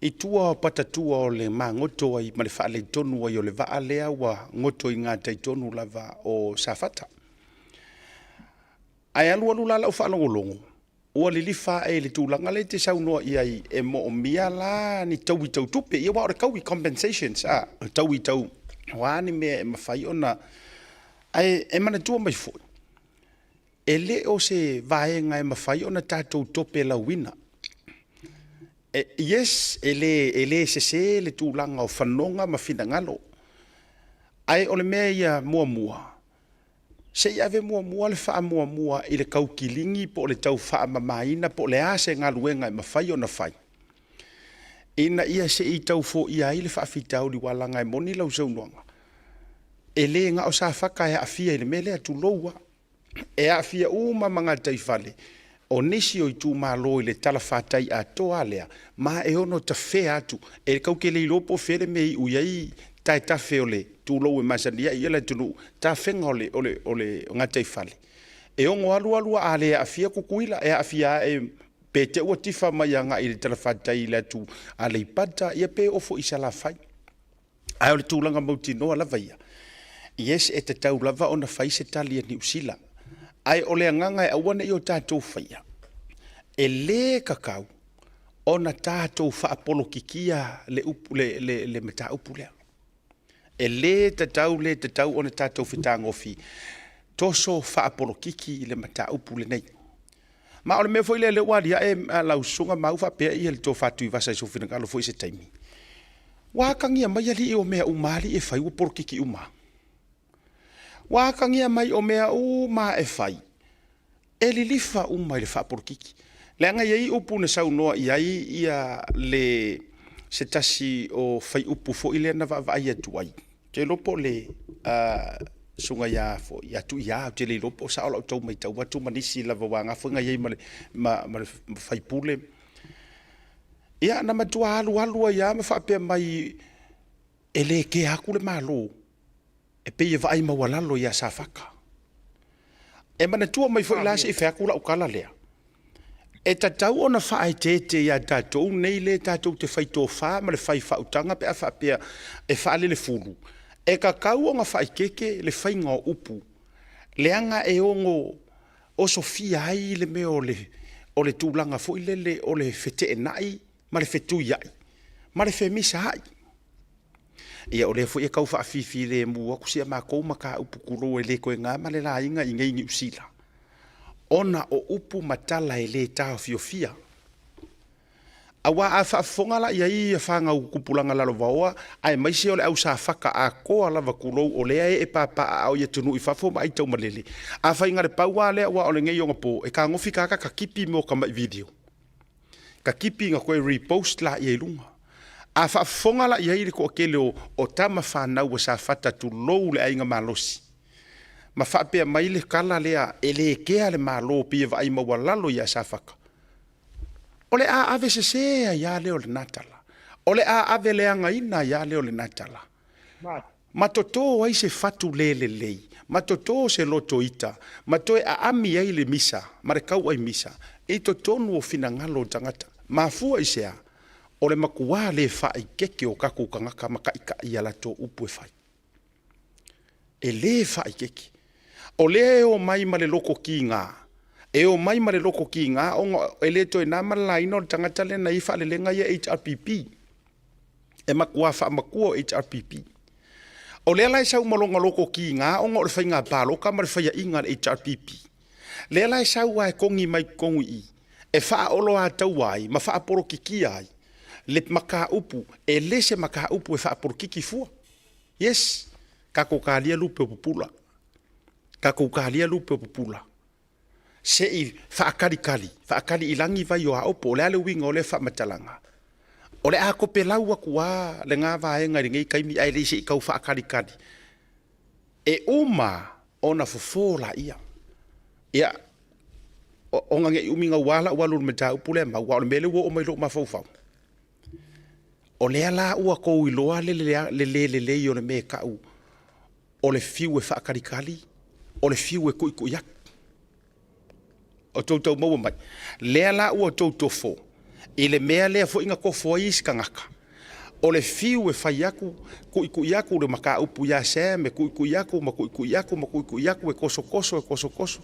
Speaker 1: i tua o patatua o le magoto ai ma le faaletonu ai o le vaa lea ua goto i gatai tonu lava o Safata. Ae alualu la lau faalogologo, ua lilifa ae i le tulaga lea e te saunoa i ai e moomia la ni taui tau tupe, ia aua o le taui compensations, a, o taui tau, o a ni mea e mafai ona, ae e manatua mai foi, E le o se vaega e mafai ona tatou topelauina. E, yes, e le, e le sese le tulaga o fanoga ma finagalo, ae o le mea ia muamua, se i ave muamua le faamuamua i le tau kiligi po o le tau faamamaina po o le a se galuega e mafai ona fai, ina ia se i tau foia ai le faafitauli ua laga e moni lau saunoaga. E le na o Safata e aafia i le mea lea, tulou lava. E aafia uma ma gataifale o nisi o itumalo i le talafatai atoa lea, ma e ono tafea atu. E tou te le iloa po o fea le mea e iu i ai taetafe o le tulou e masani ai le atunuu, tafega o le, o le, o le gataifale. E ono alu alu a le aafia Tutuila, e aafia ae pe te ua tifa mai agai i le talafatai i le atu Aleipata, ia pe oo foi i Salafai. Ae o le tulaga mautinoa lava ia, yes, e tatau lava ona fai se tali a Niu Sila. Ae o le agaga e aua ne i o tatou faia, e lē tatau ona tatou faapolokikia le upu, le, le, le mataupu lea. E lē tatau, lē tatau ona tatou fetagofi toso faapolokiki le mataupu lenei. Ma o le mea foi lea lea ua aliae lau susuga Mauu faapea ia le tofa Tuivasa i sou finagalo foi i se taimi. Ua atagia mai alii o mea uma alii e fai ua polokiki uma. Ua atagia mai o mea uma e fai e lilifa uma i le faapolokiki. Leaga e i ai upu na saunoa i ai ia le se tasi o faiupu foi lea na vaavaai atu ai. Ou te iloa po o le susuga ia foi ia Tuia, ou te le iloa po o sao lau tau matau atu ma nisi lava aua na foi na i ai ma le ma le faipule. Ia na matua alualu ai lava ma faapea mai e le kea atu le Malo e pei e vaai maualalo ia Safata. E manatua mai foi la se i fai atu lau tala lea, e tatau ona faaeteete ia tatou nei lea tatou te fai tofa ma le fai faautaga pe a faapea e faalelefulu, e tatau ona faaeteete le faiga o upu, leaga e ono osofia ai le mea o le, o le tulaga foi lele o le feteenai ma le fetuiai ma le femisaai. Ia o lea foi e kau faafifilemu atu si a makou mataupu tulou e le toe na ma le laina i nei Niu Sila ona o upu ma tala e le taofiofia. Aua a faafofoga la i ai ia fanau tupulaga lalovaoa aemaise o le au Safata atoa lava tulou o lea ee papaaao i atunuu i fafo ma aitaumalele, a fai na le pau a lea aua o lenei onapo e tagofi tagata ta tipi mo tamai video. Ta tipi na toe repost laia i luga. A faafofoga la i ai le toatele o tama fanau a Safata tulou le aiga malosi ma faapea mai le tala lea e le kea le Malo pei e vaai maualalo ia Safata. O le a ave sese ai lava lea o lena tala. O le a ave leagaina ai lava lea o lena tala. Ma toto ai se fatu le lelei, ma toto se loto ita, ma toe aami ai le misa ma le kauai misa i totonu o finagalo o tagata. Mafua i se a? O le makuā le faaikeke o tatou tagata ma taʻitaʻi i a latou upu e fai. E le faaikeke. O lea e omai ma le loko kigā, e omai ma le loko kigā ona e le toe na ma le laina o le tagata lea na i ai faalelega ia HRPP. E matua faamatua o HRPP. O lea la e sau ma lona loko kigā ona o le faiga palota ma le faiaina a le HRPP. Lea la e sau lava e kogi mai totonu i i, e faaoloataua ai ma faapolokikia ai le mataupu, e le se mataupu e faapolokiki fua. Yes, tatou talia lupe o pupula. Tatou talia lupe o pupula. Se i faatalikali, faatali i lagi vai o Aopo. O le a le uiga o lea faamatalaga? O le a topelau atu lava lena vaega i lenei taimi ae le i se i tau faatalikali. E uma ona fofo laia. Ia, ona ne i umi naua lau alu i le mataupu lea mau, aua o le mea lea ua oo mai i lou mafaufau. O lea la ua tou iloa le le lelei o le mea e tau o le fiu e faatalikali, o le fiu e tuitui atu. O tou tau maua mai. Lea la ua tou tofo i le mea lea foi na tofo ai isi tagata, o le fiu e fai atu, tuitui atu le mataupu ia Sam, e tuitui atu ma tuitui atu ma tuitui atu, e tosotoso, e tosotoso.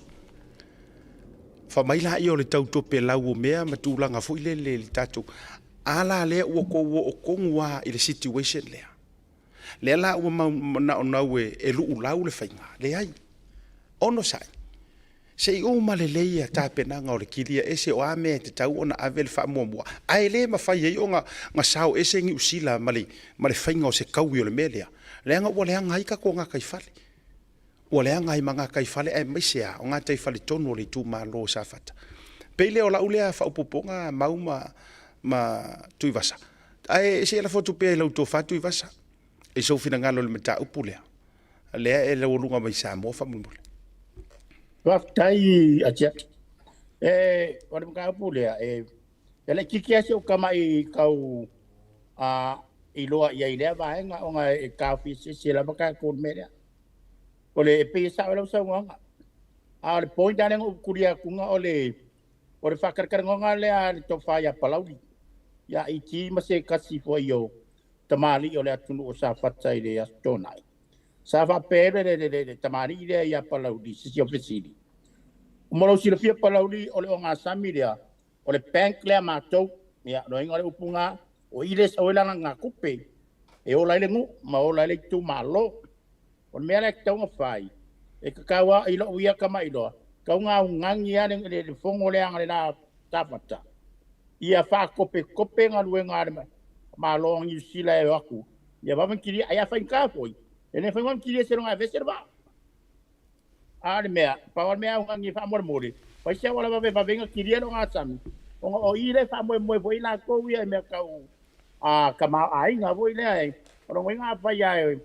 Speaker 1: Fai mai laia o le tau topelau o mea ma tulaga foi lele i le tatou. A la lea ua tou oo tonu lava i le situation lea. Lea la ua manaonau e luulau le faiga. Leai. Onosai. Se i uma lelei ia tapenaga o le kilia ese o a mea e tatau ona ave le faamuamua, ae le mafai ai ona sao ese Niu Sila ma le faiga o se taui o le mea lea, leaga ua leaga ai tatou gataifale. Ua leaga ai ma gataifale aemaise a o gataifale tonu o le itumalo o Safata. Pei lea o lau lea faaopoopoga Mau ma ma Tuivasa. Ae se i lafo atu pea i lau tofa Tuivasa i sou finagalo i le mataupu lea, lea e laualuga mai Samoa faamolemole.
Speaker 5: Faafetai Atiati. E, o le mataupu lea, e, e laitiiti lava si ou tama'i tau a, iloa i ai i lea vaega ona e taofi eseese lava tatou i le mea lea. O le, e pei e sao ai lau saunoaga. A o le point lava lea na ou tulia atuga o le, o le faatalatalanoaga lea a le tofa ia Palauli, ia IT ma se tasi foi o tamalii o le atunuu o Safata i le Aso Toonai. Sa faapea ai le tamalii lea ia Palauli i se isi o fesili. Mo lou silafia Palauli, o le ogasami lea, o le bank lea a matou. Ia, loiga o le upu na, o i lea e sau ai lana tupe e ola ai le nuu ma ola ai le itumalo. O le mea lea e tatau ona fai, e tatau lava i lou ia tamailoa, tatau ona augani lava le fono lea a le la Safata, ia faatopetope galuega a le Malo o Niu Sila e o atu, ia vave ona kilia. Ai a faigata foi, e le mafai ona kilia seiloga e aveese le vaa. A o le mea, pau lava le mea e augani faamolemole, fai se auala vave e vave ai ona kilia le ogasami, ona o i lea e faamoemoe foi latou ia i mea tau tamaoaiga foi lea. O lona uiga afai lava e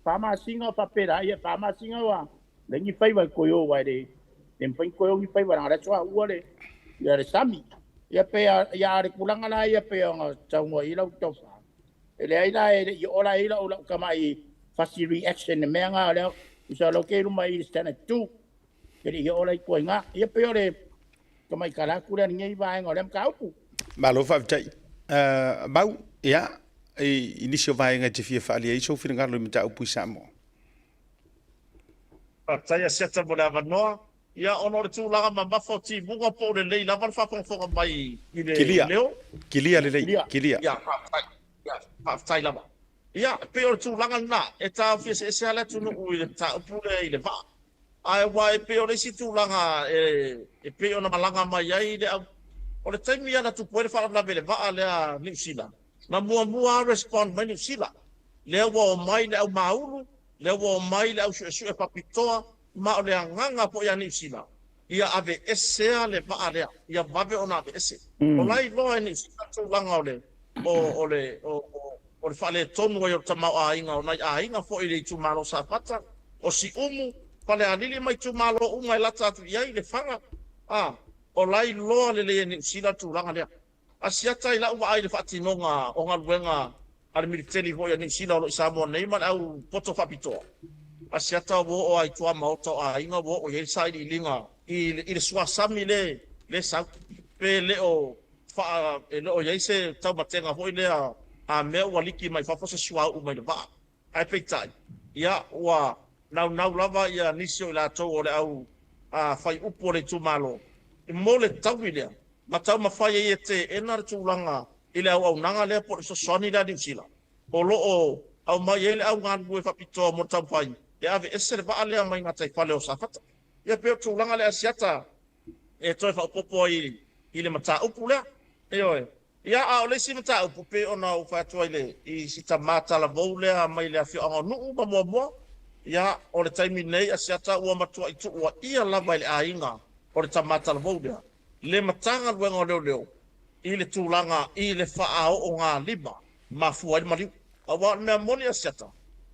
Speaker 5: fa masina o faapela, ia fa masina ua leai ni faiva e toe o ai le le mafai ona toe o ni faiva leaga o la e suauu le ia le sami. Ia pe ia a o le tulaga la ia pei ona saunoa i ai lau tofa, e leai la e le i oo la i ai lau lau tamai fussy reaction i le mea na o lea tusa o lea ou te i luma i le standard 2 e le i oo la i tua i ina. Ia pei o le tamai tala atu lea i lenei vaega o lea mataupu.
Speaker 1: Malo faafetai. Mau, ia, i nisi o vaega e te fia faaalia ai sou finagalo i mataupu i Samoa.
Speaker 7: Faafetai Asiata mo le avanoa. Ia, ona o le tulaga mamafa o timuga po o lelei lava le faafogafoga mai i le
Speaker 1: Kilia.
Speaker 7: leo.
Speaker 1: Kilia lelei.
Speaker 5: Kilia.
Speaker 1: Kilia.
Speaker 7: Ia, faafetai. Ia, faafetai lava. Ia, e pei o le tulaga lena, e taofi eseese lava le atunuu i le mataupu lea i le vaa. Ae aua e pei o le isi tulaga e pei ona malaga mai ai le au. O le taimi lava na tupu ai le faalavelave i le vaa lea a Niu Sila, na muamua lava respond mai Niu Sila. Lea ua omai le au māulu, lea ua omai le au suesue faapitoa, ma o le agaga foi a Niu Sila, ia aveesea le vaa lea, ia vave ona aveese. O la e iloa e Niu Sila le tulaga o le o le o le faaletonu ai o le tamaoaiga o nai aiga foi i le itumalo o Safata, o Siumu, Falealili ma itumalo uma e lata atu i ai, Lefaga, a, o la e iloa lelei e Niu Sila le tulaga lea. Asiata i lau vaai i le faatinoga o galuega a le militeli foi a Niu Sila o lo o i Samoa nei ma le au poto faapitoa. Asiata ua oo lava i tuamaota o aiga ua oo i ai le sailiiliga i le suasami le le sau pe le o faa e le o i ai se taumatega foi lea a mea ua liki mai fafo se suauu mai le vaa. Ae peitai, ia, ua naunau lava ia nisi o i latou o le au fai upu o le itumalo mo le taui lea ma taumafai ai e teena le tulaga i le auaunaga lea po o le fesoasoani lea a Niu Sila o lo o aumai ai le au galulue faapitoa mo le taumafai e aveese le vaa lea mai gataifale o Safata. Ia pei o le tulaga lea Asiata e toe faaopoopo ai i le mataupu lea. Ioe. Ia, a o le isi mataupu, pei ona ou fai atu ai i le, i si tama talavou lea mai le afioaga o Nuu ma Muamua, ia, o le taimi nei, Asiata ua matuai tuuaia lava e le aiga o le tama talavou lea, le Matagaluega o Leoleo i le tulaga i le faaoogalima mafua ai le maliu. Aua o le mea moni, Asiata,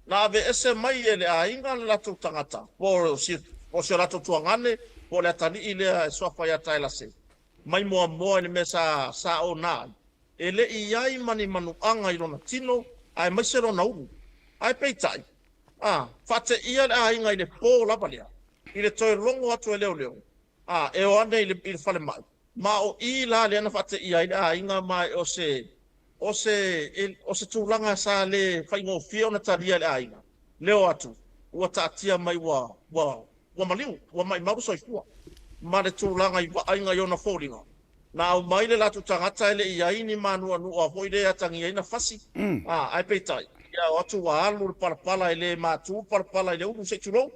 Speaker 7: na aveese mai e le aiga le latou tagata, po o si, po o si o latou tuagane, po o le atalii lea e suafa ia Taelase, mai Moamoa i le mea sa sa ona ai, e le i i ai ma ni manuaga i lona tino aemaise lona ulu. Ae peitai, a, faateia le aiga i le po lava lea, i le toe logo atu e leoleo, a, e o ane i le, i le falemai, ma o i la lea na faateia ai le aiga ma o se, o se, o se tulaga sa le faigofie ona talia e le aiga, le o atu, ua taatia mai ua, ua Ua maliu, ua maimau le soifua ma le tulaga i vaaiga i ona foliga. Na aumai le latou tagata e le i ai ni mānuanua foi le atagia ai na fasi, a, ae peitai, ia o atu ua alu le palapala e le matu le palapala i le ulu se i tulou,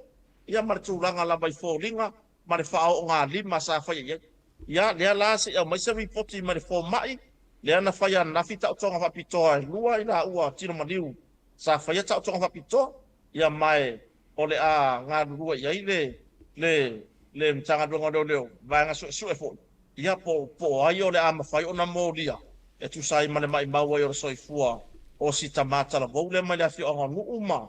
Speaker 7: ia ma le tulaga lava i foliga ma le faaoogalima sa faia i ai. Ia, lea la se i aumai se ripoti mai le fomai, lea na fai ananafi taotoga faapitoa e lua i laua tino maliu sa faia taotoga faapitoa, ia ma e o le a galulue i ai le le le Matagaluega o Leoleo, vaega suesue foi, ia po po o ai o le a mafai ona molia e tusa ai ma le maimau ai o le soifua o si tama talavou lea mai le afioaga o Nuu ma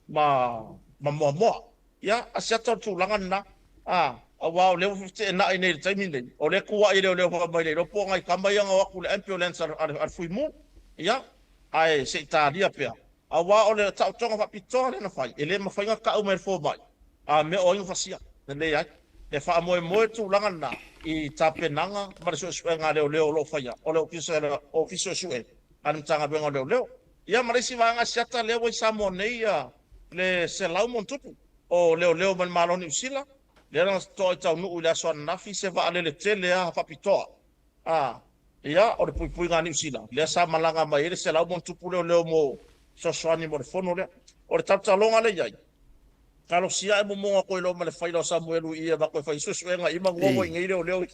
Speaker 7: ma ma Moamoa. Ia, asiata o le tulaga lena, a, aua o lea ua feteenai nei i le taimi lenei, o lea e kuai e leoleo fai mai le iloa po o nai tama ia na o atu i le ambulance a le a le Fuimu, ia, ae se i talia pea. Aua o le taotoga faapitoa lea na fai, e le mafai ona tau mai e le fomai, a mea o ai na fasia. E leai. E faamoemoe le tulaga lena i tapenaga ma le suesuega a leoleo o lo o faia, o le Ofisa Ofisa Suesue a le Matagaluega o Leoleo. Ia ma le isi vaega siata lea ua i Samoa nei ia le 100+ o leoleo mai le Malo o Niu Sila, lea na toa i taunuu i le aso ananafi se vaalele tele lava faapitoa A, ia, o le puipuiga a Niu Sila, lea sa malaga mai ai le 100+ leoleo mo fesoasoani mo le fono lea. O le talotaloga lea i ai, talosia ae momoga koe loa ma le faila o Samuelu i i e avatu e fai suesuega i manuaua i nei leoleo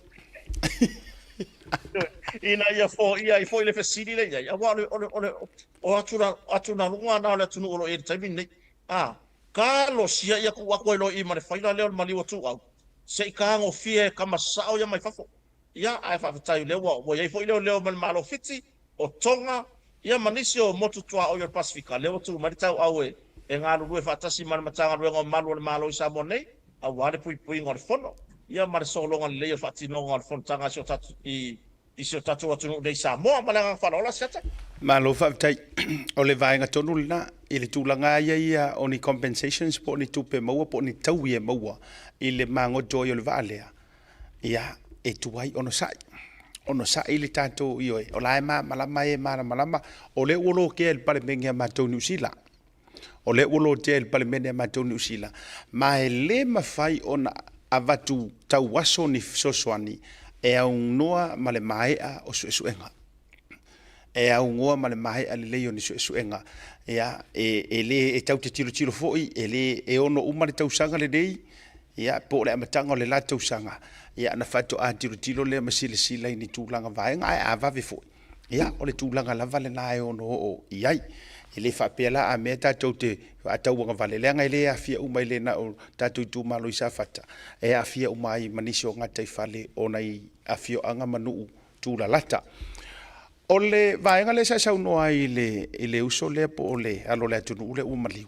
Speaker 7: ina ia foia ai foi le fesili lea i ai, aua o le, o le, o le, o atugaluga na o le atunuu o lo o i ai i le taimi lenei. A, talosia ia tuu atu ai loa i i ma le faila lea o le maliu a Tuuau, se i tagofia e tama sao ia mai fafo. Ia, ae faafetai o lea ua ua i ai foi leoleo mai le Malo o Fiti, o Tonga, ia ma nisi o motu tuaoi o le Pasefika, lea ua tu mai le tauau e e galulue faatasi ma le Matagaluega o Malu o le Malo i Samoa nei, aua le puipuiga o le Fono, ia ma le sologa lelei o le faatinoga o le fonotaga i si o tatou i i si o tatou atunuu nei i Samoa. Ma le agaga faaaloalo, Asiata.
Speaker 1: Malo faafetai. O le vaega tonu lena i le tulaga lava ia o ni compensations po o ni tupe maua po o ni taui e maua i le magoto ai o le vaa lea, Ia, e tuai onosai. Onosai le tatou, ioe, o la e malamalama e malamalama. O lea ua lotea e le Palemene a matou Niu Sila. O lea ua lotea e le Palemene a matou Niu Sila. Ma e le mafai ona avatu tauaso ni fesoasoani e aunoa ma le maea o suesuega. E augoa ma le maea lelei o ni suesuega, ia, e, e lē, e tatou te tilotilo foi, e lē, e ono uma le tausaga lenei, ia, po o le amataga o le la tausaga, ia, ona faatoa tilotilo lea ma silasila i ni tulaga vaega, ae a vave foi, ia, o le tulaga lava lena e ono oo i ai. E le faapea la a mea tatou te faatauagavale, leaga e le aafia uma, e le na o tatou itumalo i Safata, e aafia uma ai ma nisi o gataifale o nai afioaga ma nuu tulalata. O le vaega lea sa e saunoa ai i le uso lea po o le alo o le atunuu lea ua maliu.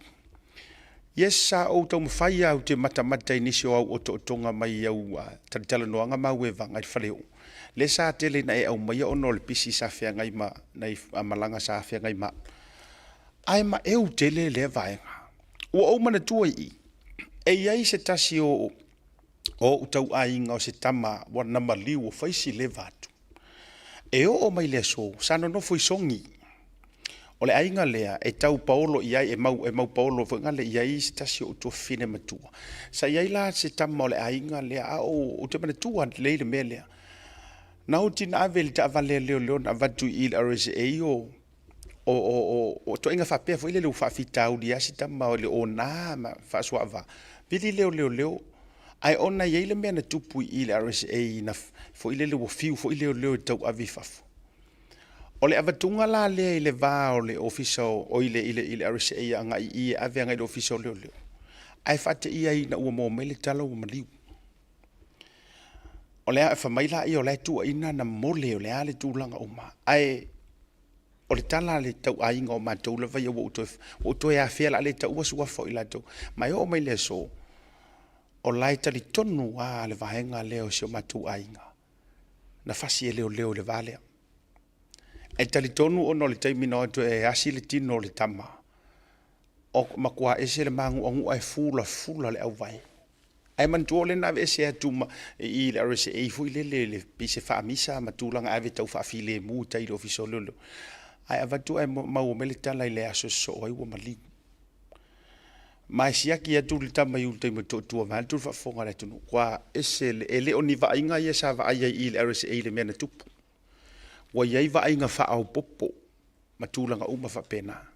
Speaker 1: Yes, sa ou taumafai lava ou te matamata i nisi o au otootoga mai au talatalanoaga ma au evaga i le faleoo. Lea sa tele ina e aumaia ona o le pisi sa feagai ma nai malaga sa feagai ma au. Ae maeu tele lea vaega. Ua ou manatua i i, e i ai se tasi o ou tauaiga o se tama ua na maliu ua fai si leva atu. E oo mai le aso, sa nonofo i Sogi. O le aiga lea e tau paolo i ai, e mau, e mau paolo foi gale i ai se tasi o ou tuafafine matua. Sa i ai la se tama o le aiga lea, a o ou te manatua lelei le mea lea. Na oti na ave i le taavale a leoleo na avatu i i le RSA o o o o o ituaiga faapea foi lele ua faafitauli lava si tama o le ona ma faasuaava. Vili lea o leoleo, ae ona e i ai le mea na tupu i i le RSA na foi lele ua fiu foi leoleo e tauave i fafo. O le avatuga la lea i le va o le ofisa o i le i le i le RSA agai i i e ave agai i le ofisa o leoleo. Ae faateia ai ina ua maua mai le tala ua maliu. O le a fai mai laia o la e tuuaiina na mole o le a le tulaga uma. Ae o le tala a le tauaiga o matou lava ia ua ou toe, ua ou toe afea o le a le taua suafa o i latou. Ma e oo mai le aso, o la e talitonu lava le vaega lea o si o matou aiga, na fasi e leoleo i le va lea. E talitonu ona o le taimi na o atu e asi le tino o le tama, o matua ese le magu'agu'a e fulafula le auvae. Ae manatua o lea na aveese atu ma i i le RSA foi lele le pei se faamisa ma tulaga e ave tau faafilemu i tai i le Ofisa o Leoleo. Ae avatu ae maua mai le tala i le aso e sosoo ai ua maliu. Ma e siaki atu le tama i uta i Motootua vaeatu le faafofoga a le atunuu, ua ese le, e le o ni vaaiga ia sa vaai ai i le RSA i le mea na tupu. Ua i ai vaaiga faaopoopo ma tulaga uma faapena.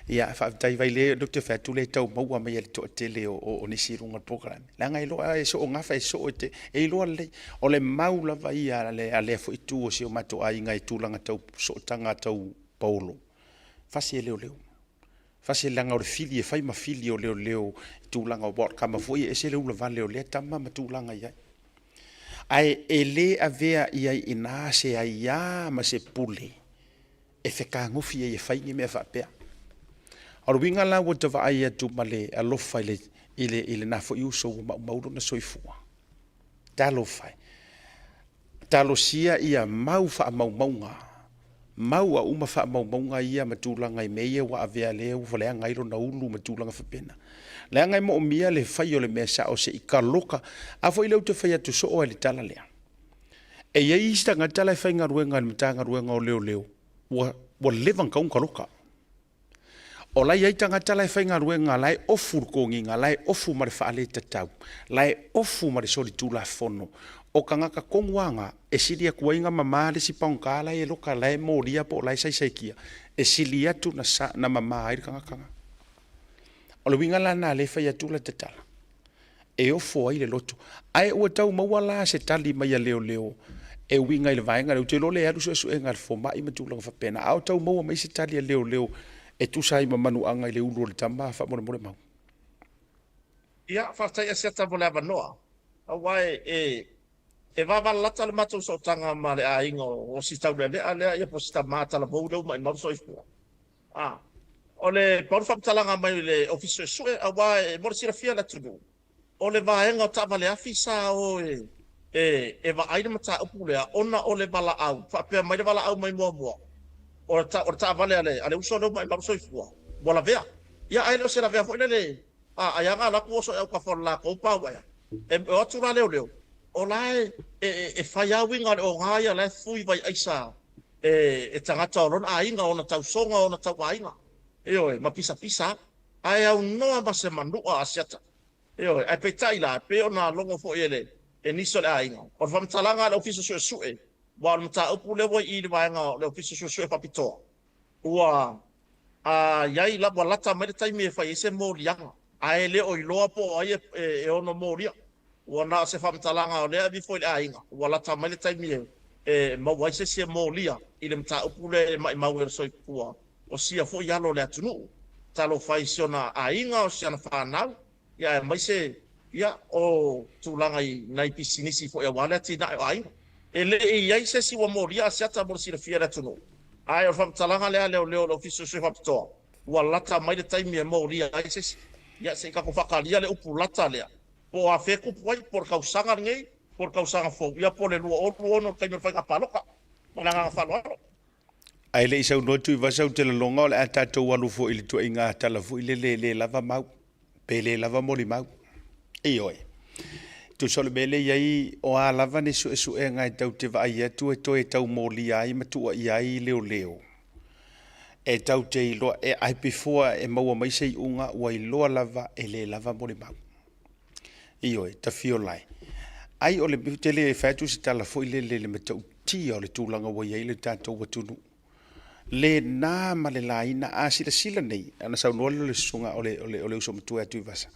Speaker 1: Ia, faafetai Vailea, o lea ou te fai atu lea e tau maua mai e le toatele o, o, o nisi i luga o le polokalame. Leaga e iloa e soo gafa, e soo e te, e iloa lelei. O le mau lava ia a, le, a lea foi itu o si o matou aiga i tulaga tau sootaga tau paolo. Fasi e leoleo. Fasi leaga o le fili e fai ma fili o leoleo i tulaga o kama foi e ese le ulavale o lea tama ma tulaga i ai. Ae e le avea i ai inā se aiā ma se pule e fekagofi ai e fai ni mea faapea. O le uiga la ua ta vaai atu ma le alofa i le, i le, i lena foi uso ua maumau lona soifua. Talofa e. Talosia ia mau faamaumauga, mau a uma faamaumauga ia ma tulaga i mea ia ua avea lea ua leaga ai lona ulu ma tulaga faapena. Leaga e moomia le fai o le mea sao se i kaloka. A foi lea ou te fai atu soo ai le tala lea. E i ai isi tagata la e faigaluega i le Matagaluega o Leoleo ua, ua leva ona tatau ona kaloka. O la e i ai tagata la e faigaluega la e ofu le totogiga, la e ofu ma le faaletatau, la e ofu ma le solitulafono. O tagata tonu lava na, e sili atu ai ona mama le isi paogata la e loka, la e molia po o la e saisaitia, e sili atu na, na mama ai le tagata na. O le uiga la lena lea e fai atu la tatala. E ofo ai le loto. Ae ua tau maua la se tali mai a leoleo e uiga i le vaega lea. Ou te iloa o lea e alu suesuega a le fomai ma tulaga faapena, a o tau maua mai se tali a leoleo e tusa ai ma manuaga i le ulu o le tama faamolemole mau.
Speaker 7: Ia, faafetai Asiata mo le avanoa. Aua e, e, e vavalalata le matou sootaga ma le aiga o si Taulealea lea, ia po o si tama talavou lea ua maimau le soifua. A, o le pau le faamatalaga mai le Ofisa Suesue, aua e mo le silafia e le atunuu, o le vaega o taavale afi sa o e, e, e vaai le mataupu lea, ona o le valaau, faapea mai le valaau mai muamua, o le, o le taavale a le, a le uso lea ua maimau soifua, ua lavea. Ia, ae le o se lavea foi lele, a, ai lava na alu atu oso i autafa o le latou pau aea. E, e o atu la leoleo, o la e, e, e fai lava uiga o le oga ia la e fui vai aisa e tagata o lona aiga, ona tausoga, ona tauaiga, ioe, ma pisapisa a, ae aunoa ma se manua asiata, ioe. Ae peitai la, e pei ona logo foi e le, e nisi o le aiga, o le faamatalaga a le Ofisa Suesue, Aua o le mataupu lea ua i i i le vaega o le Ofisa Suesue Faapitoa, ua a i ai ua lata mai le taimi e fai ai se moliaga, ae le o iloa po o ai e ono molia. Ua na o se faamatalaga o lea e ave ifo i le aiga, ua lata mai le taimi e maua ai se isi e molia i le mataupu lea e maimau ai le soifua o sia foi alo o le atunuu. Talofa e i si ona aiga, o si ana fanau, ia aemaise ia o tulaga i nai pisinisi foi aua le atinae o aiga. E le i i ai se isi ua molia Asiata mo le silafia e le atunuu, ae o le faamatalaga lea a leoleo o le Ofisa Suesue Faapitoa, ua lata mai le taimi e molia ai se isi. Ia se i tatou faatalia le upu lata lea, po o afea e tupu ai, po o le tausaga lenei, po o le tausaga fou, ia po o le 2026 i le taimi o le faiga palota. Ma le agaga faaaloalo.
Speaker 1: Ae le i saunoa Tuivasa, ou te lagona o le a tatou alu foi i le tuaiga tala foi lele e le lava mau, pe le lava molimau. Ioe. Tusa o le mea lea e i ai, o a lava ni suesuega e tatou te vaai atu e toe tau molia ai ma tuuaia ai leoleo, e tatou te iloa, e, ae before e maua mai se iuga, ua iloa lava e le lava molimau. Ioe, tafiolae. Ai o le, ou te le fai atu se tala foi lele i le matautia o le tulaga ua i ai le tatou atunuu. Lena ma le laina, a silasila nei, ana saunoa lea o le susuga o le, o le, o le uso matua ia Tuivasa.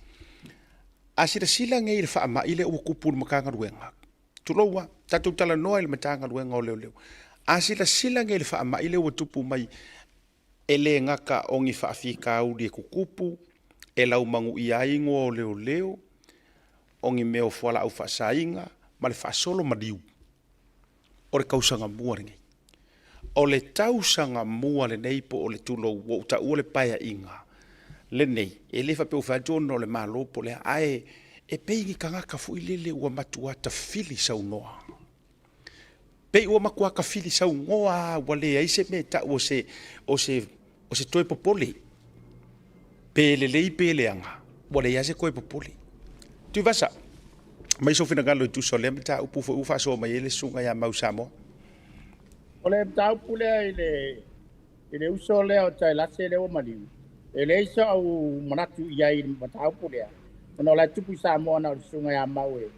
Speaker 1: A silasila nei i le faamai lea ua tupu i le Matagaluega, tulou lava, tatou talanoa i le Matagaluega o Leoleo. A silasila nei i le faamai lea ua tupu mai, E le gata o ni faafitauli e tutupu, e laumanuia ai igoa o leoleo, o ni mea o fualaau faasaina ma le faasolo maliu. O le tausaga mua lenei. O le tausaga mua lenei po o le tulou ua ou taua le paeaiga lenei, e le faapea ua fai atu ona o le Malo po o le a, ae e pei ni tagata foi lele ua matua tafili saunoa. Pei ua matua tafili saunoa lava ua leai se mea e tau o se, o se, o se toe popole. Pe lelei pe leaga, ua leai lava se toe popole. Tuivasa, aumai sou finagalo e tusa o lea mataupu foi ua faasoa mai ai le susuga ia Mau Samoa.
Speaker 5: O le mataupu lea i le, i le uso lea o Tailase lea ua maliu, e leai sou manatu i ai i le mataupu lea, ona o la e tupu i Samoa na o le susuga ia Mau e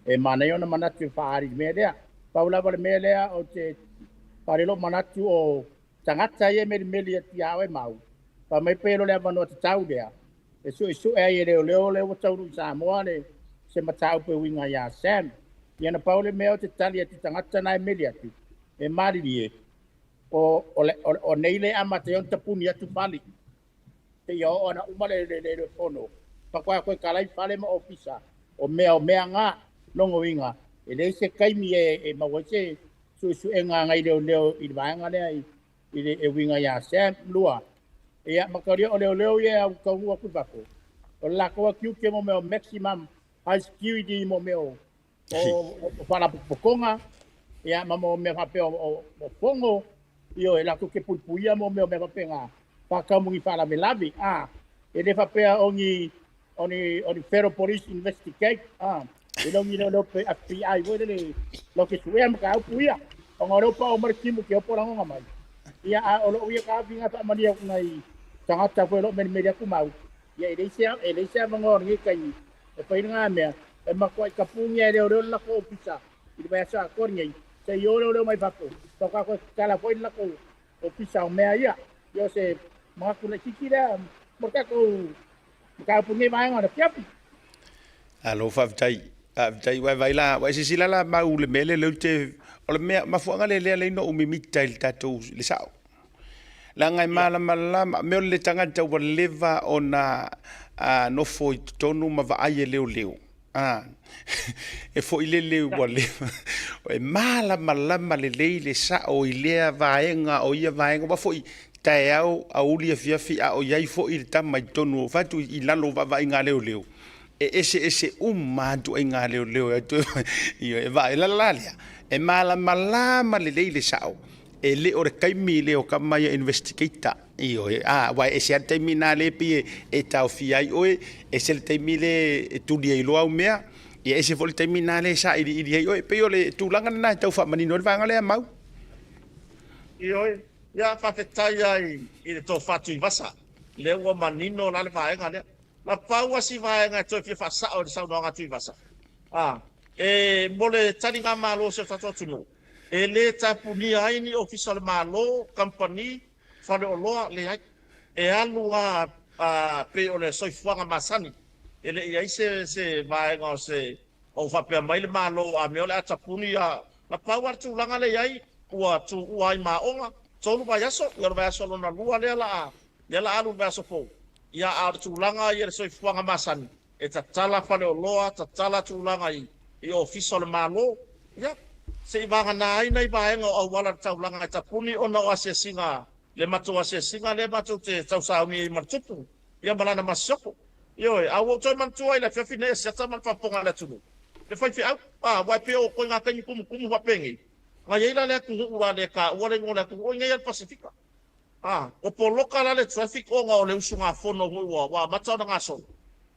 Speaker 5: E manaia ona manatu e faaali i le mea lea. Pau lava le mea lea ou te faaali lou manatu o tagata ia e melimeli atu ia oe Mau, fai mai pe le o le avanoa tatau lea e suesue ai e leoleo lea ua taunuu i Samoa le se mataupu e uiga ia Sam. Ia na pau le mea ou te tali atu i tagata na e meli atu, e malilie o, o, o, o nei le amata ai ona tapuni atu fale. Seia oo ana uma le le le fono, faatoa toe talai fale ma ofisa o mea o mea na. Lona uiga, e leai se taimi e e maua ai se suesuega a nai leoleo i le vaega lea i i le e uiga ia Sam. Lua, ia mataulia o leoleo ia e au taunuu atu i fafo, o le latou atiute mo mea o maximum high security mo mea o o faalapotopotoga, ia ma mo mea faapea o fono, ioe, latou te puipuia mo mea o mea faapena, faatau mo ni faalavelave, a, e le faapea o ni, o ni, o ni Federal Police Investigate, a, e le o ni leoleo pe FBI foi lele, latou te suea mataupu ia, ona o lea ua pao mai le timu ke opo lagona mai. Ia, a o lou ia taofi na faamalie atu nai tagata foi o lo o melimeli atu mau, ia e leai se, e leai se avanoa o lenei taimi E fai lena mea, e matuai tapunia e leoleo le latou ofisa i le vaiaso atoa lenei, seia o leoleo mai fafo, faatoa toe tatala foi le latou ofisa o mea ia. Ia o se manatu laitiiti lea mo le tatou mataupu i lenei vaega o le afiafi.
Speaker 1: Malo faafetai. Faafetai. Ua e vaai la, ua e silasila la Mau i le mea lea lea ou te, o le mea, mafuaaga lea lea e ala ai ona ou mimita i le tatou, i le sao. Leaga e malamalama, mea o le tagata ua leva ona nofo i totonu ma vaai e leoleo, e foi lele ua leva, e malamalama lelei le sao i lea vaega o ia vaega, aua foi taeao, aoauli, afiafi, a o i ai foi le tama i totonu, fai atu i lalo o vaavaaiga a leoleo, e eseese uma lava ituaiga leoleo e atu e vaai. O le ala la lea, e malamalama lelei le sao E le o le taimi lea o tama ia investigator, ioe, a, aua e ese lava le taimi lena lea e pei e taofia ai oe, ese le taimi lea e tuli ai loa au mea, ia ese foi le taimi lena lea e sailiili ai oe. E pei o le tulaga lena e tau faamanino ai le vaega lea, Mau.
Speaker 7: Ioe, ia faafetai lava i le tofa Tuivasa, lea ua manino la le vaega lea. Na pau lava si vaega e toe fia faasao i le saunoaga a Tuivasa, a, e mo le taligamalo o si o tatou atunuu. E le tapunia ai ni ofisa o le Malo, kamupani, faleoloa, leai. E alu lava a pei o le soifuaga masani. E le i i ai se se vaega o se o faapea mai le Malo a mea o le a tapuni a na pau lava le tulaga lea i ai ua tuua ai ma aoga, 3 vaiaso, ia o le vaiaso lona lua lea la a lea la a alu i le vaiaso fou. Ia a o le tulaga ia i le soifuaga masani, e tatala faleoloa, tatala tulaga i i ofisa o le Malo, ia, se i vagana ai nai vaega o auala i le taulaga e tapuni ona o asiasiga, le matou asiasiga lea matou te tausauni ai ma le tupu, ia ma lana masiofo. Ioe, a ua ou toe manatua i le afiafi nei e siata ma le faafofoga a le atunuu, le faifeau, a, aua e pei o ituaiga taimi tumutumu faapenei, na i ai la le atunuu ua le taua le igoa o le atunuu, o i inei lava i le Pasefika. A, ua poloka la le traffic ona o le usugafono foi ua, ua amata ona gasolo.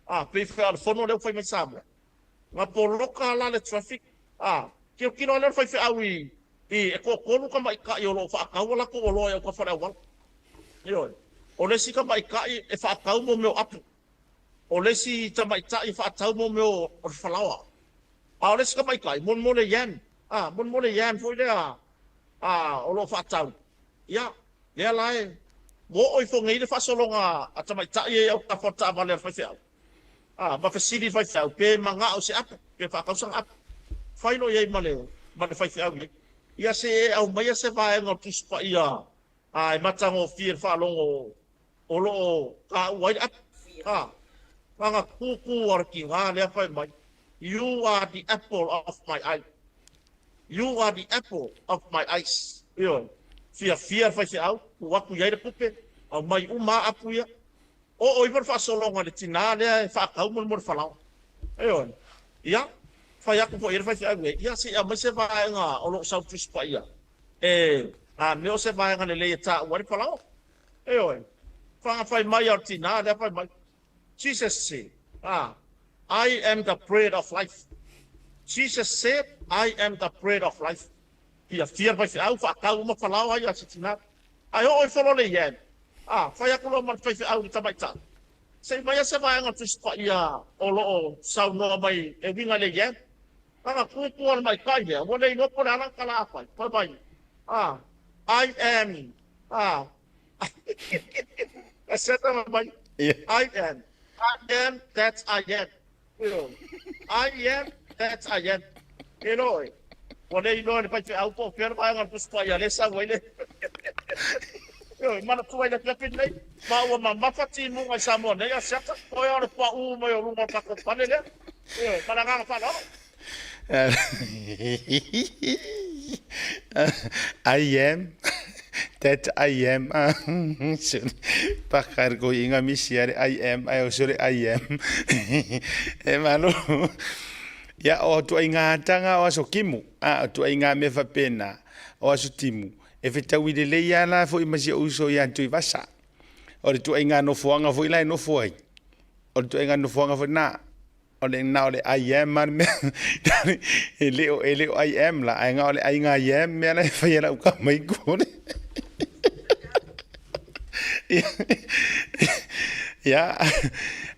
Speaker 7: A, pei foi o le fono lea ua fai mai Samoa. Na poloka la le traffic, a, tilotilo lava lea o le faifeau i, i, e toatolu tamaitai o lo o faatau a latou oloa i autafa o le auala. Ioe. O le isi tamaitai e faatau mo mea o apu. O le isi tamaitai e faatau mo mea o le falaoa. A o le isi tamaitai, mo mo le yam, a, mo mo le yam foi lea, a, o lo o faatau. Ia, lea la e, ua oo ifo nei le faasologa a tamaitai ia i autafa o le taavale a le faifeau. A, ma fesili le faifeau, pe manao se apu, pe faatau sana apu. Fai loa i ai ma le, ma le faifeau nei. Ia se e aumaia se vaega o le Tusi Paia a, e matagofie i le faalogo o lo o taua ai le apu. A, na ona tūtū lava o le tiga lea fai mai, You are the apple of my eye. You are the apple of my eyes. Ioe. Fiafia le faifeau, tuu atu i ai le tupe, aumai uma lava apu ia. Oo ifo le faasologa i le tinā lea e faatau molemole falaoa. Ioe. Ia, fai atu foi i ai le faifeau nei, ia se i aumai se vaega o lo o sau Tusi Paia e a mea o se vaega lelei e taua ai le falaoa. Ioe. Faga fai mai a o le tinā lea fai mai, Jesus said, ah, I am the bread of life. Jesus said, I am the bread of life. Fiafia le faifeau, faatau uma falaoa ia a si tinā. Ae oo ifo loa le yam, ah, fai atu loa ma le faifeau i le tamaitai. Se i maia se vaega o le Tusi Paia o lo o saunoa mai e uiga i le yam. Ana tūtū a le maitai lea, ua le iloa po o le a lau tala a fai. Fai mai, ah, I am, ah, Mai, I am, I am that I am. I am that I am. E loa oe, ua le iloa e le faifeau po o fea le vaega o le Tusi Paia lea e sau ai le. Ioe, manatua i le afiafi lenei, ma ua mamafa timuga i Samoa nei, a siata, toe o le paū mai o luga o le tatou fale lea. Ioe, ma le agaga faaaloalo.
Speaker 1: I am that I am Pakar ko inga misi are I am ai o sore I am e malo ia o tu ai ngā tanga o aso kimu a o tu ai ngā mea whapena o aso timu e whetau i lelei a la foi ma si uso ia Tuivasa o le tuaiga nofoaga foi la e nofo ai o le tuaiga nofoaga foi na O le na o le I am a le mea e le o e le o I am la ae na o le aiga I am mea la e fai e lau tama i kore. Ia,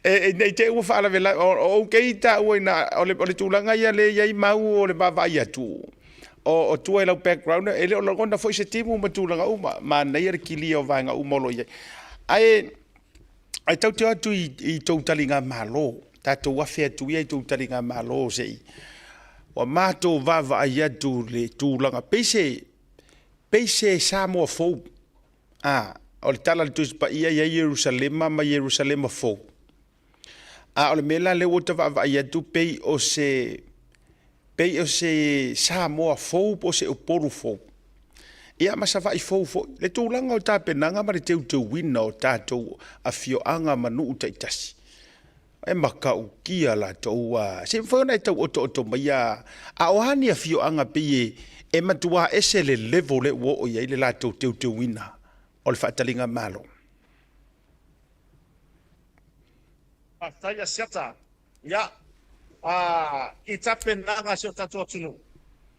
Speaker 1: e, e, i te ua faalavelave, o, o okay taua ina, o le, o le tulaga ia le i ai mau o le vaavaai atu, o, o tua i lau background, e le o lagona foi se timu ma tulaga uma, manaia le kilia o vaega uma o lo o i ai. Ae, Ae tau te o atu i, i tou taligamalo, tatou afe atu ia i tou taligamalo se i ua matou vaavaai atu le tulaga, pei se, pei se Samoa fou. A, o le tala a le Tusi Paia i ai Ierusalema ma Ierusalema fou. A o le mea la lea ua ta vaavaai atu pei o se, pei o se Samoa fou po o se Upolu fou. Ia ma Savaii fou foi. Le tulaga o tapenaga ma le teuteuina o tatou afioaga ma nuu taitasi, e matautia latou a se i mafai ona e tau otooto mai a a o a ni afioaga pei e e matua ese le level lea ua oo i ai le latou teuteuina o le faataliga Malo.
Speaker 7: Faafetai Asiata. Ia, a, i tapenaga a si o tatou atunuu,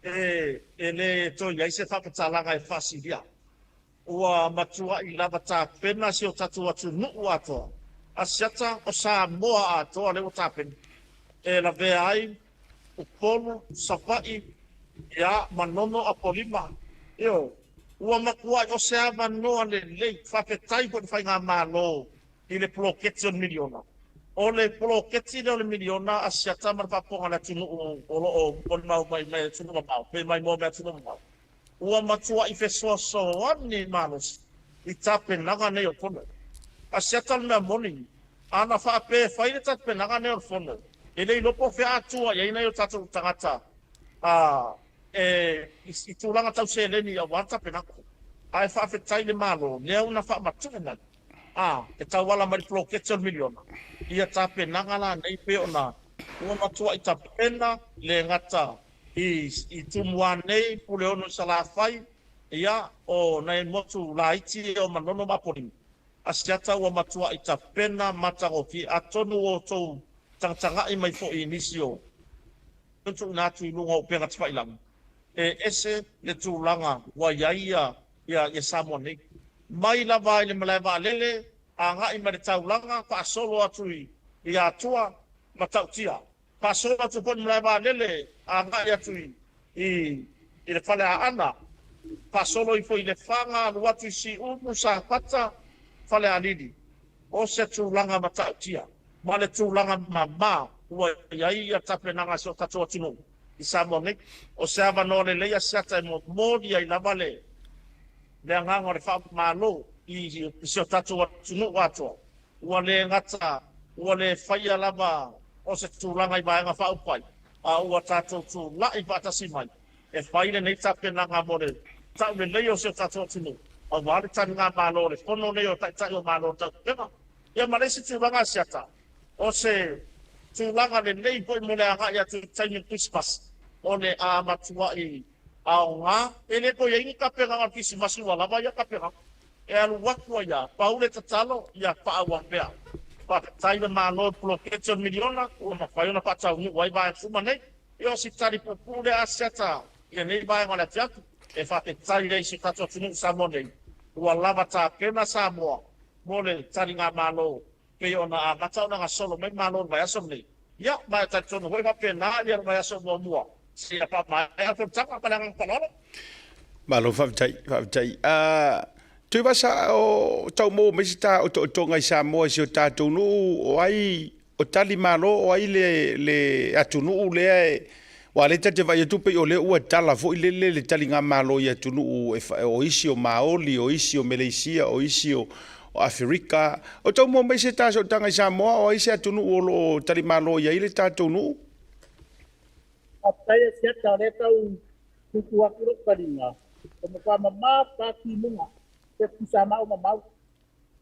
Speaker 7: e, e le toe i ai se faamatalaga e faasilia. Ua matuai lava tapena si o tatou atunuu atoa, Asiata o Samoa atoa lea ua tapena, e lavea ai Upolu, Savaii, Ia, Manono Apolima, ioe, ua matuai o se avanoa lelei, faafetai foi i le Faigamalo i le poloketi o le miliona. O le poloketi lea o le miliona a Siata ma le faafofoga a le atunuu o lo o molimau mai mai atunuu mamao, pe maimoa mai atunuu mamao, ua matuai fesoasoani malosi i tapenaga nei o le Fono. A Siata o le mea moni, ana faapea e fai le tapenaga nei o le Fono, e le iloa po o fea a tua i ai nai o tatou tagata a e i tulaga tau seleni aua le tapenaga. Ae faafetai i le Malo, lea ua na faamatuu mai. A, e tauala mai le poloketi o le miliona, ia tapenaga la nei pei ona ua matuai tapena le gata i i Tumua nei, Puleono i Salafai, ia, o nai motu laiti ia o Manono ma Apolima. Asiata ua matuai tapena matagofie, atonu ua outou tagatagai mai foi i nisi o tuuina atu i luga o upega tafailagi, e ese le tulaga ua i ai ia ia Samoa nei. Mai lava i le malae vaalele, agai mai le taulaga, faasolo atu i Atua, Matautia. Faasolo atu foi i le malae vaalele, agai atu i le Faleaana, faasolo ifo i Lefaga, alu atu i Siumu, Safata, Falealili. O se tulaga matautia ma le tulaga mama ua i ai ia tapenaga a si o tatou atunuu i Samoa nei. O se avanoa lelei a Siata e momoli ai lava le agaga o le faamalo i si o tatou atunuu atoa, ua le gata ua le faia lava o se tulaga i Vaega Faaupufai, a ua tatou tulai faatasi mai e fai lenei tapenaga mo le taulelei o si o tatou atunuu, aua le taligamalo o le Fono lenei o Taitai o Malo o Taupulega. Ia ma le isi tulaga a Siata, o se tulaga lelei foi mo le agai atu i le taimi o le Kerisimasi, o le a matuai aoga, e le toe i ai ni tapenaga o le Kerisimasi ua lava ia tapenaga. E alu atu ai lava, pau le tatalo, ia faaauau pea. Faafetai le Malo i le poloketi o le miliona ua mafai ona faataunuu ai vaega uma nei. Ia o si tali puupuu lea a Siata i lenei vaega o le afiafi e faafetai ai i si o tatou atunuu Samoa nei, ua lava tapena Samoa mo le taligamalo pei ona amata ona gasolo mai Malo i le vaiaso lenei. Ia, ma e talitonu foi e faapena le vaiaso muamua seia faamaea le fonotaga. Ma le agaga faaaloalo.
Speaker 1: Malo faafetai, faafetai. Tuivasa, o tau maua mai se ta otootoga i Samoa i si o tatou nuu, o ai o tali malo, o ai le, le atunuu lea e, aua lea ta te vaai atu pei o lea ua tala foi lele le taligamalo i atunuu e, o isi o Maoli, o isi o Meleisia, o isi o, o Aferika. O tau maua mai se ta sootaga i Samoa, o ai se atunuu o lo o tali malo i ai le tatou nuu?
Speaker 5: Faafetai e Siata, o lea tau tutu atu lou taliga, ua matua mama pa timuga, pe tusa ma au mamau.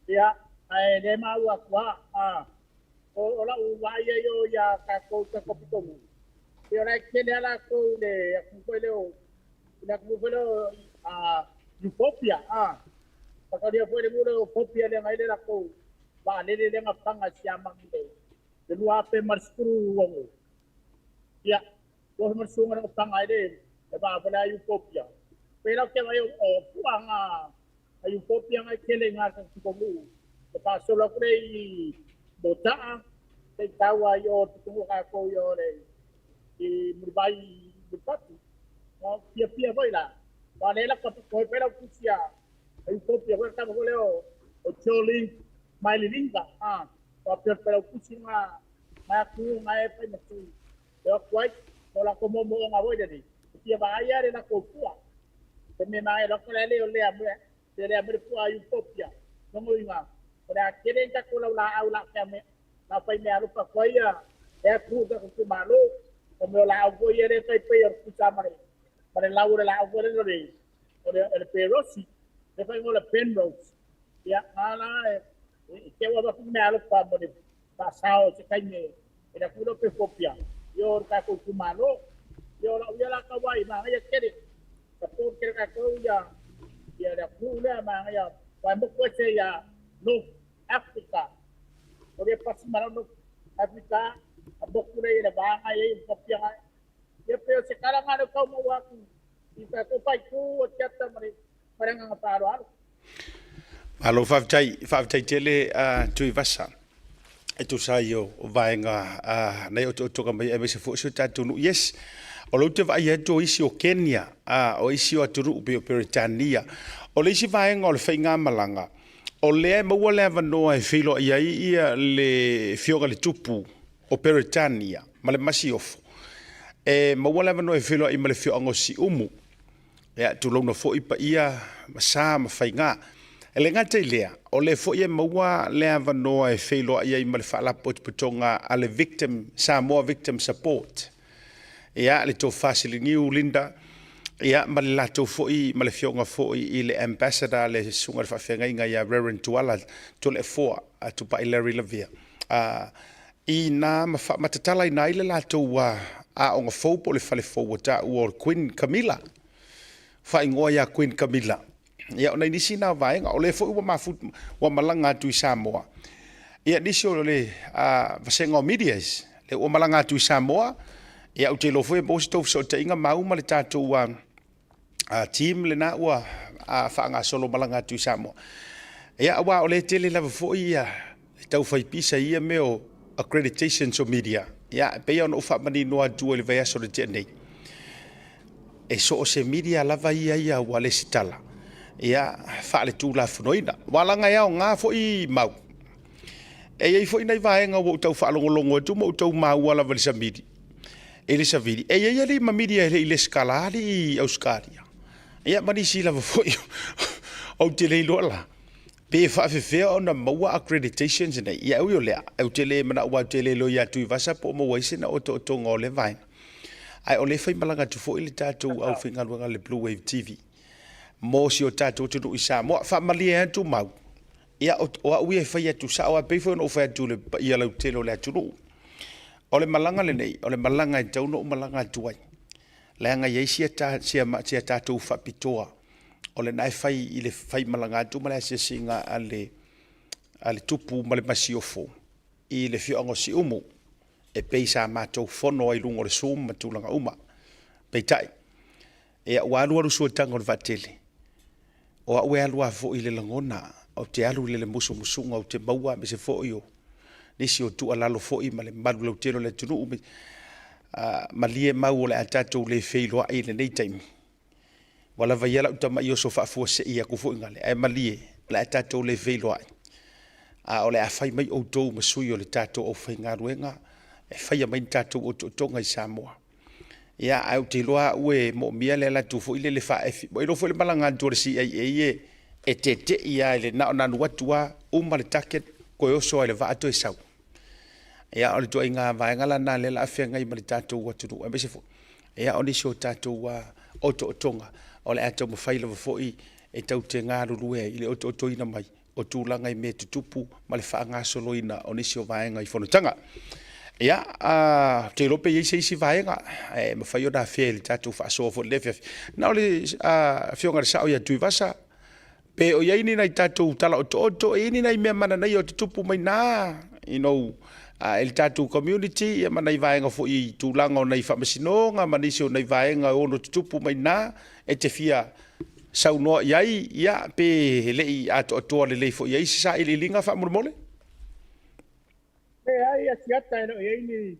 Speaker 5: Ia, ae le maua atu a, a, o, o lau vaai ai o ia tatou i tatou pitonuu, pei o la e tele a latou i le atunuu foi lea o, i le atunuu foi lea o, a, Utopia, a, Whakauria foi le nuu lea o Utopia lea na i le latou vaalele lea na paga i Siamani i le 2016. Ia, ua ma suga na paga ai le le vaa foi lea Utopia. Pei la ou te vaai o puaga a Utopia ngai tele i ngā pitonuu. E faasolo atu lea i Motaa, se i tau ai o le pitonuu a kākou i o le i Mulivai i Mulipatu. O fiafia foi la. Aua o lea la faatoe foi lau tusi a Utopia foi le tama foi lea o Jolie Maililinga. Ah, faapea o le Failautusi nga mai atunuu nga e fai ma sui e o atu ai mo latou moomooga foi lenei e fia vaai lava le latou pua se mea maea loa atu le a le o lea mea se lea mea le pua a Utopia lona uiga o le a tele ni tatou laulaau la fea mea la fai mea alofa atu ai ia le atunuu tatou itumalo o mea o laau foi ia lea tai pei o le tusa ma le ma le lau o le laau foi lele o le o le o le perosi le fai o le penrose ia nga la e E te ua avatu mea alofa mo le faasao i se taimi e le atunuu lea o Pefopia i o le tatou itumalo. Ia o lau ia la tau ai, manaia tele, support tele tatou ia ia le atunuu lea, manaia, aua e motu ese ia North Africa. O lea pasi ma lau North Africa, a motu lea i le vaega e i ai Utopia nai. Ia pei o se tala na lea ua tau maua atu i tatou faaitu o Tiata ma le ma le agaga faaaloalo.
Speaker 1: Malo faafetai, faafetai tele a Tuivasa e tusa ai o vaega nai otootoga mai aemaise foi si o tatou nuu. Yes. O lea ou te vaai atu o isi o Kenya, o isi o atunuu pei o Peretania. O le isi vaega o le faigamalaga, o lea e maua le avanoa e feiloai ai le Afioga i le Tupu o Peretania ma le Masiofo. E maua le avanoa e feiloai ma le afioaga o Siumu. Ia, tulouna foi paia ma sa ma faiga. E le gata i lea, o lea foi e maua le avanoa e feiloai ai ma le Faalapotopotoga a le Victim, Samoa Victim Support. Ia, le Tofa Siliniu Linda, ia, ma le latou foi, ma le afioga foi i le Ambassador, le Susuga i le Faafeagaiga ia Reverend Tuala Toleafoa Tupai Larry Lavea. I na ma faamatalaina ai le latou aoga fou po o le fale fou ua taua o le Queen Camilla, faaigoa ia Queen Camilla. Ia, o nai nisi na vaega, o lea foi ua mafu, ua malaga atu i Samoa. Ia, nisi o le vasega o medias, lea ua malaga atu i Samoa. Ia, ou te iloa foi e maua se tou fesootaiga mau ma le tatou team lena ua faagasolo malaga atu i Samoa. Ia, aua o lea tele lava foi ia e tau fai pisa i ia mea o accreditations o media. Ia, e pei ona ou faamanino atu i le vaiaso na tea nei, e so o se media lava ia ia ua lesitala, ia, faaletulafonoina. Aua leaga e aoga foi mau. E i ai foi nai vaega ua ou tau faalogologo atu ma ou tau maua lava i le savili, i le savili. E i ai alii ma media e le i lesitala alii i Ausetalia, ia ma nisi lava foi ou te le iloa la. Pe faafefea ona maua accreditations nei? Ia ui o lea, ou te le manao aua ou te le iloa ia Tuivasa po o maua ai sina otootoga o lea vaega. Ae o lea e faimalaga atu foi le tatou aufaigaluega a le Blue Wave TV mo si o tatou atunuu i Samoa. Faamalie atu mau, ia o au ia e fai atu sao lava, e pei foi ona ou fai atu i le paia lautele o le atunuu. O le malaga lenei, o le malaga e tatau ona ou malaga atu ai. Leaga e i ai sia tatou faapitoa o lena e fai i le faimalaga atu ma le asiasiga a le tupu ma le masiofo i le afioaga o Siumu, e pei sa matou fono ai i luga o le Zoom ma tulaga uma. Peitai, ia ua alualu suataga o le vaatele, o au e alu lava foi i le lagona, ou te alu i le musumusuga ou te maua aemaise foi o nisi o tuualalo foi ma le mamalu lautele o le atunuu, malie mau o le a tatou le feiloai i lenei taimi. Ua lava ia lau tama'i oso faafuasei atu foi gale, ae malie o le a tatou le feiloai, a o le a fai mai outou ma sui o le tatou aufaigaluega e faia mai ni tatou otootoga i Samoa. Ia, ae ou te iloa au e moomia le alu atu foi lele faa-F, ua iloa foi le malaga atu a le CIA e tete'i lava i le na ona alu atu lava, uma le target, toe oso lava i le vaa toe sau. Ia, o le ituaiga vaega la lena lea o le a feagai ma le tatou atunuu, aemaise foi ia, o nisi o tatou otootoga o le a taumafai lava foi e tatou te galulue ai i le otootoina mai o tulaga i mea tutupu ma le faagasoloina o nisi o vaega i fonotaga. Ia, ou te iloa pe i ai se isi vaega e mafai ona afea i le tatou faasoa foi i lenei afiafi. Na o le Afioga i le Sao ia Tuivasa, pe o i ai ni nai tatou tala otooto, e i ai ni nai mea mananaia o tutupu mai na, you know, i le tatou community, ia ma nai vaega foi i tulaga o nai faamasinoga ma nisi o nai vaega e ono tutupu mai na, e te fia saunoa i ai, ia, pe le i atoatoa lelei foi i ai se sailiiliga faamolemole?
Speaker 5: Leai, Asiata, e le o i ai ni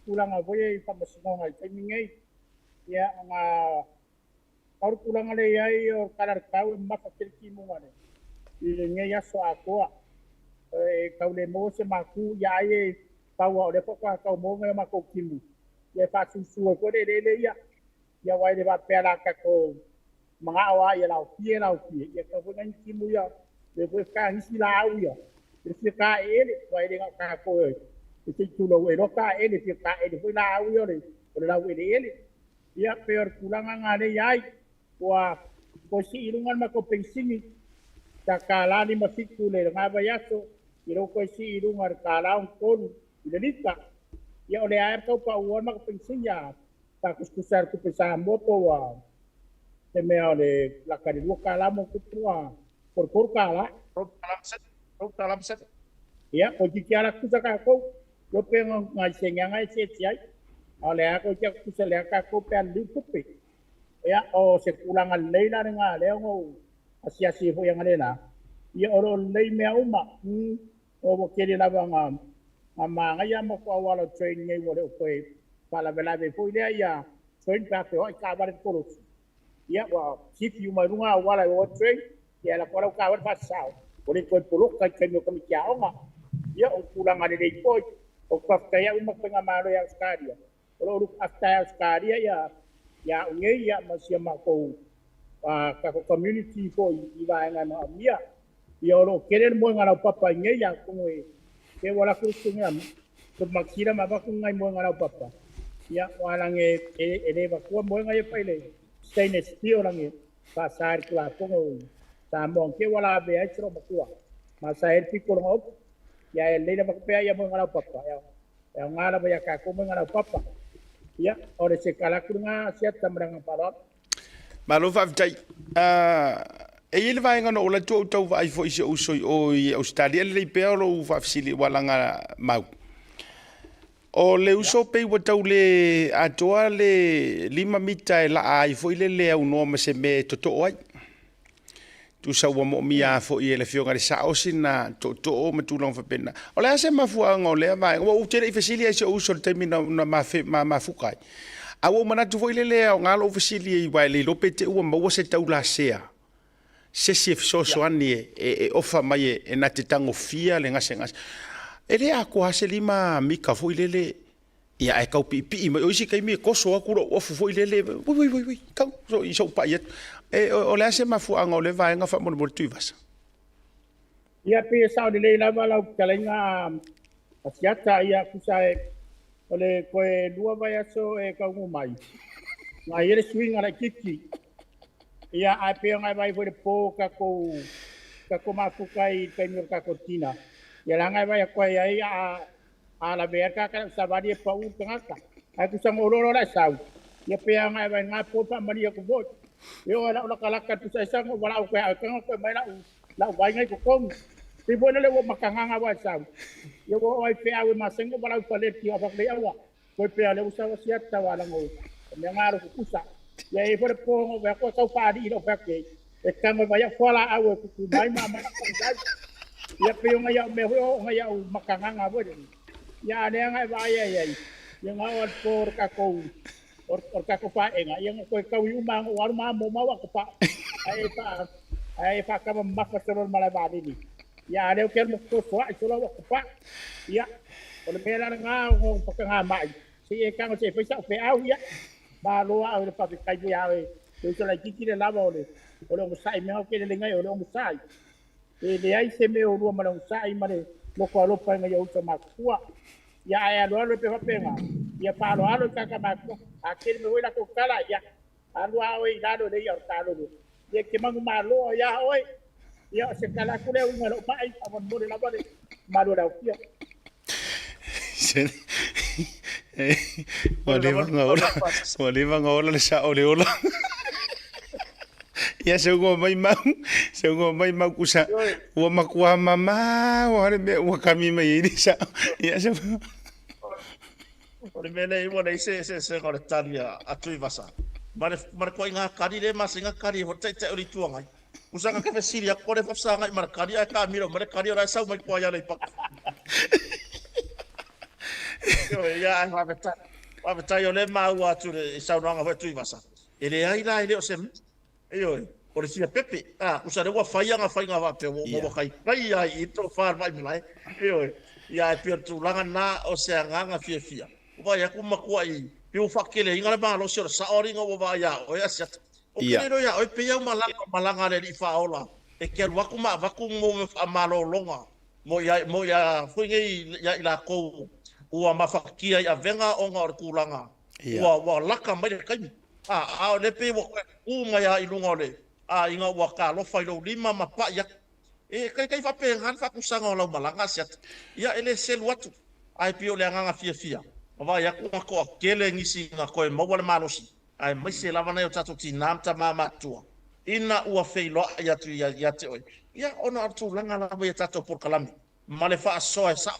Speaker 5: tulaga foi ia i faamasinoga i le taimi nei. Ia, ona Pau le tulaga lea e i ai o le tala a le tau e mamafa tele timuga i lenei aso atoa. E tau le maua se matu, ia ai e pau lava o lea faatoa tau maua nai o matou timu, ia e faasusu ai foi le eleele ia. Ia aua e le faapea o le a tatou manao lava ia laofie laofie, ia tatau foi ona i ai ni timu ia, lea foi e fetagisi laau ia i le fia taeele, aua e le na o tatou e se i tulou e iloa taeele, e fia taeele foi laau ia o le laueleele. Ia, pei o le tulaga lena lea e i ai, ua toe sii i luga le matou penisini, sa $1.57 i lena vaiaso, ia lea ua toe sii i luga i le $1.63 i le lita. Ia o lea lava e tau pau le matou penisini, a faatusatusa i le tupe Samoa po ua se mea o le lata i le $2 ma ona tupu po o le $3.
Speaker 7: $3 ma sene.
Speaker 5: Ia, toeitiiti lava la tutusa tatou. Ua pei ona nai sene lava na eseese ai, a o lea lava toeitiiti atu tusa lea tatou pe a liliu tupe. Ia, o se tulaga lelei la lena lea ona ou asiasi ai foi analeila, ia o lo o lelei mea uma. O ua tele lava na manaia a matou auala o train nei ua le o toe faalavelave foi lea ia train pe a feoai taavale le kolosi. Ia ua sifi uma i luga auala e o ai train, ia e lafo ai lau taavale faasasao, ua le toe poloka i taimi o tamaiti aoga. Ia o tulaga lelei foi. Ou te faafetai au i matou faigamalo ia Ausetalia, o lo o look after e Ausetalia ia ia au nei ia ma si a matou tatou community foi i vaega e manaomia. Ia o lo o tele le moega laupapa i nei atonu e te ua lafo le susuga ia Makisila ma avatu ni nai moega laupapa ia ua alage e le avatua moega ia fai le stainless steel lage faasa i le Tulafono i Samoa te ua lavea ai se loomatua ma sa i ai le pito o lona ofu ia e lelei le avatu pea ia moega laupapa e aoga lava ia tatou moega laupapa. Ia o le se tala atu lena Asiata ma le agaga faaaloalo.
Speaker 1: Malo faafetai. E i ai le vaega na ou alu atu ou tau vaai foi i si ou uso i o i Ausetalia, e lelei pea lou faafesili ua laga mau. O le uso pei ua tau le atoa le 5 mita e laa ai foi le le aunoa ma se mea e totoo ai. Tusa ua moomia foi e le afioga i le sao sina tootoo ma tulaga faapena. O le a se mafuaaga o lea vaega? Ua ou te le i fesili ai i si ou uso i le taimi na, na mafe, ma, mafuka ai. A ua ou manatu foi lele e aoga lou fesili aua e le iloa pe te i ua maua se taulasea se isi e fesoasoani e, e, e ofa mai e, e na te tagofia le gasegase. E le atoa se 5 mita foi lele Ia ae tau piipii mai. O isi taimi e toso atu lou ofu foi lele, ui ui ui ui, tau so, i sou pai atu. E, o, o le a se mafuaaga o lea vaega faamolemole Tuivasa?
Speaker 5: Ia, pei e sao lelei lava lau fetalaiga a Siata, ia, tusa e, o le toe 2 vaiaso e taunuu mai, na i ai le suiga laitiiti. Ia, ae pei ona e vaai foi i le po tatou, tatou mafuta ai i le taimi o le tatou tina, ia leaga e vaai atu ai ai a A lavea le tagata lau savali e pau le tagata. Ae tusa na ou iloa loa la e sau, ia pe a na e vaai na po faamalie atu foi. E oo i lau latalata tusa esa na ou valaau atu ia oe tago toe mai lau lau vaaiga i totonu. Pei foi lele ua matagaga aua e sau. Ia ua oo ai feau e masani ou valaau i fale i le fatu aua. Toe pea lea ua sau asiata aua leaga o mea na alo tutusa. Ia e i ai foi le po na ou vaai atu e tau faalii i lau fai atu i ai. E tago e vai au fualaau e tutu mai ma aumai lau faifai. Ia pei o nai au mea foi o nai au makagaga foi lele. Ia a lea na e vaai ai ai, ia na oo atu po o le tatou o le tatou faeega, ia na toe taui uma lava na ou alu ma amo mau au pa. Ae e faa ae e faatama mamafa solo le malae vaalele. Ia a lea ou te alu ma fesoasoa'i solo au pa. Ia o le mea la lena o na pakaga mai, se i e tago se i fai sa'u feau, ia malo lava oe le faafetai foi ia oe. Te uso laitiiti le lava o le o le onosai mea o ke lele ngai o le onosai. E leai se mea o lua ma le onosai ma le loko alofa i ngai o uso matutua. Ia ae aloalo e pe faapena, ia faaaloalo i tagata matutua. A tele mai foi latou tala, ia alu lava oe i lalo e le ia o le taalolo. Ia e te manumalo ai lava oe. Ia o se tala atu lea uiga i lou mai, faamolemole lava le mamalu o le aofia.
Speaker 1: Ua leva ona ola, ua leva ona ola le sao o le ola. Ia se uga mai mau, se uga mai mau kusa. Ua matua mamao lava le mea ua kami mai ai le sao. Ia se
Speaker 7: O le mea lea ua leai se eseesega o le tali a Tuivasa ma le ma le ituaiga kali lea e masani ona kali ai foi le Taitai o le Itu Agai. Tusa na te fesili atu o lea e faafesagai ma le kali ae taamilo mai le kali o la e sau mai tua i Aleipata. Ioe, ia ae faafetai. Faafetai o lea e maua atu i le saunoaga foi a Tuivasa, e leai la e le o se mea. Ioe, o le fia pepe. A, tusa lea ua fai ana faiga faapea ua ua taitai lava i i le tofa a le Vaimalae. Ioe, ia ae pei o le tulaga lena o se agaga fiafia. Ua vaai atu ua matuai pei ua faateleina le malosi o le sao alii ina ua vaai ia oe Asiata. Ou te le iloa ia oe pei au malaga malaga a le alii faaola e te alu atu ma avatu mo mea faamalologa mo ia mo ia foi nei ia i latou ua mafatia i avega ona o le tulaga ua ua laka mai le taimi. A a o lea pei ua toe tu mai lava i luga o le a ina ua talofa i lou lima ma pai atu. E taitai faapena le faatusaga o lau malaga Asiata. Ia e le selu atu, ae pei o le agaga fiafia, ma vaai atu ua toatele nisi na toe maua le malosi, aemaise lava nai o tatou tina ma tama matutua, ina ua feiloai atu ia te oe, ia ona o le tulaga lava i a tatou polokalame ma le faasoa e sao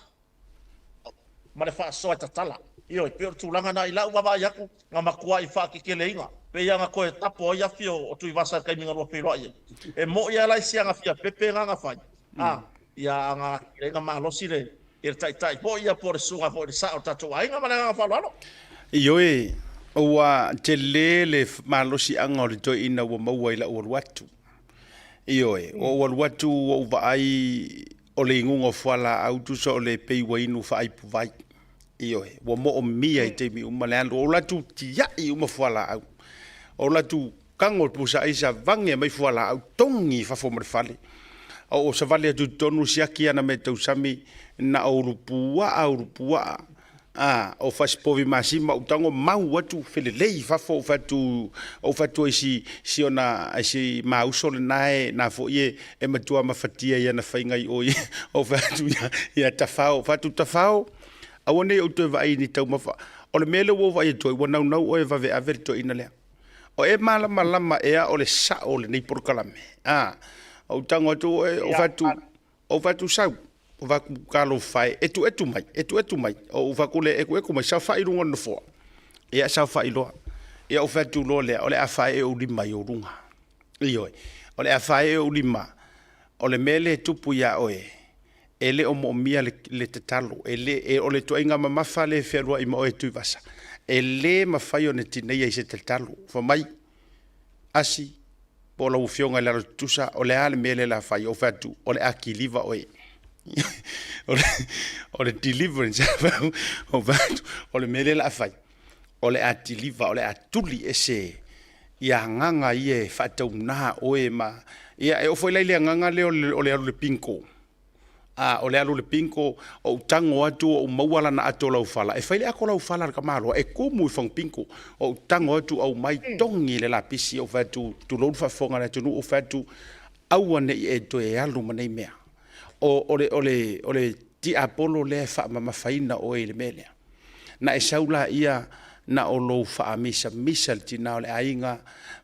Speaker 7: ma le faasoa e tatala. Ioe, pei o le tulaga lena i lau vaavaai atu, na matuai faateteleina, pei lava na toe tapo ai afi o Tuivasa i le taimi na lua feiloai ai. E moni lava la i si agafia pepe lena na fai, a, ia aga atili ai na malosi le le taitai foi ia po o le susuga foi i le sao o le tatou aiga. Ma le agaga faaaloalo.
Speaker 1: Ioe, Ua tele le malosiaga o le toeaina ua maua i lau alu atu. Ioe, ua ou alu atu ua ou vaai o le inuga o fualaau tusa o le pei ua inu faaipuvai. Ioe, ua moomia i taimi uma le alu. O latou tiai uma fualaau. O latou tago i le pusa aisa vage mai fualaau togi i fafo ma le fale. O savali atu i totonu siaki ana mea tausami na o ulupuaa ulupuaa. A, o fasipovi masima ou tago mau atu felelei i fafo ou fai atu, ou fai atu ai si, si ona, si mauso lena e, na foi e, e matua mafatia i ana faiga i o i, ou fai atu ia, ia Tafao, ou fai atu, Tafao, aua ne i ou toe vaai i ni taumafa. O le mea lea ua ou vaai atu ai, ua naunau oe e vave ave le toeaina lea. O e malamalama ea o le sao o lenei polokalame? A, ou tago atu oe, ou fai atu, Ou fai atu, Sau, ou fai atu, Talofa e, etuetu mai, etuetu mai. Ou fai atu lea, Ekueku mai, saofai i luga o le nofoa. Ia, saofai loa. Ia, ou fai atu loa lea, O le a faaee ou lima i ou luga. Ioe, o le a faaee ou lima, o le mea lea e tupu iā oe, e le o moomia le, le tatalo, e le, e, o le ituaiga mamafa lea e fealuai ma oe Tuivasa, e le mafai ona tineia i se tatalo. Fai mai, Asi, po o lau afioga i le alo tutusa, o le a le mea lea o le a fai? Ou fai atu, o le a kiliva oe. O le deliverance, ou fai atu, o le mea lea o le a fai, o le a deliver, o le a tuli ese ia agaga ia e faataugā oe ma, ia e oo foi la i le agaga lea o le alu i le bingo. A, o le alu i le bingo, ou tago atu ou maua lana ato laufala, e fai le ato laufala a le tamaloa, e tumu i fagu bingo. Ou tago atu aumai togi le lapisi, ou fai atu, tulou le faafofoga a le atunuu, ou fai atu, aua ne i e toe alu ma nei mea. O, o le, o le, o le tiapolo lea e faamamafaina oe i le mea lea. Na e sau laia na o lou faamisamisa le tina o le aiga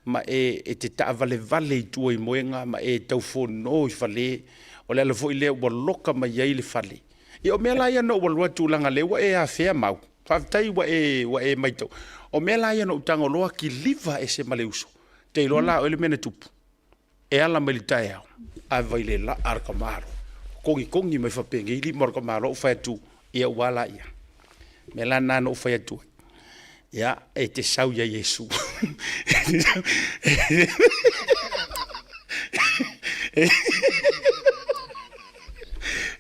Speaker 1: ma e, e te taavalevale i tua i moega ma e taufono i fale. O le ala foi lea ua loka mai ai le fale. Ia o mea la ia na ou alu atu leaga lea ua e afea mau. Faafetai ua e, ua e maitau. O mea la ia na ou tago loa kiliva ese ma le uso. Te iloa la oe le mea na tupu. E ala mai le taeao, ave i le laa a le tamalo, kogikogi mai faapenei lima o le tamalo, ou fai atu, ia ua a laia. O mea la na na ou fai atu ai, ia, e te sau ia Iesu.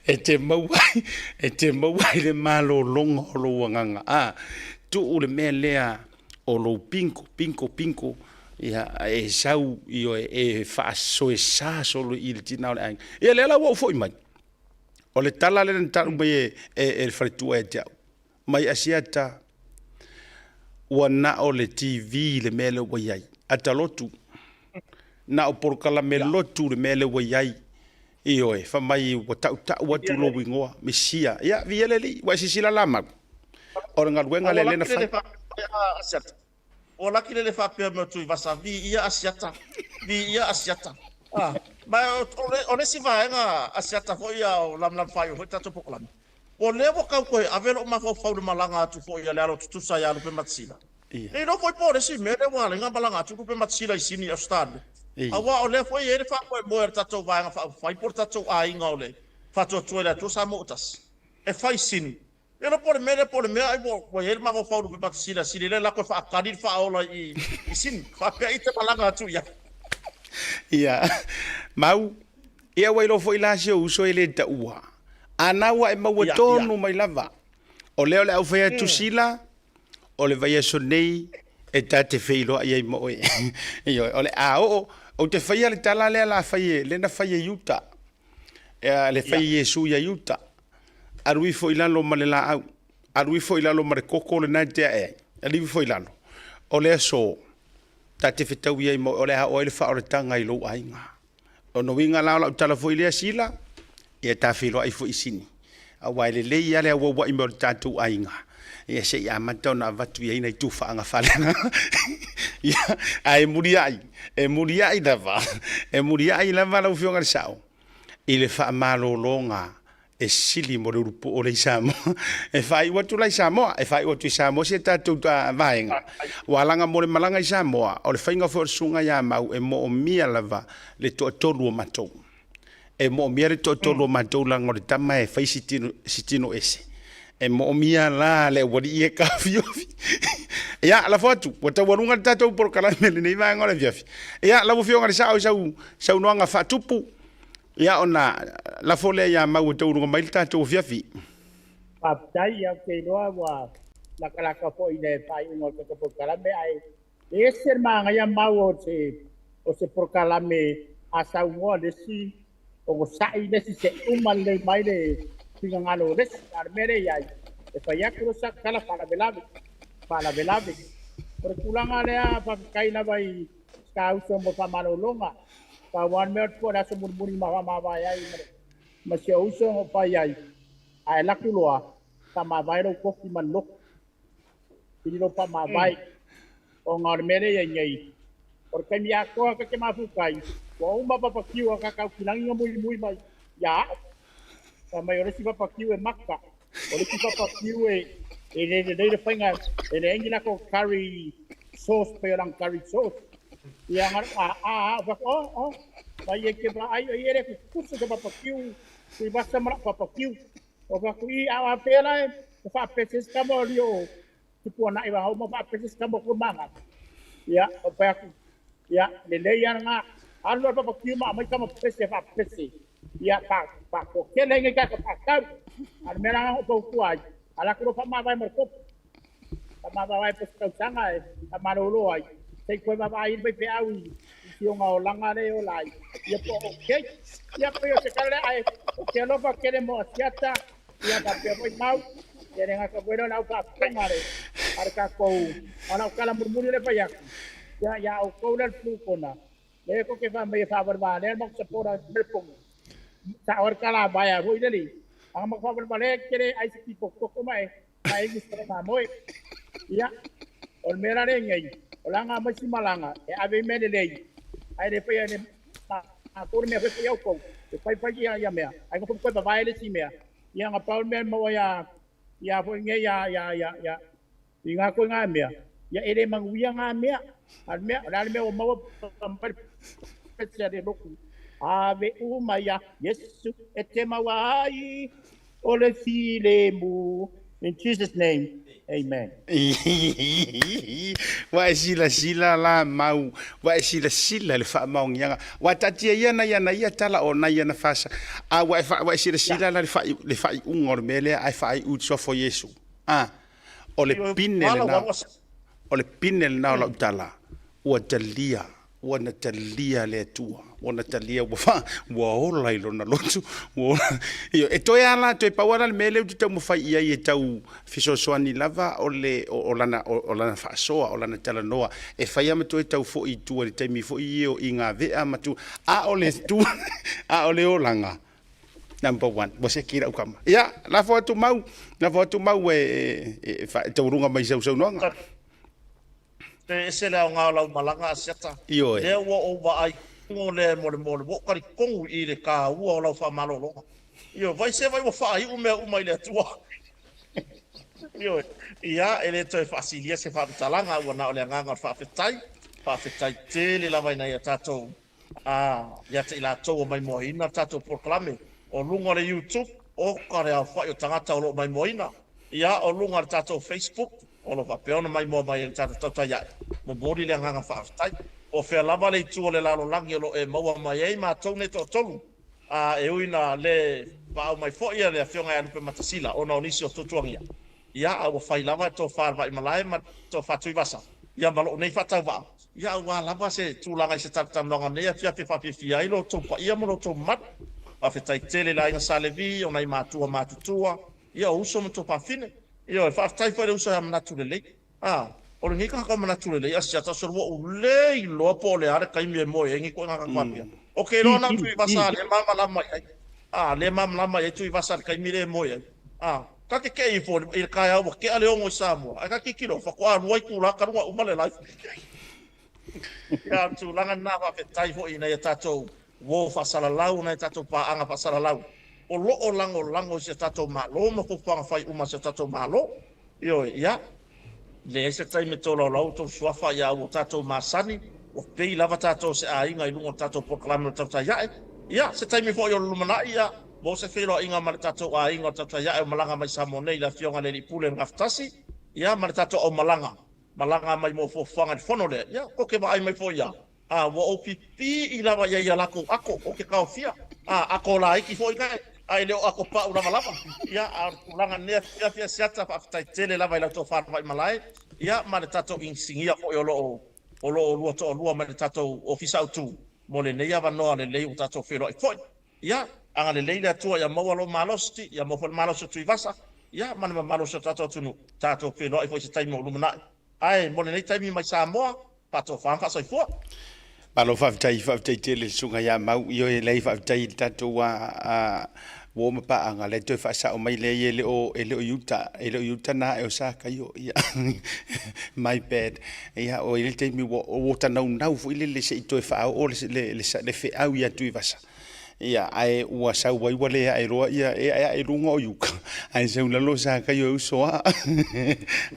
Speaker 1: E te maua ai, e te maua ai le malologa o lou agaga. A, tuu le mea lea o lou pinko, pinko, pinko, ia, e sau, ioe, e faasoesa solo i le tina o le aiga. Ia, lea la ua ou foi mai. O le tala lea na tau mai e, e, e le faletua ia te au. Mai Asiata, ua na o le TV le mea lea ua i ai. Ata lotu. Na o polokalame lotu le mea lea ua i ai. Ioe, fai mai ua tautau atu lou igoa, Mesia. Ia, viia le Alii, ua e silasila la mau? O le galuega lea lea na fai.
Speaker 7: Ua laki lele faapea mai o Tuivasa, viia Asiata, viia Asiata. Ah, ma o le isi vaega Asiata foi a o lamalama faaiu foi tatou polokalame. O lea ua tau toe ave lou mafaufau i le malaga atu foi a le alo tutusa ia Lupematasila. Le iloa foi po o le isi mea lea ua ala ai ona malaga atu Lupematasila i Sini i Ausetalia. Aua o lea foi e i ai le faamoemoe a le tatou Vaega Faaupufai po o le tatou aiga o le Faatuatua i le Atua Samoa ua Tasi e fai i Sini. Le iloa po o le mea lea po o le mea ai ua i ai le mafaufau o Lupematasila Sini lea latou e faatali le faaola i Sini faapea i te malaga atu i ai.
Speaker 1: Ia, Mau, ia ua iloa foi la si ou uso e le taua. A na ua e maua tonu mai lava, o lea o le a ou fai atu Sila, o le vaiaso nei e ta te feiloai ai ma oe. Ioe, o le a oo, ou te faia le tala lea la fai e, lea na fai e Iuta. E, le fai e Iesu ia Iuta. Alu ifo i lalo ma le laau. Alu ifo i lalo ma le koko lena e te ae ai. Alu ifo i lalo. O le aso, ta te fetaui ai ma oe, o le a oo ai le faaolataga i lou aiga. Lona uiga la o lau tala foi lea Sila, ia ta feiloai foi i Sini. Aua e lelei lava le auauai mai o le tatou aiga, ia se i amata ona avatu i ai nai tufaaga faaleagaga. Ia, ae muliai, e muliai lava, e muliai lava lau Afioga i le Sao i le faamalologa e sili mo le ulupuo lea i Samoa. E faaiu atu la i Samoa, e faaiu atu i Samoa si a tatou vaega. Ua laga mo le malaga i Samoa, o le faiga foi o le susuga ia Mau e moomia lava le toatolu o matou. E moomia le toatolu o matou leaga o le tama e fai si tino, si tino ese. E moomia la le aualii e taofiofi. Ia, lafo atu, ua taualuga le tatou polokalame i lenei vaega o le afiafi. Ia, lau Afioga i le Sao i sau saunoaga faatupu, ia ona lafo lea ia Mau e taualuga mai le tatou afiafi.
Speaker 5: Faafetai, ia ou te iloa ua latalata foi i le faaiuga o le tatou polokalame, ae e ese le manaia Mau o se o se polokalame a saunoa le isi onosai le isi seia uma lelei mai le finagalo o le isi. A o le mea lea e i ai, e fai atu loa sau tala faalavelave, faalavelave. O le tulaga lea, faafetai lava i si ta uso mo le faamalologa. Pau lava le mea o le aso mulimuli ma faamavae ai ma si ou uso na ou fai ai, a e alu atu loa, faamavae lou tofi ma le lotu. Pili lou faamavae. Ona o le mea lea e i ai nei, o le taimi atoa ta te mafuta ai, ua uma papakiu a ta taukilagi na muimui mai ia au. Fai mai o le isi papakiu e maka, o le isi papakiu e e le lelei le faiga, e leai ni latou curry sauce pei o lana curry sauce. Ia na a a a fai atu, oh oh, mai e te vaai ai e le tutusa se papakiu Tuivasa ma lau papakiu. O fai atu, i a o afea la e faapese se tama o lio Tupuanai va hau ma faapese se tama o Kuamaga. Ia, o fai atu, ia, lelei lava lena. Alu loa le papakiu ma aumai tama pese faapese. Ia, fa, faatoatele ai nei tagata faatau. A o le mea la lena na ou fautua ai, alu atu loa faamavae ma le tofu. Faamavae po o se tausaga e faamalolo ai, se i toe vaavaai ai le faifeau i si ona olaga lea e ola ai, ia po o okay. Ia pei o se tala lea, ae ou te alofa tele mo Asiata, ia faapea foi Mau, ia le gata foi lea o le au faafofoga a le, a le tatou, a o lau tala mulimuli lea e fai atu, ia, ia outou lea le Blue Corner, lea tou te fai mai e faavalevalea le matou supporter i Meleponu, sao ai le tala vaea foi lele, a na matou faavalevalea e te le ai se pito toto ma e, ma e inu se mamoe. Ia, o le mea la lea nei, o le a na aumai si malaga e ave ai mea lelei, ae le faia e le matou le mea foi e faia outou, e fai fai ia, ia mea, ae nofo ma toe vavae le isi mea. Ia na pau le mea e maua ia, ia foi nei ia, ia, ia, ia, i na ituaiga mea, ia e le manuia na mea. A o le mea, o le a le mea ua maua mai le pese a le lotu, Ave uma ia Iesu e te maua ai o le filemu. In Jesus name, amen.
Speaker 1: Ua e silasila la Mau, ua e silasila i le faamaoniaga. Ua taatia ia nai ana ia tala o nai ana fasa, a ua e, ua e silasila la i le faaiuga o le mea lea ae faaiu i le suafa o Iesu. A, o le pine lena, o le pine lena o lau tala, ua talia Ua na talia le Atua, ua na talia, ua fa, ua ola i lona loto, ua ola. Ioe, e toe a la, toe pau lava la le mea lea ou te taumafai i ai e tau fesoasoani lava o le, o, o lana, o, o lana faasoa, o lana talanoa, e fai lava ma toe tau foi i tua i le taimi foi ia o igavea ma tu, a o le tu, a o le olaga, number one, ua seki lau kama. Ia, lafo atu Mau, lafo atu Mau e, e, e, e taualuga mai i sau saunoaga.
Speaker 7: E ese le aoga o lau malaga Asiata.
Speaker 1: Ioe.
Speaker 7: Lea ua ou vaai kogo lea mo le mo le ua ou talitonu i le taua o lau faamalologa. Ioe, vai se vai ua faaiu mea uma i le Atua. Ioe, ia e le toe faasilia se faamatalaga ua na o le agaga o le faafetai, faafetai tele lava i nai a tatou a ia te i latou ua maimoaina le tatou polokalame o luga o le YouTube, oka le aofai o tagata o lo o maimoaina, ia o luga o le tatou Facebook, o lo o faapea ona maimoa mai ai le tatou tautai ae. Momoli le agaga faafetai. Po o fea lava le itu o le lalolagi o lo o e maua mai ai matou nei toatolu, a e ui ina le paau mai foi le Afioga ia Lupematasila ona o nisi o tuatuagia, ia a ua fai lava e tofa le Vaimalae ma le tofa Tuivasa, ia ma lou nei faatauvaa, Ia aua lava se tulaga i se talatalanoaga nei afiafi e faafiafia ai lo outou paia ma lo outou mamalu. Faafetai tele i le aiga Sa Levi, o nai matua matutua, ia o uso ma tuafafine. Ioe, faafetai foi i le uso ia Manatu Lelei. A, o lenei tagata o Manatu Lelei a siata o se lua ou le iloa po o le a le taimi e moe ai nei ituaiga tagata faapea. Ou te iloa na o Tuivasa lea e malamalama i ai. A, lea e malamalama i ai Tuivasa i le taimi lea e moe ai. A, ta te kei ifo i le taeao ua tea le 6 i Samoa, ae ta tilotilo, faatoa 2 itula talu ona uma le live. Ia, o le tulaga lena, faafetai foi i nai a tatou uo faasalalau, nai a tatou paaga faasalalau o lo o lagolago i si a tatou Malo ma fuafuaga fai uma a si o tatou Malo. Ioe, ia, leai se taimi e tolaulau outou suafa, ia ua tatou masani, ua pei lava tatou o se aiga i luga o le tatou polokalame o le Tautai Ae. Ia, se taimi foi o le lumanai, ia, maua se feiloaiga ma le tatou aiga o le Tautai Ae o malaga mai Samoa nei, le Afioga i le Alii Pule i le Gafatasi, ia, ma le tatou aumalaga. malaga mai mo fuafuaga i le fono lea, ia, tou te vaai mai foi ia, a, ua ou pipii lava i ai i a latou ato, ou te taofia, a, ato laiti foi nae, a e le o ato pau lavalava. Ia, a o le tulaga i lenei afiafi Asiata, faafetai tele lava i la outou falevaaimalae, ia, ma le tatou inisinia foi o lo o, o lo o oulua toalua mai le tatou Ofisa Autu mo lenei avanoa lelei ua tatou feiloai foi. Ia, agalelei le Atua ia maua lou malosi, ia maua foi le malosi o Tuivasa, ia, ma le mamalu o si o tatou atunuu. Tatou feiloai foi i se taimi o lumanai. Ae mo lenei taimi mai Samoa, faatofa ma faasoifua.
Speaker 1: Malo faafetai, faafetai tele i le susuga ia Mau. Ioe, leai faafetai i le tatou a, a uo ma paaga, lea toe faasao mai leai e le o, e le o i uta, e le o i uta na ae o Sakaio. Ia, my bad. Ia, ua i ai le taimi ua, ua ta naunau foi lele se i toe faaoo le, le, le, le feau ia Tuivasa. Ia, ae ua sau ai ua le ae loa ia, e ae ae i luga o Iuka, ae sau i lalo o Sakaio e uso a.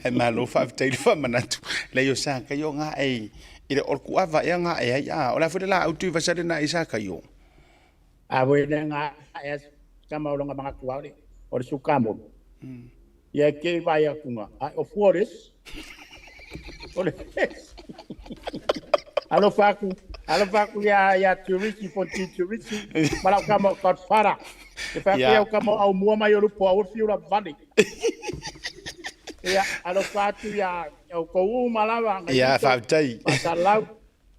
Speaker 1: Ae malo faafetai i le faamanatu. Leai o Sakaio ga e, i le, o le kuava ea ga e ai a. O le a foi le laau Tuivasa lena i Sakaio?
Speaker 5: A voi le ga e a tama o longa manatu a o le sukamolu. Ia e ke vai atunga. A o fua o le esi. O le esi. Alofa atu, alofa atu ia, ia Turisi, Fonti Turisi, ma lau tama o Godfather. E fai atu ia tama o aumua mai o lupo au fiu la vale. Ia, alofa atu ia outou uma lava.
Speaker 1: Ia, faafetai.
Speaker 5: Fasalau.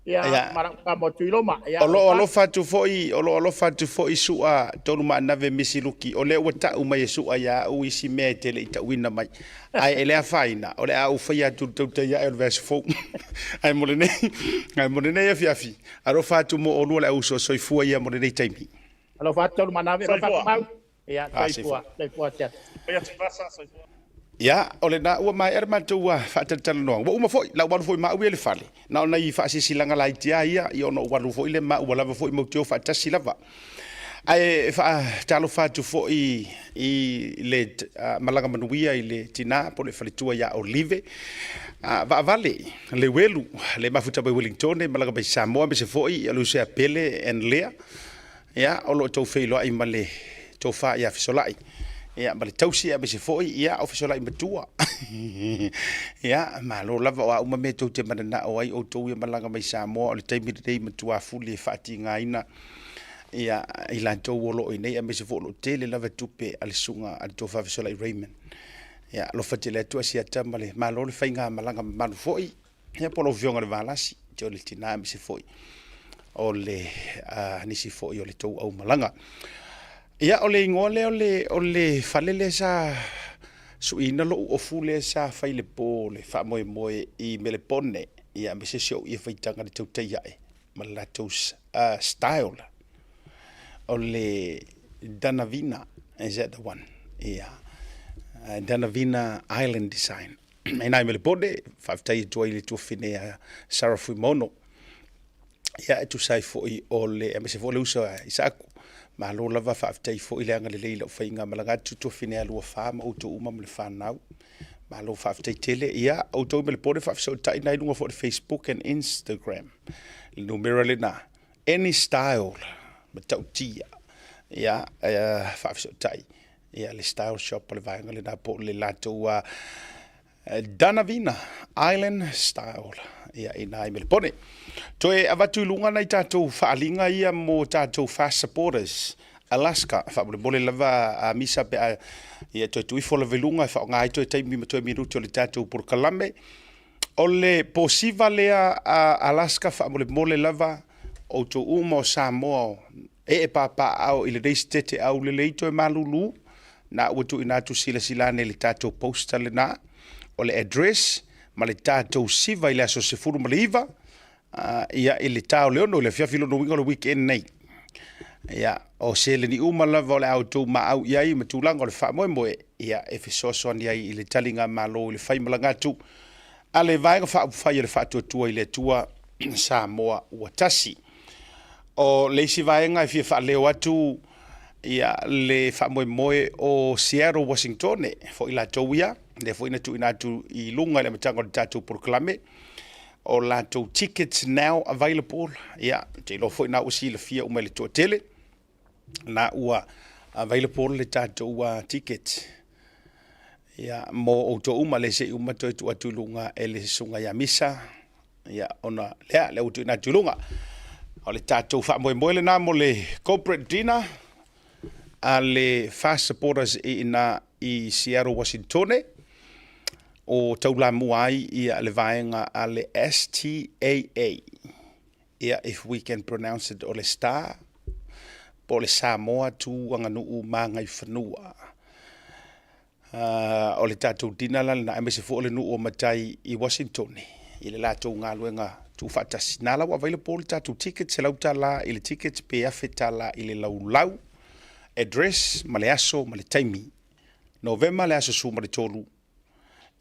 Speaker 5: Ia,
Speaker 1: Ia.
Speaker 5: ma lau tama o Tuiloma. Ia,
Speaker 1: O lo o
Speaker 5: alofa atu.
Speaker 1: alofa atu foi, o lo o alofa atu foi Su'a Tolumaanave Misi Luki, o lea ua ta'u mai e Su'a ia a'u isi mea e te le i ta'uina mai. Ae e le afaina, o le a ou faia atu i le tautai a'e o le vaiaso fou. Ae mo lenei, ae mo lenei afiafi, alofa atu mo olua le au uso, soifua ia mo lenei taimi.
Speaker 5: Alofa atu Tolumaanave, alofa atu
Speaker 7: Soifua.
Speaker 5: Mau. Ia,
Speaker 1: Ah,
Speaker 5: soifua,
Speaker 1: soifua.
Speaker 5: soifua Siata.
Speaker 7: Faia Tuivasa, soifua.
Speaker 1: Ia, o lena ua maea le matou faatalatalanoaga. Ua uma foi, la ua alu foi ma au ia i le fale. Na o nai faasilasilaga laiti lava ia, ia ona ou alu foi lea ma au ua lava foi mautio faatasi lava. Ae faatalofa atu foi i le malaga manuia i le tina po o le faletua ia Olive. Vaavale, Leuelu, le mafuta mai Wellingtone, malaga mai Samoa, aemaise foi o le uso ia Pele and Lea. Ia, o lo o tou feiloai ma le tofa ia Fesolai, ia, ma le tausi aemaise foi, ia, o Fesolai matua. Ia, malo lava, o a uma mea tou te mananao ai outou ia malaga mai Samoa, o le taimi lenei matua fuli e faatigaina, ia, i latou o lo o i inei, aemaise foi o lo o tele lava tupe a le susuga a le tofa Fesolai Raymond. Ia, alofa tele atu Asiata ma le malo le faigamalaga mamalu foi. Ia po o lau Afioga i le Valasi, te o le tina aemaise foi o le nisi foi o le tou aumalaga. Ia o le igoa lea o le, o le fale lea sa suiina lou ofu lea sa fai le po le faamoemoe i Melepone, ia aemaise si ou ia faitaga le tautai ae ma le latou style o le Danavina, is that the one? Ia, Danavina Island Design. E nai Melepone, faafetai atu ai i le tuafine a Sarah Fuimono. Ia, e tusa ai foi o le, aemaise foi o le uso a Isaaku. Malo lava, faafetai foi le agalelei i lau faiga malaga atu tuafine a lua fa ma outou uma ma le fanau. Malo faafetai tele. Ia, outou i Melepone faafesootai na i luga foi o le Facebook and Instagram. Le numera lena, any style, matautia. Ia, faafesootai. Ia, le Style Shop o le vaega lena po o le latou Danavina Island Style ia i nā i Melepone. Toe avatu i luga nai tatou faaaliga ia mo tatou fast supporters Alaska, faamolemole lava a misa pe a ia toe tuu ifo lava i luga e faaaoga ai toe taimi ma toe minute o le tatou polokalame. O le posiva lea a Alaska faamolemole lava outou uma o Samoa o Ee papaaao i lenei sitete aulelei toe malulu, na ua tuuina atu silasila ane i le tatou poster lena, o le address ma le tatou siva i le aso 19, ia i le ta o le 6 i le afiafi lona uiga o le weekend nei. Ia, o seleni uma lava o le a outou maau i ai ma tulaga o le faamoemoe, ia e fesoasoani ai i le taligamalo i le faimalaga atu a le Vaega Faaupufai a le Faatuatua i le Atua Samoa ua tasi. O le isi vaega e fia faaleo atu ia le faamoemoe o Seattle, Washingtone, foi latou ia, lea foi na tuuina atu i luga i le amataga o le tatou polokalame, o latou tickets now available, ia, ou te iloa foi na ua silafia uma e le toatele, na ua available le tatou ticket. Ia, mo outou uma lea se i uma toe tuu atu i luga e le Susuga ia Misa, ia, ona lea, lea ua tuuina atu i luga. O le tatou faamoemoe lena mo le corporate dinner a le Fast Supporters i ina i Seattle, Washingtone, o taulamua ai ia le vaega a le STAA. Ia, if we can pronounce it, o le STAR, po o le Samoa Tu Aganuu ma Agaifanua. O le tatou dinner la lena, aemaise foi o le nuu o Matai i Washington i le latou galuega tuufaatasi. Na la ua available le tatou ticket, $100 i le ticket pe $1,000 i le laulau, address ma le aso ma le taimi. Novema le aso 13,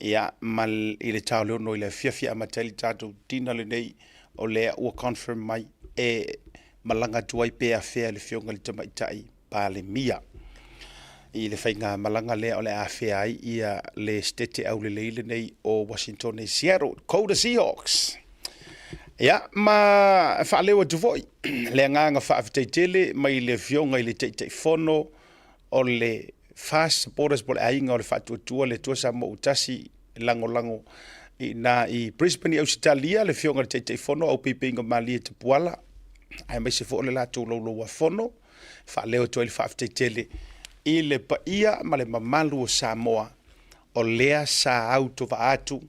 Speaker 1: ia, ma i le ta o le 6 i le afiafi e amata ai le tatou dinner lenei, o lea ua confirm mai e malaga atu ai pe afea le Afioga i le Tamaitai Palemia i le faigamalaga lea o le a afea ai ia le Setete Aulelei lenei o Washington e Seattle, Go the Seahawks! Ia, ma faaleo atu foi le agaga faafetai tele mai le Afioga i le Taitaifono o le FAST Supporters po o le Aiga o le Faatuatua le Atua Samoa ua Tasi lagolago i ina i Brisbane i Ausetalia, le Afioga i le Taitaifono Aupeipeiga Malie Tapuala, aemaise foi o le latou laulauafono. Faaleo atu ai le faafetai tele i le paia ma le mamalu o Samoa o lea sa autovaa atu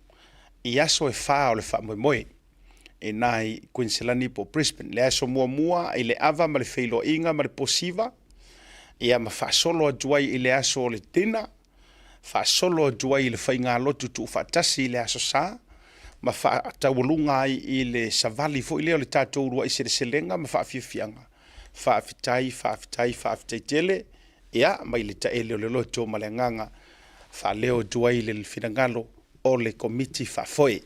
Speaker 1: i aso e fa o le faamoemoe i ina i Kuiniselani po o Brisbane. Le aso muamua i le ava ma le feiloaiga ma le posiva, ia ma faasolo atu ai i le aso o le dinner, faasolo atu ai i le faigalotu tuufaatasi i le Aso Sa, ma faataualuga ai i le savali foi lea o le tatou uluai seleselega ma faafiafiaga. Faafetai, faafetai, faafetai tele, ia, mai le taele o le loto ma le agaga, faaleo atu ai le finagalo o le Komiti Faafoe.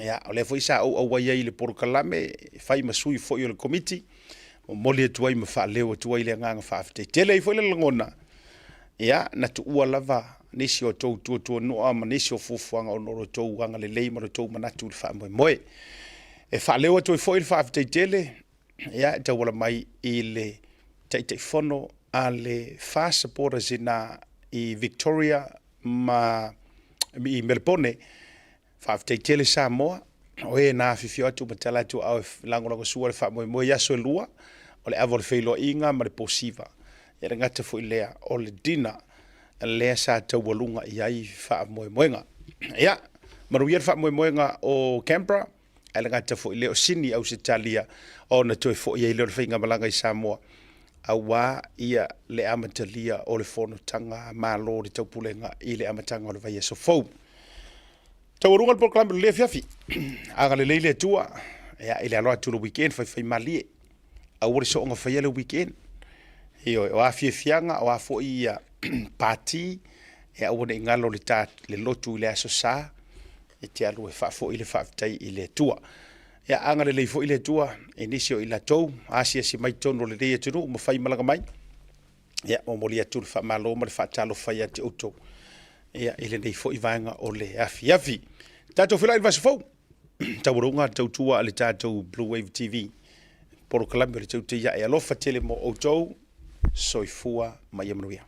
Speaker 1: Ia, o lea foi sa ou auai ai i le polokalame, e fai ma sui foi o le Komiti, momoli atu ai ma faaleo atu ai le agaga faafetai. Tele ai foi le lagona, ia, na tuua lava nisi o tou tuatuanoa ma nisi o fuafuaga ona o lo outou agalelei ma lo outou manatu i le faamoemoe. E faaleo atu ai foi le faafetai tele, ia, e tauala mai i le Taitaifono a le FAST Supporters i ina i Victoria ma i Melepone. Faafetai tele Samoa, o e na afifio atu ma tala atu aao e lagolagosua le faamoemoe i aso e lua, o le ava o le feiloaiga ma le posiva. E le gata foi lea, o le dinner lea sa taualuga i ai faamoemoega. Ia, manuia le faamoemoega o Canberra, ae le gata foi lea o Sini, Ausetalia, ona toe foi ai lea o le faigamalaga i Samoa, aua ia le amatalia o le fonotaga a Malo o le Taupulega i le amataga o le vaiaso fou. Taualuga le polokalame o lenei afiafi. Agalelei le Atua ia, i le alo atu o le weekend, faifaimalie. Aua le soonga faia le weekend. Ioe, o a fiafiaga, o a foi ia pati, ia aua ne i galo le, ta, le lotu i le aso sa, e te alu e faafoi le faafetai i le Atua. Ia agalelei foi le Atua i nisi o i latou, asiasi mai totonu o lenei atunuu ma fai malaga mai. Ia, momoli atu le faamalo ma le faatalofa ia te outou ia, i lenei foi vaega o le afiafi. Tatou feiloai i le vaiaso fou. Taualuga le tautua a le tatou Blue Wave TV. Polokalame o le Teutei Ae. Alofa tele mo outou. Soifua ma ia manuia.